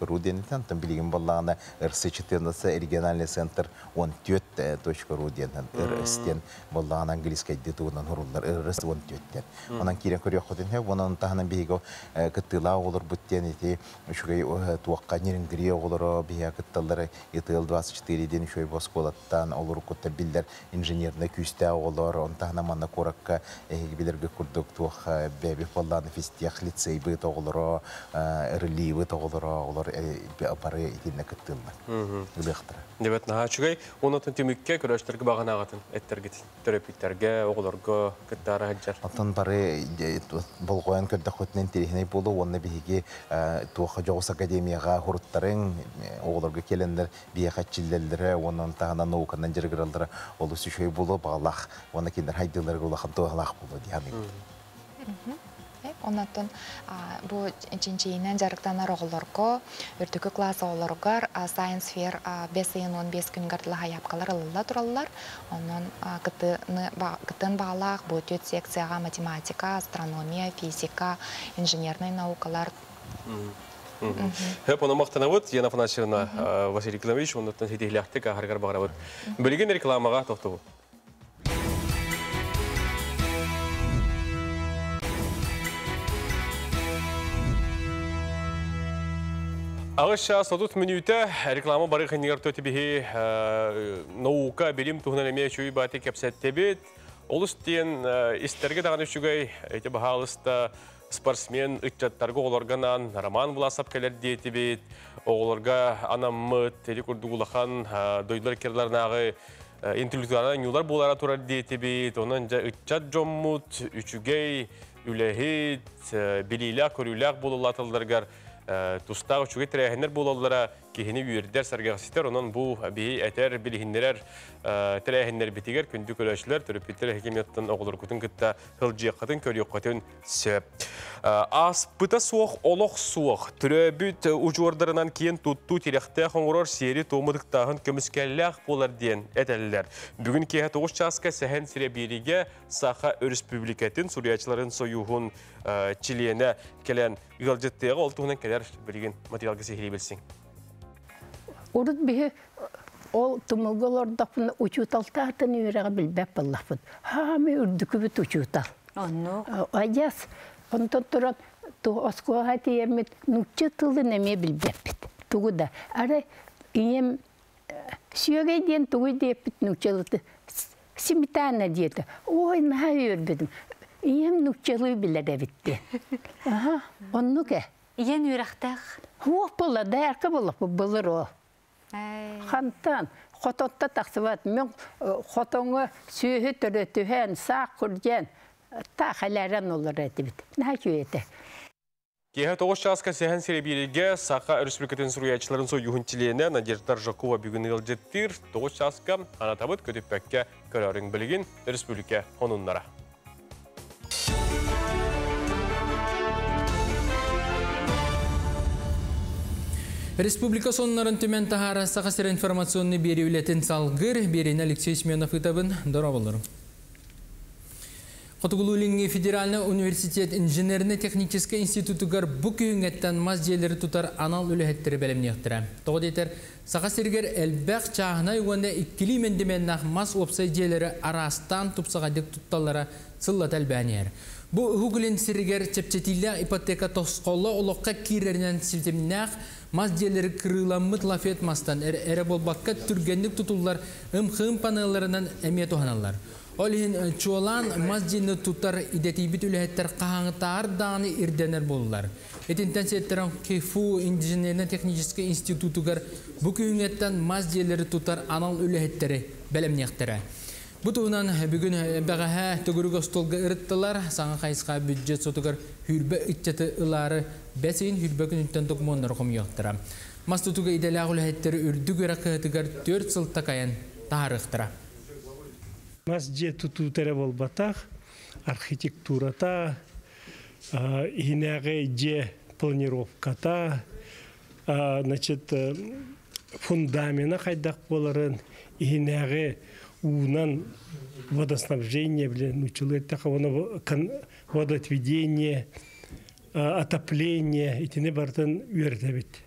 .ru диэнитэн, онтон билигин буоллаҕына rc14 региональный центр 14.ru диэн РС диэн буоллаҕына английскайдыы тугунан хуруллар РС 14 диэн. Онон киирэн көрүөххүтүн сөп. Онон таһынан биһиги кыттыылаах оҕолорбут диэн ити үчүгэй туохха Нерюнгри оҕолоро биһиэхэ кытталлар ИТЛ-24 диэн үчүгэй бу оскуолаттан олоруккуттан биллэр инженернэй күүстээх оҕолор. Он таһынан манна куоракка эһиги билэргэ курдук туох бэйэбит буоллаҕына физтех лицейбыт оҕолоро, РЛИбыт оҕолоро, олор бары итиннэ кыттыыллар. Ылыахтара. Дебет наһаа үчүгэй. Онотон түмүккэ көрөөччүлэргэ баҕанаҕытын эттэргит төрөппүттэргэ, оҕолорго кыттаара сылдьар. Оттон бары болҕойон көрдөххүтүнэн интэриэһинэй буолуо уонна биһиги туохха дьоҕус академияҕа хуруттарыҥ оҕолорго кэлэннэр биһиэхэ эрчиллэллэрэ уонна ону таһынан науканан дьарыгыраллара олус үчүгэй буолуо баҕалаах уонна кинилэр хайдыыларыгар улахан туһалаах буолуо дии саныыбын. Оннотон бу чинчийинэн дьарыктанар оҕолорго, үрдүкү класс оҕолоругар Science Fair 5 ыйын 15 күнүгэр дылы хайаапкалар ылылла тураллар. Онон кыттыан баҕалаах бу түөрт секцияҕа математика, астрономия, физика, инженернай наукалар. Хөп, ону мактанабыт, Яна Афанасьевна, Василий Климович, оннуттан ситиһилээхтик аһаргар баҕарабыт. Билигин рекламаҕа тохтобут. Аҕыс чаас 30 мүнүүтэ реклама бары ханнигар төтүбиһи наука, билим туһунан эмиэ үчүгэй баати кэпсэттибит. Олус диэн истэргэ даҕаны үчүгэй, ити баһаалыста спортсмен ыччаттарга оҕолорго анаан Роман Власов кэлэр диэтибит. Оҕолорго анаммыт, или курдук улахан дойдулар керларнааҕы интеллектуальнай ньуулар буолара турар диэтибит. Онон дьэ ыччат дьоммут үчүгэй, үлэһит, билиилээх-көрүүлээх буолулааталларыгар тустаах үчүгэй тэрээһиннэр буолаллара киһини үөрдэр, сэргэхситэр. Онон бу биһи этэр, билиһиннэрэр тэрээһиннэрбитигэр күндү көрөөччүлэр, төрөппүттэр эһиги оҕолоргутун кытта сылдьыаххытын, көрүөххүтүн сөп. Ааспыта суох олох суох. Төрөөбүт удьуордарынан киэн туттуу тирэхтээх оҥорор сиэри-туому ытыктааһын көмүскэллээх буолар диэн этэллэр. Бүгүн киэһэ 9 чааска Сэһэн сирэ биэриигэ Саха Өрөспүүбүлүкэтин суруйааччыларын сойууһун чилиэнэ кэлэн ыалдьыттыаҕа. Ол туһунан кэлэр билигин материалга сиһилии билсиҥ. Урут биһи ол тумулга олордохпуна учууталтаатын үөрэҕи билбэт буоллахпыт. Хаамый үрдүкүбүт учуутал. Оннук. Адьас онтон туран оскуолаҕа тиийэммит нуучча тылын эмиэ билбэппит. Тугу да. Арай ийэм сүөгэй диэн тугуй диэппит нууччалыты сметана диэтэ. Ой, наһаа үөрбүтүм. Ийэм нууччалыы билэр эбит диэн. Аха, оннук ээ. Ийэн үөрэхтээх. Хуох буолла, дайарка буолла былыр ол. Хантан хотонто тахсыбат. Мен хотоҥҥо сүөһү төрөтүһэн, саах күрдьэн, таах элээрэн олорор этибит. Наһаа үчүгэй этэ. Киэһэ 9 чааска Сэһэн сирэбииригэ Саха Өрөспүүбүлүкэтин суруйааччыларын сойууһун чилиэнэ Надежда Ржакова бүгүн ыалдьыттыыр. 9 чааска анатабыт көтүппэккэ көрөрүҥ билигин республика хонуннара. Республика сонуннарын түмэн таһаара Саха сирэ информационный биэрии үлэтин салгыр. Биэриини Алексей Семенов ыытабын. Дорооболорум. Хотугулуу-Илиҥҥи федеральнай университет инженернэй-техническэй институтугар бу күһүҥҥэттэн мас дьиэлэри тутар анал үлэһиттэри бэлэмниэхтэрэ. Тоҕо диэтэр, Саха сиригэр элбэх чааһынай уонна иккилии мэндимэннээх мас уопсай дьиэлэри араастаан тупсаҕайдык тутталлара сыллата элбээн иһэр. Бу Уһук Илин сиригэр чэпчэтиилээх ипотека тосхоло олоххо киирэринэн ситимнээх мас дьиэлэри кырыыламмыт лафет мастан эрэ буолбакка түргэнник тутуллар ымхыым панелларынан эмиэ туһаналлар. Ол иһин чуолаан мас дьиэни тутар идэтийбит үлэһиттэр хаһааҥытааҕар даҕаны ирдэнэр буоллулар. Итинтэн сиэттэрэн ХИФУ инженерно-техническэй институтугар бу күһүҥҥэттэн мас дьиэлэри тутар анал үлэһиттэри бэлэмниэхтэрэ. Бу туһунан бүгүн бэҕэһээ төгүрүк остуолга ырыттылар. Саҥа хайысха бюджет сотугар хүрбэ ыччаты ылаары бэс ыйын хүрбэ күнүттэн докумуоннары хомуйуохтара. Мас тутууга идэлээх үлэһиттэри үрдүк үөрэх кыһатыгар 4 сыл такайан таһаарыахтара. Мас дьиэ тутуута эрэ буолбатах, архитектурата, иһинээҕи дьиэ планировката, значит, фундамена хайдах буоларын, иһинээҕи уунан водоснабжение, блин, нууччалыы эттэххэ, водоотведение, отопление итини барытын үөрэтэбит.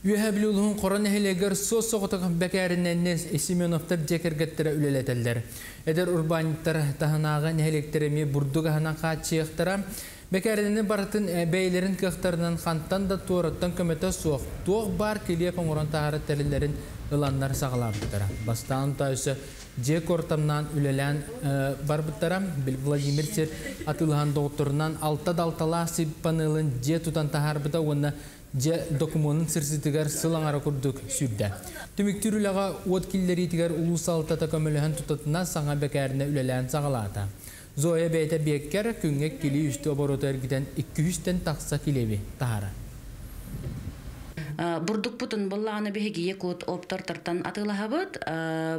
Үөһээ Бүлүү улууһун Хоро нэһилиэгэр суос-соҕотох бэкээринэнни Семеновтар дьиэ кэргэттэрэ үлэлэтэллэр. Эдэр урбаанньыттар таһынааҕы нэһилиэктэри эмиэ бурдук аһынан хааччыйыахтара. Бэкээринэни барытын бэйэлэрин кыахтарынан хантан да туораттан көмөтө суох, туох баар килиэп оҥорон таһаарар тэриллэрин ыланнар саҕалаабыттара. Бастаан утаа өссө дьиэ куортамнаан үлэлээн барбыттара. Владимир сир атыылаһан доҕотторунан алта далталаах сир панелын дьиэ тутан таһаарбыта уонна дьиэ докумуонун сырсыытыгар сыл аҥара курдук сүүрдэ. Түмүктүүр үлэҕэ уот киллэриитигэр улуус салалтата көмөлөһөн тутатына саҥа бэкээринэ үлэлээн саҕалаата. Зоя бэйэтэ биэккэр күҥҥэ иккилии үстүү обороту эргитэн икки тахса килиэби таһаарар. Бурдукпутун буллаҕына биһиги якут оптортортон атыылаһабыт.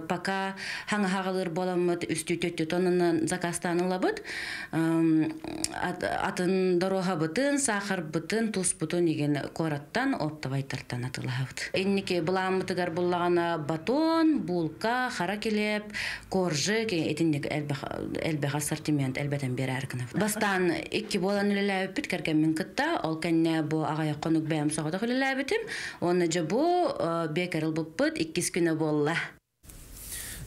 Пока хаҥаһаҕалыыр буоламмыт үстүү төттү тоннанан заказтаан ылабыт. Атын доруоһабытын, саахарбытын, туспутун игин куораттан оптовайтартан атыылаһабыт. Инники былааммытыгар буллаҕына батон, булка, хара килиэп, коржик итинник элбэх элбэх ассортимент элбэтэн биэрээр гынабыт. Бастаан икки буолан үлэлээбиппит кэргэммин кытта, ол кэннэ бу аҕыйах хонук бэйэм соҕотох үлэлээбитим. Уонна дьэ бу бекер ылбыппыт иккис күнэ буолла.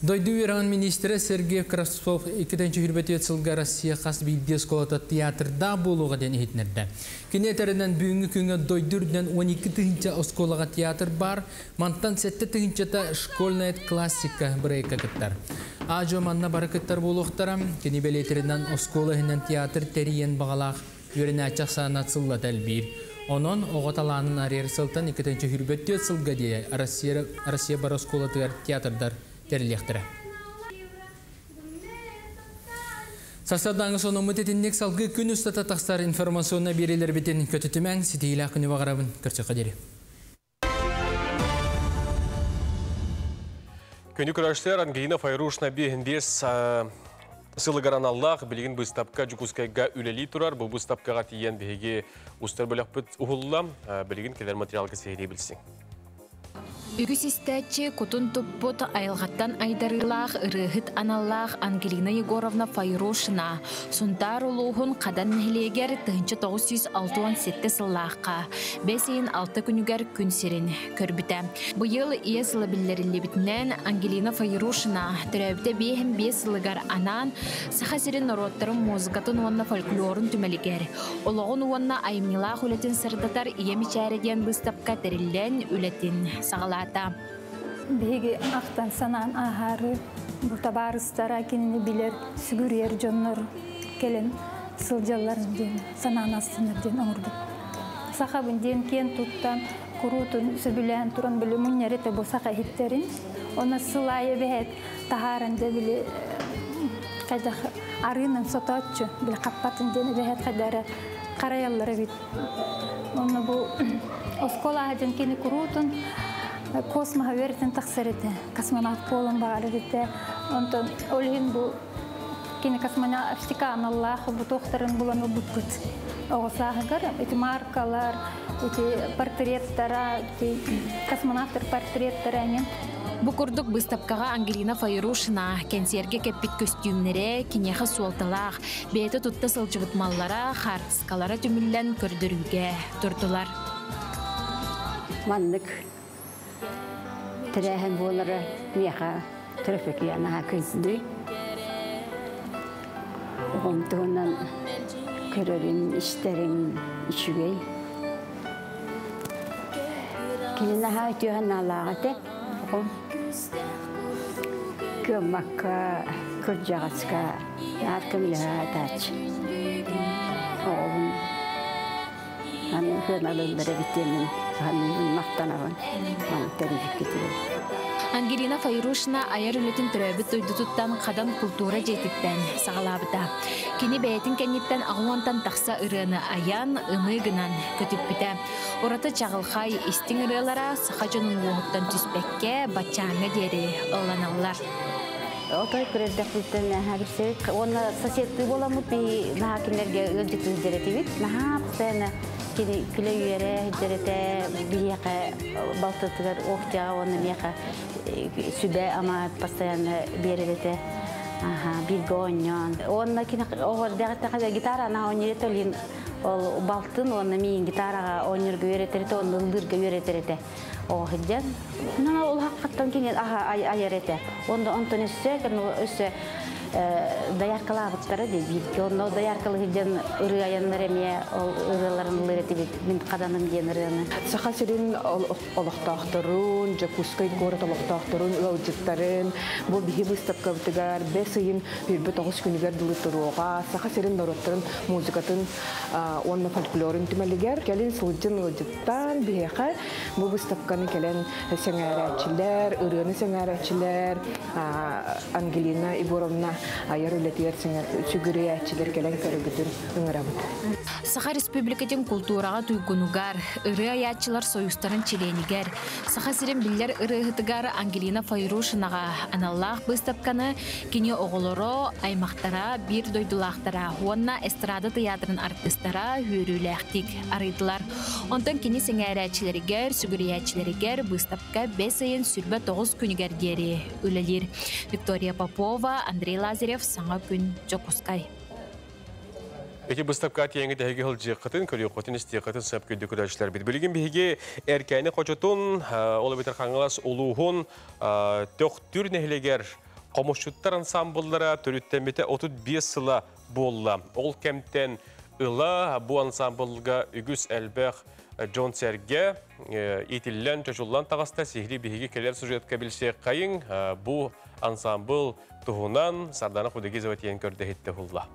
Дойду үөрэҕин министрэ Сергей Кравцов 2024 сылга Россия хас биирдии оскуолата театрдаах буолуоҕа диэн иһитиннэрдэ. Кини этэринэн бүгүҥҥү күҥҥэ дойду үрдүнэн 12 тыһыынча оскуолаҕа театр баар, мантан 7 тыһыынчата школьная классика бырайыакка кыттар. Аа-дьуо манна бары кыттар буолуохтара. Кини бэлиэтиринэн оскуола иһинэн театр тэрийэн баҕалаах үөрэнээччи ахсаана сыллата элбиир. Онон оҕо талаанын арыйар сылтан 2024 сылга диэри Россия, Россия бары оскуолатыгар театрдар тэриллиэхтэрэ. Сарсыардааҥы сонуммут итинник салгыы күн устата тахсар информационнай биэриилэрбитин көтүтүмэҥ, ситиһиилээх күнү баҕарабын. Көрсөххө диэри. Күнү көрөштөр Ангелина Файрушна 5 сылыгар аналлаах билигин быыстапка Дьокуускайга үлэлии турар. Бу быыстапкаҕа тиийэн биһиги устар бөлөхпүт уһулла. Билигин кэлэр материалга сиһилии билсиҥ. Үгүс истээччи кутун туппут айылҕаттан айдарыылаах ырыаһыт аналлаах Ангелина Егоровна Файрушина Сунтаар улууһун Хадан нэһилиэгэр 1967 сыллаахха бэс ыйын алта күнүгэр күн сирин көрбүтэ. Быйыл ийэ сыла биллэриллибитинэн Ангелина Файрушина төрөөбүтэ 55 сылыгар анаан Саха сирин норуоттарын музыкатын уонна фольклорун түмэлигэр олоҕун уонна айымньылаах үлэтин сырдатар Ийэ мичээрэ диэн быыстапка тэриллэн үлэтин саҕалаата. Биһиги ахтан санаан ааһаары бу табаарыстара кинини билэр, сүгүрүйэр дьоннор кэлэн сылдьаллар диэн санаан астынар диэн оҥорбут. Сахабын диэн киэн туттан, куруутун сөбүлээн туран били мунньар этэ бу саха иһиттэрин. Онно сыл аайы эбэһээт таһааран дьэ били хайдах арыынан сотооччу били хаппатын диэн эбэһээт хайда эрэ харайаллар эбит. Онно бу оскуола дьон кини куруутун космоһа үөрэтэн тахсар этэ. Космонавт буолан баҕарар этэ. Онтон ол иһин бу кини космонавтика аналлаах бу туохтарын булан ылбыппыт. Оҕо сааһыгар ити маркалар, ити портреттара, ити космонавтар портреттара эҥин. Бу курдук быыстапкаҕа Ангелина Файрушина кэнсиэргэ кэппит көстүүмнэрэ киниэхэ суолталаах, бэйэтэ тутта сылдьыбыт маллара, хаартыскалара түмүллэн көрдөрүүгэ турдулар. Маннык тэрээһин буолара миэхэ трафикия наһаа күндү. Оҕом туһунан көрөрүм, истэрим үчүгэй. Кини наһаа үтүө санаалаах этэ. Оҕом кыаммакка, кырдьаҕаска наар көмөлөһө сатааччы. Оҕобун аны сыаналыыллар эбит диэммин саныыбын, махтанабын. Маны тэрийбиккитигэр. Ангелина Файрушина айар үлэтин төрөөбүт дойдутуттан Хадан култуура дьиэтиттэн саҕалаабыта. Кини бэйэтин кэнниттэн аҕыс тахса ырыаны айан, ымыы гынан көтүппүтэ. Ураты чаҕылхай истиҥ ырыалара саха дьонун уоһуттан түспэккэ баччааҥҥа диэри ылланаллар. Отой көрөрдөхпүттэн наһаа билсэбит. Уонна соседтыы буоламмыт би наһаа кинилэргэ ыалдьыттыы сылдьар этибит. Наһаа постоянно кини күлэ үөрэ сылдьар этэ. Биһиэхэ балтытыгар Охтяҕа уонна миэхэ сүбэ ама постоянно биэрэр этэ. Аха, бииргэ оонньоон. Уонна кини оҕо эрдэҕиттэн гитара наһаа оонньуур этэ, ол ол балтын уонна миин гитараҕа оонньуурга үөрэтэр этэ, уонна ыллыырга үөрэтэр этэ. Оҕо сылдьан. Нана ол хаққаттан кини аха айар этэ. Онда онтон өссө өссө дояркалаабыттара дии бииргэ. Онно дояркалы сылдьан ырыа айаннар эмиэ ол ырыаларын ыллыыр этибит. Мин хаданым диэн ырыаны. Саха сирин олохтоохторун, Дьокуускай куорат олохтоохторун, ыалдьыттарын бу биһи выставкабытыгар бэс ыйын 29 күнүгэр дылы туруоҕа Саха сирин норуоттарын музыкатын уонна фольклорун түмэлигэр кэлин сылдьын ыалдьыттаан биһиэхэ бу выставканы кэлэн сэҥээрээччилэр, ырыаны сэҥээрээччилэр, Ангелина Егоровна айар үлэтигэр сүгүрүйээччилэр кэлэн көрөгүтүн ыҥырабыт. Саха Республикатын култуураҕа туйгунугар, ырыа айааччылар союзтарын чилиэнигэр, Саха сирин биллэр ырыаһытыгар Ангелина Файрушинаҕа аналлаах быыстапканы кини оҕолоро, аймахтара, биир дойдулаахтара уонна эстрада тыйаатырын артыыстара үөрүүлээхтик арыйдылар. Онтон кини сэҥээрээччилэригэр, сүгүрүйээччилэригэр быыстапка бэс ыйын 29 күнүгэр диэри үлэлиир. Виктория Попова, Андрей Лазарев, Саҥа күн, Дьокуускай. Ити быыстапка тиэҥи тэһиги сылдьыаххытын, көрүөххүтүн, истиэххитин сөп күндү көрөөччүлэрбит. Билигин биһиги Эркээни хочотун, ол эбэтэр Хаҥалас улууһун Төхтүр нэһилиэгэр хомусчуттар ансамбллара төрүттэммитэ 35 сыла буолла. Ол кэмтэн ыла бу ансамблга үгүс элбэх дьон-сэргэ иитиллэн, чочуллан таҕыста. Сиһилии биһиги кэлэр сюжетка билсиэххэйиҥ. Бу ансамбл туһунан Сардана Худегизова тиийэн көрдөһүттэ уһулла.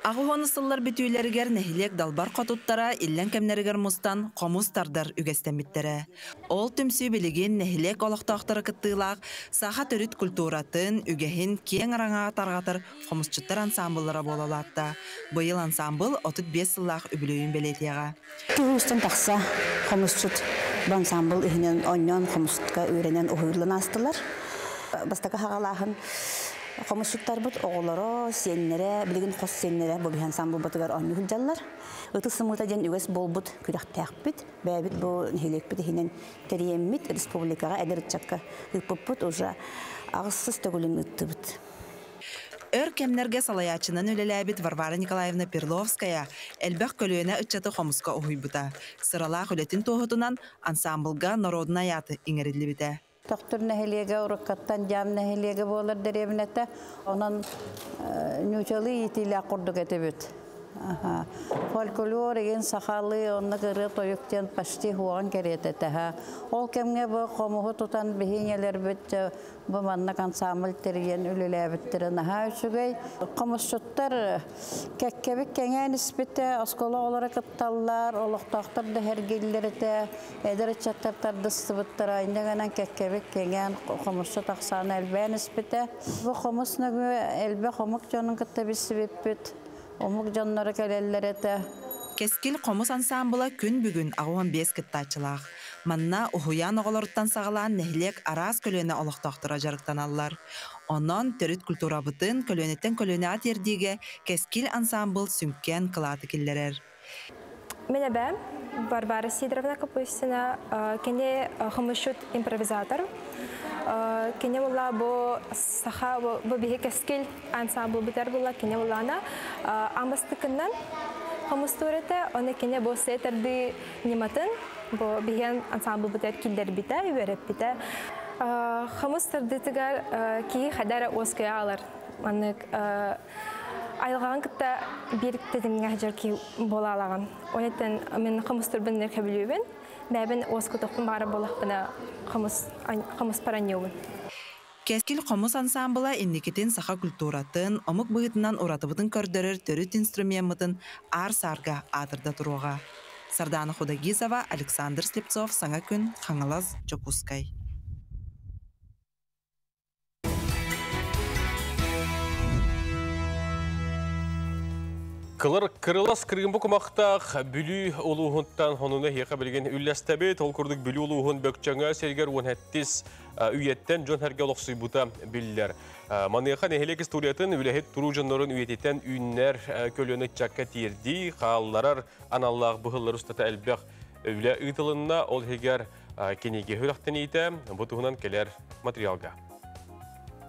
Аҕыс сыллар бүтүүлэригэр нэһилиэк далбар хотуттара иллэҥ кэмнэригэр мустан хомус тардар үгэстэммиттэрэ. Ол түмсүү билигин нэһилиэк олохтоохторо кыттыылаах саха төрүт культуратын, үгэһин киэҥ араҥаҕа тарҕатар хомусчуттар ансаамбыллара буола улаатта. Быйыл ансаамбыл 35 сыллаах үбүлүөйүн бэлиэтиэҕэ. Туһустан тахса хомусчут бу ансаамбыл иһинэн оонньоон хомуска үөрэнэн уһуйуллан аастылар. Бастакы хаҕалааһын хомусчуттарбыт оҕолоро, сиэннэрэ, билигин хос сиэннэрэ бу биһи ансаамбылбытыгар оонньуу сылдьаллар. Ытыс сымыыта диэн үгэс буолбут күрэхтээхпит. Бэйэбит бу нэһилиэкпит иһинэн тэрийэммит республикаҕа эдэр ыччакка ыыппыппыт уже аҕыссыс төгүлүн ыыттыбыт. Өр кэмнэргэ салайааччынан үлэлээбит Варвара Николаевна Перловская элбэх көлүөнэ ыччаты хомуска уһуйбута. Сыралаах үлэтин туоһутунан ансаамбылга норуодунай ааты иҥэриллибитэ. Төхтүр нэһилиэгэ уруккаттан дьаам нэһилиэгэ буолар дэриэбинэтэ. Онон ньуучалыы иитиилээх курдук этибит. Фольклор игин сахалыы оннук ырыа тойук диэн почти хуоҕан кэриэтэ этэ. Ол кэмҥэ бу хомуһу тутан биһи ийэлэрбит бу маннык ансамбль тэрийэн үлэлээбиттэрэ наһаа үчүгэй. Хомусчуттар кэккэбит кэҥээн испитэ, оскуола оҕолоро кытталлар, олохтоохтор да сэргииллэр этэ, эдэр ыччаттар тардыстыбыттара, инньэ гынан кэккэбит кэҥээн хомусчут ахсаана элбээн испитэ. Бу хомус нөҥүө элбэх омук дьонун кытта билсибиппит, омук дьонноро кэлэллэр этэ. Кэскил хомус ансаамбыла күн бүгүн 85 кыттааччылаах. Манна уһуйаан оҕолоруттан саҕалаан нэһилиэк араас көлүөнэ олохтоохторо дьарыктаналлар. Онон төрүт культурабытын көлүөнэттэн көлүөнэҕэ тиэрдиигэ Кэскил ансаамбыл сүҥкэн кылааты киллэрэр. Мин эбээм Варвара Сидоровна Капустина кини хомусчут импровизатор. Кини була бу саха бу биһи Кэскил ансамбл бүтэр була кини булаана амыстыкынан хомустуур этэ. Оны кини бу сеттерди ньыматын бу биһиэн ансамбл бүтэр киллэрбитэ, үөрэппитэ. Хомус тардыытыгар киһи хадара уоскуйа алар. Маннык айылҕаҕын кытта биир тэтимҥэ сылдьар киһи буола алаҕын. Ол иһин мин хомустурбун нэркэбилүүбүн. Бэйэбин уоскутуохпун баҕарар буоллахпына хомус хомуспар анньыыбын. Кэскил хомус ансаамбыла инникитин саха культуратын, омук быһыытынан уратыбытын көрдөрөр төрүт инструмеммытын аар-саарга аатырда туруоҕа. Сардаана Худогизова, Александр Слепцов, Саҥа күн, Хаҥалас, Дьокуускай. Кылыр кырылас кыргымбы кумақтақ Бүлүү улууһунтан хонуна хиэхэ билигин үллэстэбит. Ол курдук Бүлүү улууһун Бөкчөҥө сиригэр 17 үйэттэн дьон сэргэ олохсуйбута биллэр. Маныаха нэһилиэк историятын үлэһит туруу дьоннорун үйэтитэн үүннэр көлүөнэ ыччакка тиэрдии, хаалларар аналлаах быһыллар устата элбэх үлэ ыытылынна. Ол иһигэр кинигэ сүрэхтэниитэ бу туһунан кэлэр материалга.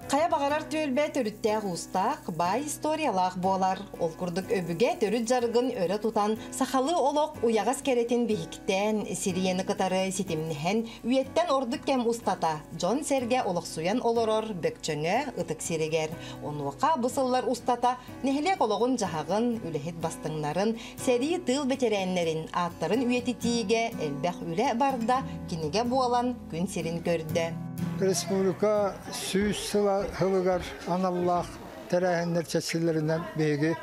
Хайа баҕарар түөлбэ төрүттээх уустаах, баай историялаах буолар. Ол курдук өбүгэ төрүт дьарыгын өрө тутан, сахалыы олох уйаҕас кэрэтин биһиктээн, сирийэни кытары ситимнэһэн, үйэттэн ордук кэм устата дьон-сэргэ олохсуйан олорор Бөкчөҥө ытык сиригэр. Онуоха бу сыллар устата нэһилиэк олоҕун-дьаһаҕын, үлэһит бастыҥнарын, сэрии тыыл бэтэрээннэрин ааттарын үйэтитиигэ элбэх үлэ барда, кинигэ буолан күн сирин көрдө. Республика 100 сылыгар аналлаах тэрээһиннэр чэчилэринэн биһиги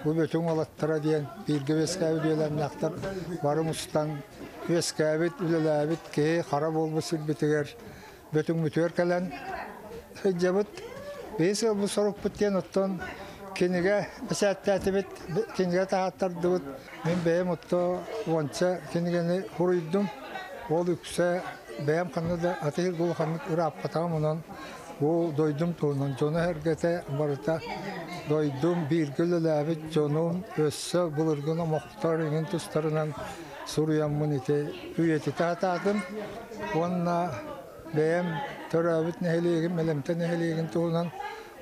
бу Бөтүҥ уолаттара диэн бииргэ үөскээбит үөлээннээхтэр бары мустан үөскээбит, үлэлээбит киһи хара буолбут сирбитигэр Бөтүҥмүтүгэр кэлэн сылдьабыт. Биһи сыалбыт сорукпут диэн оттон кинигэ бэчээттээтибит, кинигэ таһааттардыбыт. Мин бэйэм отто уонча кинигэни суруйдум. Ол үксэ бэйэм ханна да атыыр улаханнык ырааппатаҕым, онон бу дойдум туһунан дьоно-сэргэтэ барыта дойдум бииргэ үлэлээбит дьонум өссө былыргы номохтор иҥин тустарынан суруйаммын ити үйэтитэ сатаатым уонна бэйэм төрөөбүт нэһилиэгим Элэмтэ нэһилиэгин туһунан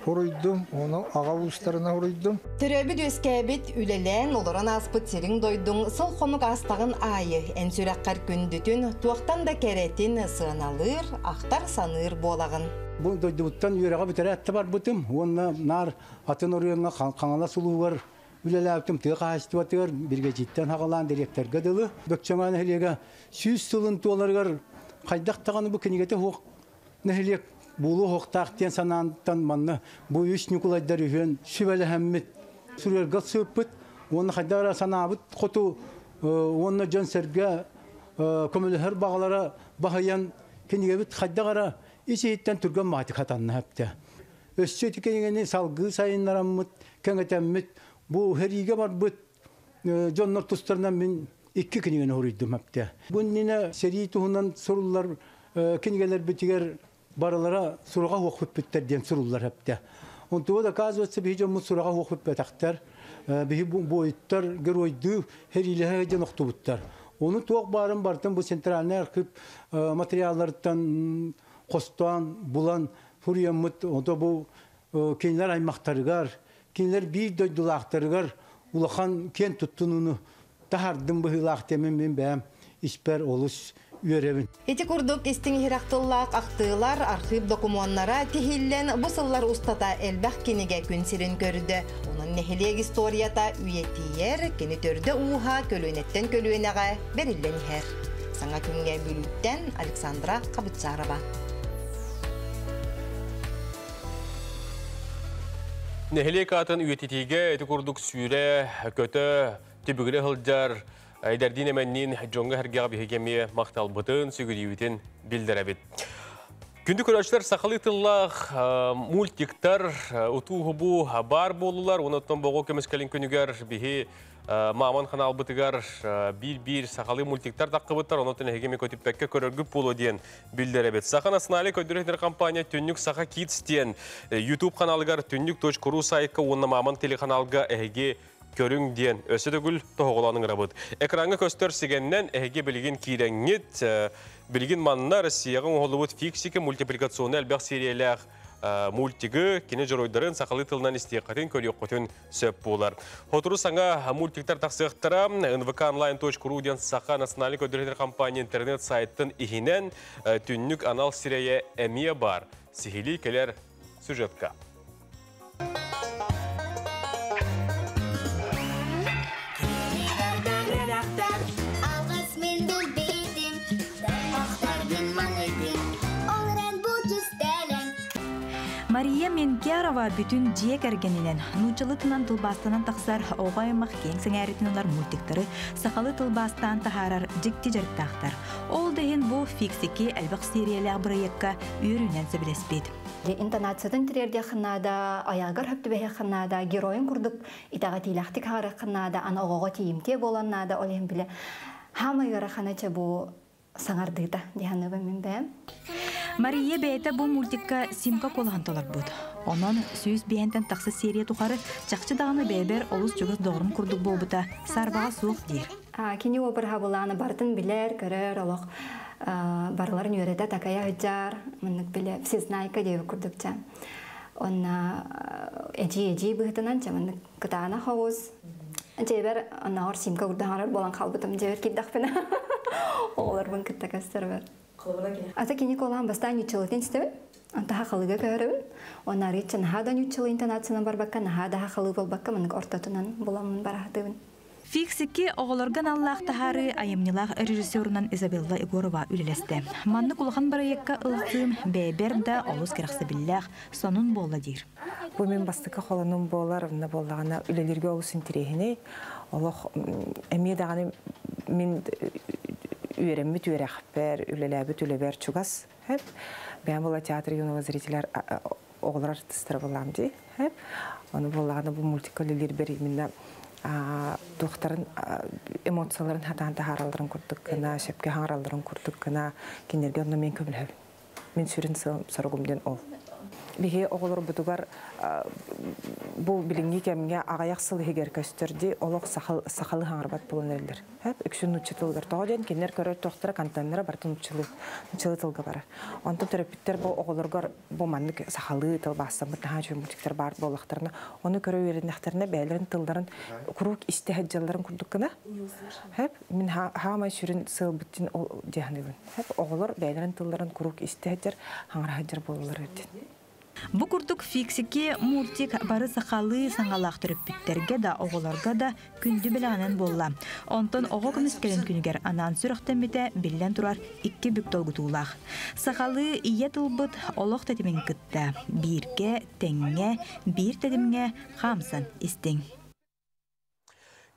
Хуруйдум, ону аҕа уустарына хуруйдум. Төрөөбүт үөскээбит, үлэлээн олорон ааспыт сириҥ-дойдуҥ сыл-хонук аастаҕын аайы эн сүрэххэр күндүтүн, туохтан да кэрэтин сыаналыыр, ахтар-саныыр буолаҕын. Бу дойдубуттан үөрэҕи бүтэрээт да барбытым уонна наар атын оройуоҥҥа Хаҥалас улууһугар үлэлээбитим тыа хаһаайыстыбатыгар биригэдьииртэн саҕалаан дириэктэргэ дылы. Бөкчөҥөө нэһилиэгэ 100 сылын туоларыгар хайдах даҕаны бу кинигэтэ суох нэһилиэк буолуо-уохтаах диэн санаантан манна бу үс Ньукулайдар үһүөн сүбэлэһэммит суруйарга сыыппыт уонна хайдах эрэ санаабыт хоту уонна дьон-сэргэ көмөлөһөр баҕалара баһыйан кинигэбит хайдах эрэ ис-иһиттэн түргэн баҕайытык хатанна эптэ. Өссө ити кинигэни салгыы сайыннараммыт, кэҥэтэммит, бу сэриигэ барбыт дьоннор тустарынан мин икки кинигэни суруйдум эптэ. Бу иннинэ сэрии туһунан суруллар кинигэлэрбитигэр барылара сураҕа суох бүппүттэр диэн суруллар эптэ. Онтуга доказывается биһи дьоммут сураҕа суох бүппэтэхтэр. Биһи буойуттар геройдуу сэриилэһэ сылдьан охтубуттар. Ону туох баарын барытын бу центральный архив материалларыттан хостоон булан суруйаммыт ото бу кинилэр аймахтарыгар, кинилэр биир дойдулаахтарыгар улахан киэн туттунууну таһардым быһыылаах диэмин мин бэйэм испэр олус үөрэбин. Ити курдук истиҥ иһирэх тыллаах ахтыылар, архыып докумуоннара тиһиллэн бу сыллар устата элбэх кинигэ күн сирин көрдө. Онон нэһилиэк историята үйэтийэр, кини төрдө-ууһа көлүөнэттэн көлүөнэҕэ бэриллэн иһэр. Саҥа күҥҥэ Бүлүүттэн Александра Хабытсарова. Нэһилиэк аатын үйэтитиигэ ити курдук сүүрэ, көтө, түбүгүрэ сылдьар эдэрдиин эмэнниин дьоҥҥо-сэргэҕэ биһиги эмиэ махталбытын, сүгүрүйүүбүтүн биллэрэбит. Күндү көрөөччүлэр сахалыы тыллаах мультиктар утуу-хубуу баар буоллулар. Онон боҕу көмүскэлин күнүгэр биһи Мааман ханаалбытыгар биир-биир сахалыы мультиктар таххыбыттар, онон эһиги эми көтүппэккэ көрөргүт буолуо диэн биллэрэбит. Саха национальнай көрдөрөр компания Түннүк Саха Kids диэн YouTube ханаалыгар түннүк.ру сайтка уонна Мааман телеканалга эһиги көрүҥ диэн өссө төгүл тоһоҕолоон ыҥырабыт. Экраҥҥа көстөр сигэннэн эһиги билигин киирэҥҥит, билигин манна Россияҕа оҥоһуллубут фиксики мультипликационнай элбэх сериялээх мультигы, кини дьоруойдарын сахалыы тылынан истиэххитин, көрүөххүтүн сөп буолар. Сотору саҥа мультиктар тахсыахтара. nvkonline.ru диэн Саха национальнай көрдөрөр компания интернет сайтын иһинэн түннүк анал сирэйэ эмиэ бар. Сиһилии кэлэр сюжетка. Мария Менкярова бүтүн дьиэ кэргэнинэн нууччалыы тылынан тылбаастанан тахсар оҕо аймах киэҥ сэҥээритин ылар мультиктары сахалыы тылбаастаан таһаарар дьикти дьарыктаахтар. Ол да иһин бу Фиксики элбэх сиэрийэлээх бырайыакка үөрүүнэн сөбүлэспит. Интонациятын тириэрдиэххин наада, айаҕар хөп түбэһиэххин наада, геройун курдук итэҕэтиилээхтик хагарыаххын наада, аны оҕоҕо тиийимтиэ буолан наада, ол иһин билэ хаамай ыарахана чэ бу саҥардыыта диһаныыбын мин бэйэм. Мария бэйэтэ бу мультикка Симка куолаһын толорбут. Онон 105-тэн тахса серия тухары чахчы даҕаны бэйэбэр олус чугас доҕорум курдук буолбута саарбаҕа суох диир. Кини обраһа булааны барытын билэр, көрөр, олох барыларын үөрэтэ такайа сылдьар, маннык билэ всезнайка диэбит курдук ча. Онна эдьиий-эдьиий быһытынан ча маннык кытаанах оҕус. Дьиэбэр оннооҕор Симка курдук буолан хаалбытым дьиэбэр киирдэхпинэ оҕолорбун кытта көстөрбөр. Ата кини куолаан бастаан ньуччалытын истэбин. Онтон халыга көһөрөбүн. Онно арыычча наһаа да ньуччалыы интонациянан барбакка, наһаа да халыы буолбакка, маннык ортотунан буламмын бараһатыбын. Фиксики оҕолорго аналлаах таһаарыы айымньылаах режиссерунан Изабелла Егорова үлэлэстэ. Маннык улахан бырайыакка ылсыым бэйэбэр да олус кэрэхсэбиллээх, сонун буолла диир. Бу мин бастакы холонум буолар, онно буоллаҕына үлэлииргэ олус интэриэһинэй. Олох эмиэ даҕаны мин үөрэммит үөрэхпэр, үлэлээбит үлэбэр чугас. Бэйэм була театр юного зрителя оҕолор артистара буоллаам дии. Ону буоллаҕына бу мультикка үлэлиирбэр именно туохтарын эмоцияларын хатаан таһааралларын курдук гына, сөпкө хаҥаралларын курдук гына кинилэргэ онно мен көмөлөһөбүн. Мин сүрүн сыалым-соругум диэн ол. Биһи оҕолорбутугар бу билиҥҥи кэмҥэ аҕыйах сыл иһигэр көстөр дии олох сахалыы хаҥарбат буолан эрэллэр. Үксүн нуучча тылыгар. Тоҕо диэн кинилэр көрөр туохтара контеннара барыта нууччалыы нууччалыы тылга барар. Онтон төрөппүттэр бу оҕолоргор бу маннык сахалыы тылбаастаммыт наһаа үчүгэй мультиктар баар буоллахтарына, ону көрө үөрэннэхтэринэ бэйэлэрин тылларын куруук истэ сылдьалларын курдук гына. Мин хаамай сүрүн сыалбыттын ол дии саныыбын. Оҕолор бэйэлэрин тылларын куруук истэ сылдьар, хаҥара сылдьар буолаллар эбит. Бу курдук Фиксики мультик бары сахалыы саҥалаах төрөппүттэргэ да, оҕолорго да күндү бэлэҕинэн буолла. Онтон оҕо көмүскэлин күнүгэр анаан сүрэхтэммитэ, биллэн турар, икки бүк долгутуулаах. Сахалыы ийэ тылбыт олох тэтимин кытта бииргэ, тэҥҥэ, биир тэтимҥэ хаамсан истиҥ.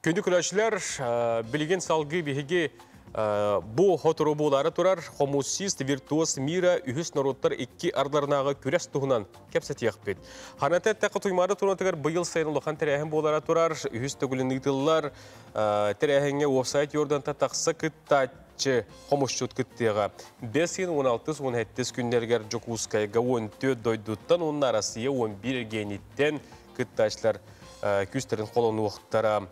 Күндү көрөөччүлэр, билигин салгыы биһиги бу хотору буолаары турар хомусист виртуоз мира үһүс норуоттар икки ардыларынааҕы күрэс туһунан кэпсэтиэхпит. Ханата эттэххэ Туймаада туруонатыгар быйыл сайын улахан тэрээһин буолара турар, үһүс төгүлүн ыытыллар тэрээһиҥҥэ уопсай Йорданта тахса кыттааччы хомусчут кыттыаҕа. 5 16-17 күннэригэр Дьокуускайга 14 дойдуттан уонна Россия 11 эргиэниттэн кыттааччылар күүстэрин холонуохтара.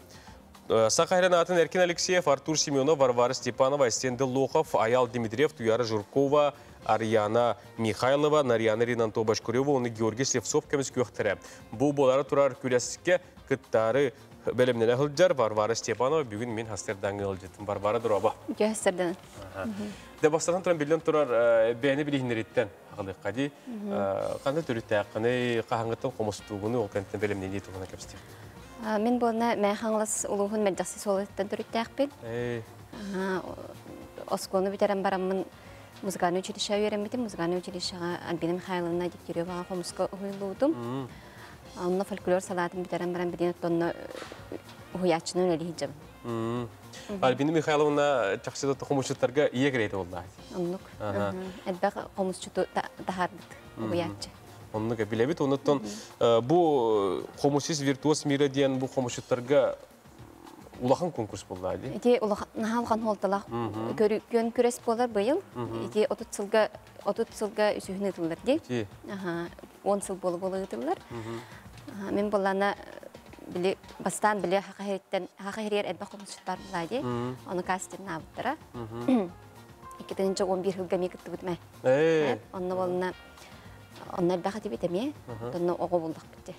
Саха сирин аатын Эркин Алексеев, Артур Семенов, Варвара Степанова, Айсен Деллохов, Аял Дмитриев, Туяра Журкова, Арияна Михайлова, Нарьяна Ринанто Башкурева уонна Георгий Слепцов көмүскүөхтэрэ. Бу буолара турар күрэскэ кыттаары бэлэмнэнэ сылдьар Варвара Степанова бүгүн мин хастырдаҥ ыалдьытым. Варвара дороба. Дьэ, Де бастатан туран биллэн турар бэйэни билиһиннэриттэн аҕалыахха дии. Ханна төрүттээххиний, хаһаҥҥыттан хомустуугуну ол кэнниттэн бэлэмнэнии туһунан кэпсэтиэх. Мин буолна Мээ Хаҥалас улууһун Мэлдьэхси суолуттан төрүттээхпин. Оскуоланы бүтэрэн бараммын музыкальнай училищеҕа үөрэммитим. Музыкальнай училищеҕа Альбина Михайловна Дегтяреваҕа хомуска уһуйуллубутум. Онно фольклор салаатын бүтэрэн баран билигин оттонно уһуйааччынан үлэлии сылдьабын. Альбина Михайловна чахчы да хомусчуттарга ийэ кэриэтэ буолла. Оннук. Элбэх хомусчуту таһаарбыт уһуйааччы. Оннук билэбит. Онуттан бу хомусист виртуоз мира диэн бу хомусчуттарга улахан конкурс буолла дии. Ити улахан наһаа улахан хуолталаах күөн күрэс буолар быйыл. Ити 30 сылга 30 сылга үсүһүн ыытыллар дии. Аха, 10 сыл буола буола ыытыллар. Мин буоллаана били бастаан били хаха хаха хириэр элбэх хомусчуттар буолла дии. Ону кастиннаабыттара. 2011 сылга эмиэ кыттыбытым ээ. Онно буолна онно элбэх этибит эмиэ. Онно оҕо буллахпыт дии.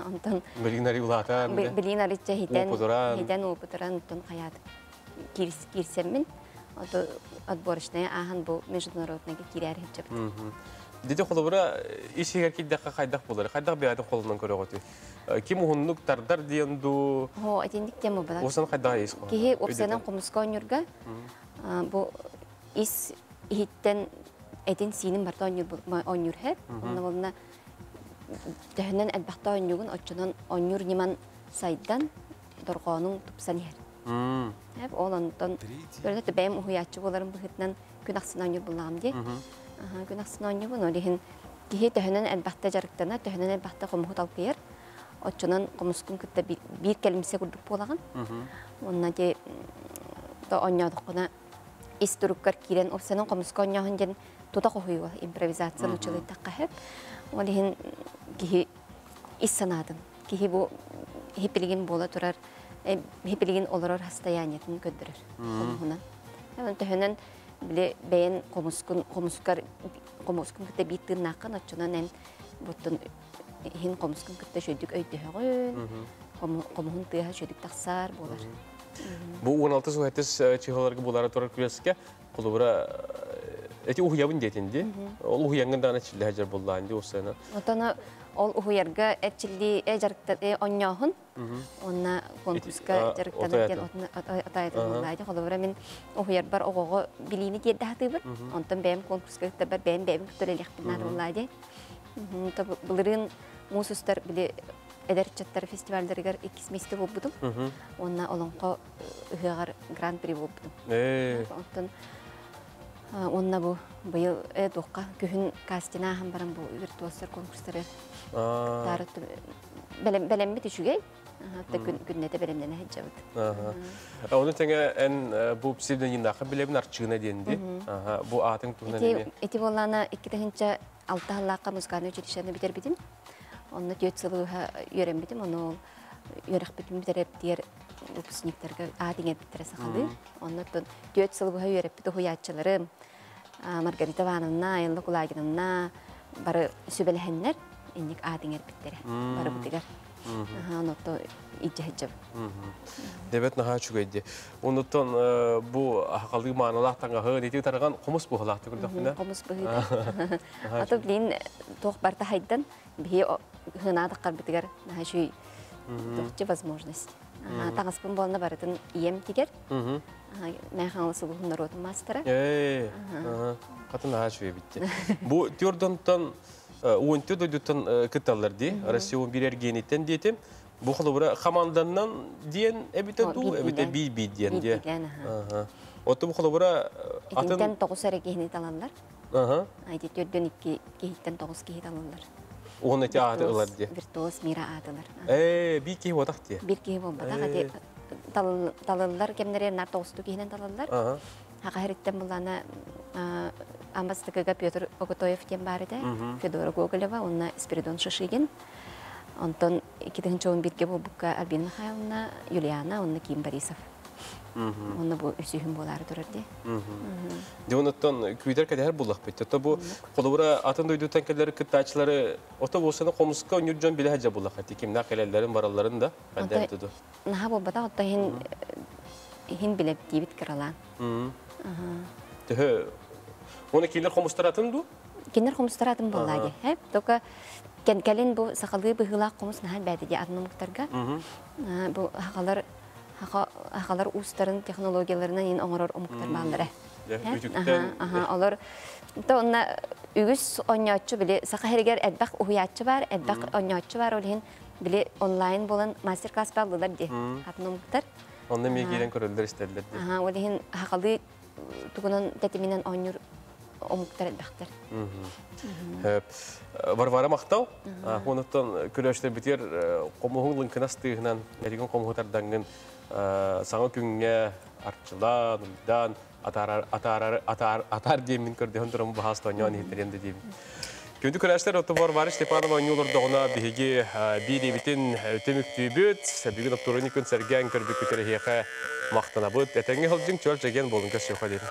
Онтон Билигин ари улаатан. Билигин арычча хитэн хитэн опытыран онтон хаyaат киирсэммин ото отборочная ааһан бу международныйга киирээр сылдьабыт. Дити холобура ис иһигэр киирдэххэ хайдах буолар? Хайдах бэйэтин холунан көрөҕүтүй? Ким уһуннук тардар диэн дуу? Хо, итинник тема буолар. Уосан хайдах ис Киһи уопсайынан хомуска оонньуурга бу ис иһиттэн этин сиинин барыта оонньуур оонньуур һэ. Онно болна Төһөнөн элбэхтэ оонньуугун, оччонон оонньуур ньыман сайдан, дорҕоонуҥ тупсан иһэр. Ол онтон көрөтө бэйэм уһуйааччы буоларым быһыытынан күн ахсын оонньуур буллаҕым дии. Күн ахсын оонньуубун, ол иһин киһи төһөнөн элбэхтэ дьарыктана, төһөнөн элбэхтэ хомуһу талкыйар, оччонон хомускун кытта биир кэлимсэ курдук буолаҕын. Уонна ди оонньоодоххуна ис туруккар киирэн опсанан хомуска оонньооһун диэн тута хоһуйуга импровизация нууччалыйтахха сөп. Ол иһин киһи ис санаатын, киһи бу хипилигин буола турар, хипилигин олорор состояниетын көрдөрөр хомуһунан. Төһөнөн били бэйэн хомускун хомускар хомускун кытта биир тыыннааххын, оччонон эн буттун иһин хомускун кытта шөдүк өйдөһөҕүн, хомуһун тыаһа шөдүк тахсар буолар. Бу 16 суһэтис чыһаларга булара турар күрэскэ холобура эти уһуйабын диэтин ди. Ол уһуянгын даҕаны чиллэһэ дьар буллаан ди усана. Отоно ол уһуярга эрчилли жарыктар онньооһун онна конкурска жарыктанар диэн отаятын буллаайды. Холобура мин уһуярбар оҕоҕо билиини тиэрдэ хатыыбын. Онтон бэйэм конкурска кыттарбар бэйэм бэйэбин кыттар наада буллаайды. Былырыын муус устар били эдэр ыччаттар фестивальдарыгар иккис миэстэ буолбутум. Уонна Олоҥхо ыһыаҕар гран-при буолбутум. Онтон уонна бу быйыл туохха күһүн кастина ааһан баран бу виртуозтар конкурстары бэлэммит үчүгэй. Күннэтэ бэлэмнэнэ сылдьабыт. Ону тэҥэ эн бу псевдонимнаахха билэбин Арчыына диэн ди. Бу аатыҥ туһунан эмиэ. Ити буоллаана 2006 сыллаахха музыкальнай училищены бүтэрбитим. Онно түөрт сыл үөрэммитим, ону үөрэхпитин бүтэрэр выпускниктарга аат иҥэрбиттэрэ сахалыы. Онно 4 сыл быһа үөрэппит уһуйааччыларым Маргарита Ивановна, Айылла Кулагиновна бары сүбэлэһэннэр инник аат иҥэрбиттэрэ барыбытыгар. Онотто илдьэ Дебет наһаа үчүгэйди. Онуттан бу хахалыы маанылаах таҥаһы ити тараган хомус буһалаахты көрдөхпүнэ. Хомус быһыыта. Ато билин туох барта хайдан биһи хынаадаххарбытыгар наһаа үчүгэй туохчу возможность. Таҥаспын буолна барытын ийэм тигэр. Мэн Хаҥалас улууһун норуотун маастара. Хатын наһаа үчүгэй битти. Бу түрдонтон уонтү дойдуттан кытталлар дии. Россия он бир эргиэниттэн диэтим. Бу холобура хаманданнан диэн эбитэ дуу, эбитэ би-би диэн дии. Отту бу холобура атын... Итинтэн 9 эрэ киһини талаллар. Айди түрдөн 2 киһиттэн 9 киһи талаллар. Уон эти ааты ылар дии. Виртуоз мира аатылар. Бир киһи буотах дии. Бир киһи буолбатах. Ати талыллар кемнери нар тоҕусту киһинэн талаллар. Хака хериттен булана амбастыкыга Петр Оготоев диэн баар этэ, Федора Гоголева, уонна Спиридон Шишигин. Онтон 2011-ге буолбукка Альбина Михайловна, Юлиана, уонна Ким Борисов. Онно бу үсүһүн буолаары турар дии. Дьэ онуттан күүтэр кэтэһэр буллахпыт. Ото бу холобура атын дойдуттан кэлэр кыттааччылары ото буолсаны хомуска онньур дьон билэ сылдьар буллахха. Кимнээх кэлэллэрин баралларын да хайдах туду. Наһаа буолбатах, отто иһин иһин билэптиибит кыралаан. Төһө Оны кинилэр хомустар атын дуу? Кинилэр хомустар атын буоллаа дии. Хэп, только кэлин бу сахалыы быһыылаах хомус наһаа бээтэ дии атын омуктарга. Бу хахалар хахалар уустарын технологияларынан ин оҥорор омуктар бааллара. Олор то онна үгүс оонньооччу били саха сиригэр элбэх уһуйааччы бар, элбэх оонньооччу бар, ол иһин били онлайн буолан мастер-класс бааллылар дии атын омуктар. Онно эмиэ киирэн көрөллөр истэллэр дии. Ол иһин хахалыы тугунан тэтиминэн оонньуур омуктар элбэхтэр. Варвара махтал. Онуттан көрөштөрбүтүгэр хомуһуҥ лыҥкынас тыыһынан, эригин хомуһу тардаҥҥын саҥа күҥҥэ арчылаан, уйдаан, атаар атаар атаар атаар диэммин көрдөһөн туран баһаас тоонньоон иһиттэриэм да диэбин. Күндү көрөөччүлэр, отто Варвара Степанова оонньуу олордоҕуна биһиги биириибитин түмүктүүбүт. Бүгүн оптуорунньук күн сэргээн көрбүккүтүгэр эһиэхэ махтанабыт. Этэҥҥэ сылдьыҥ, чөл чэгиэн буолуҥ, көрсүөххэ диэри.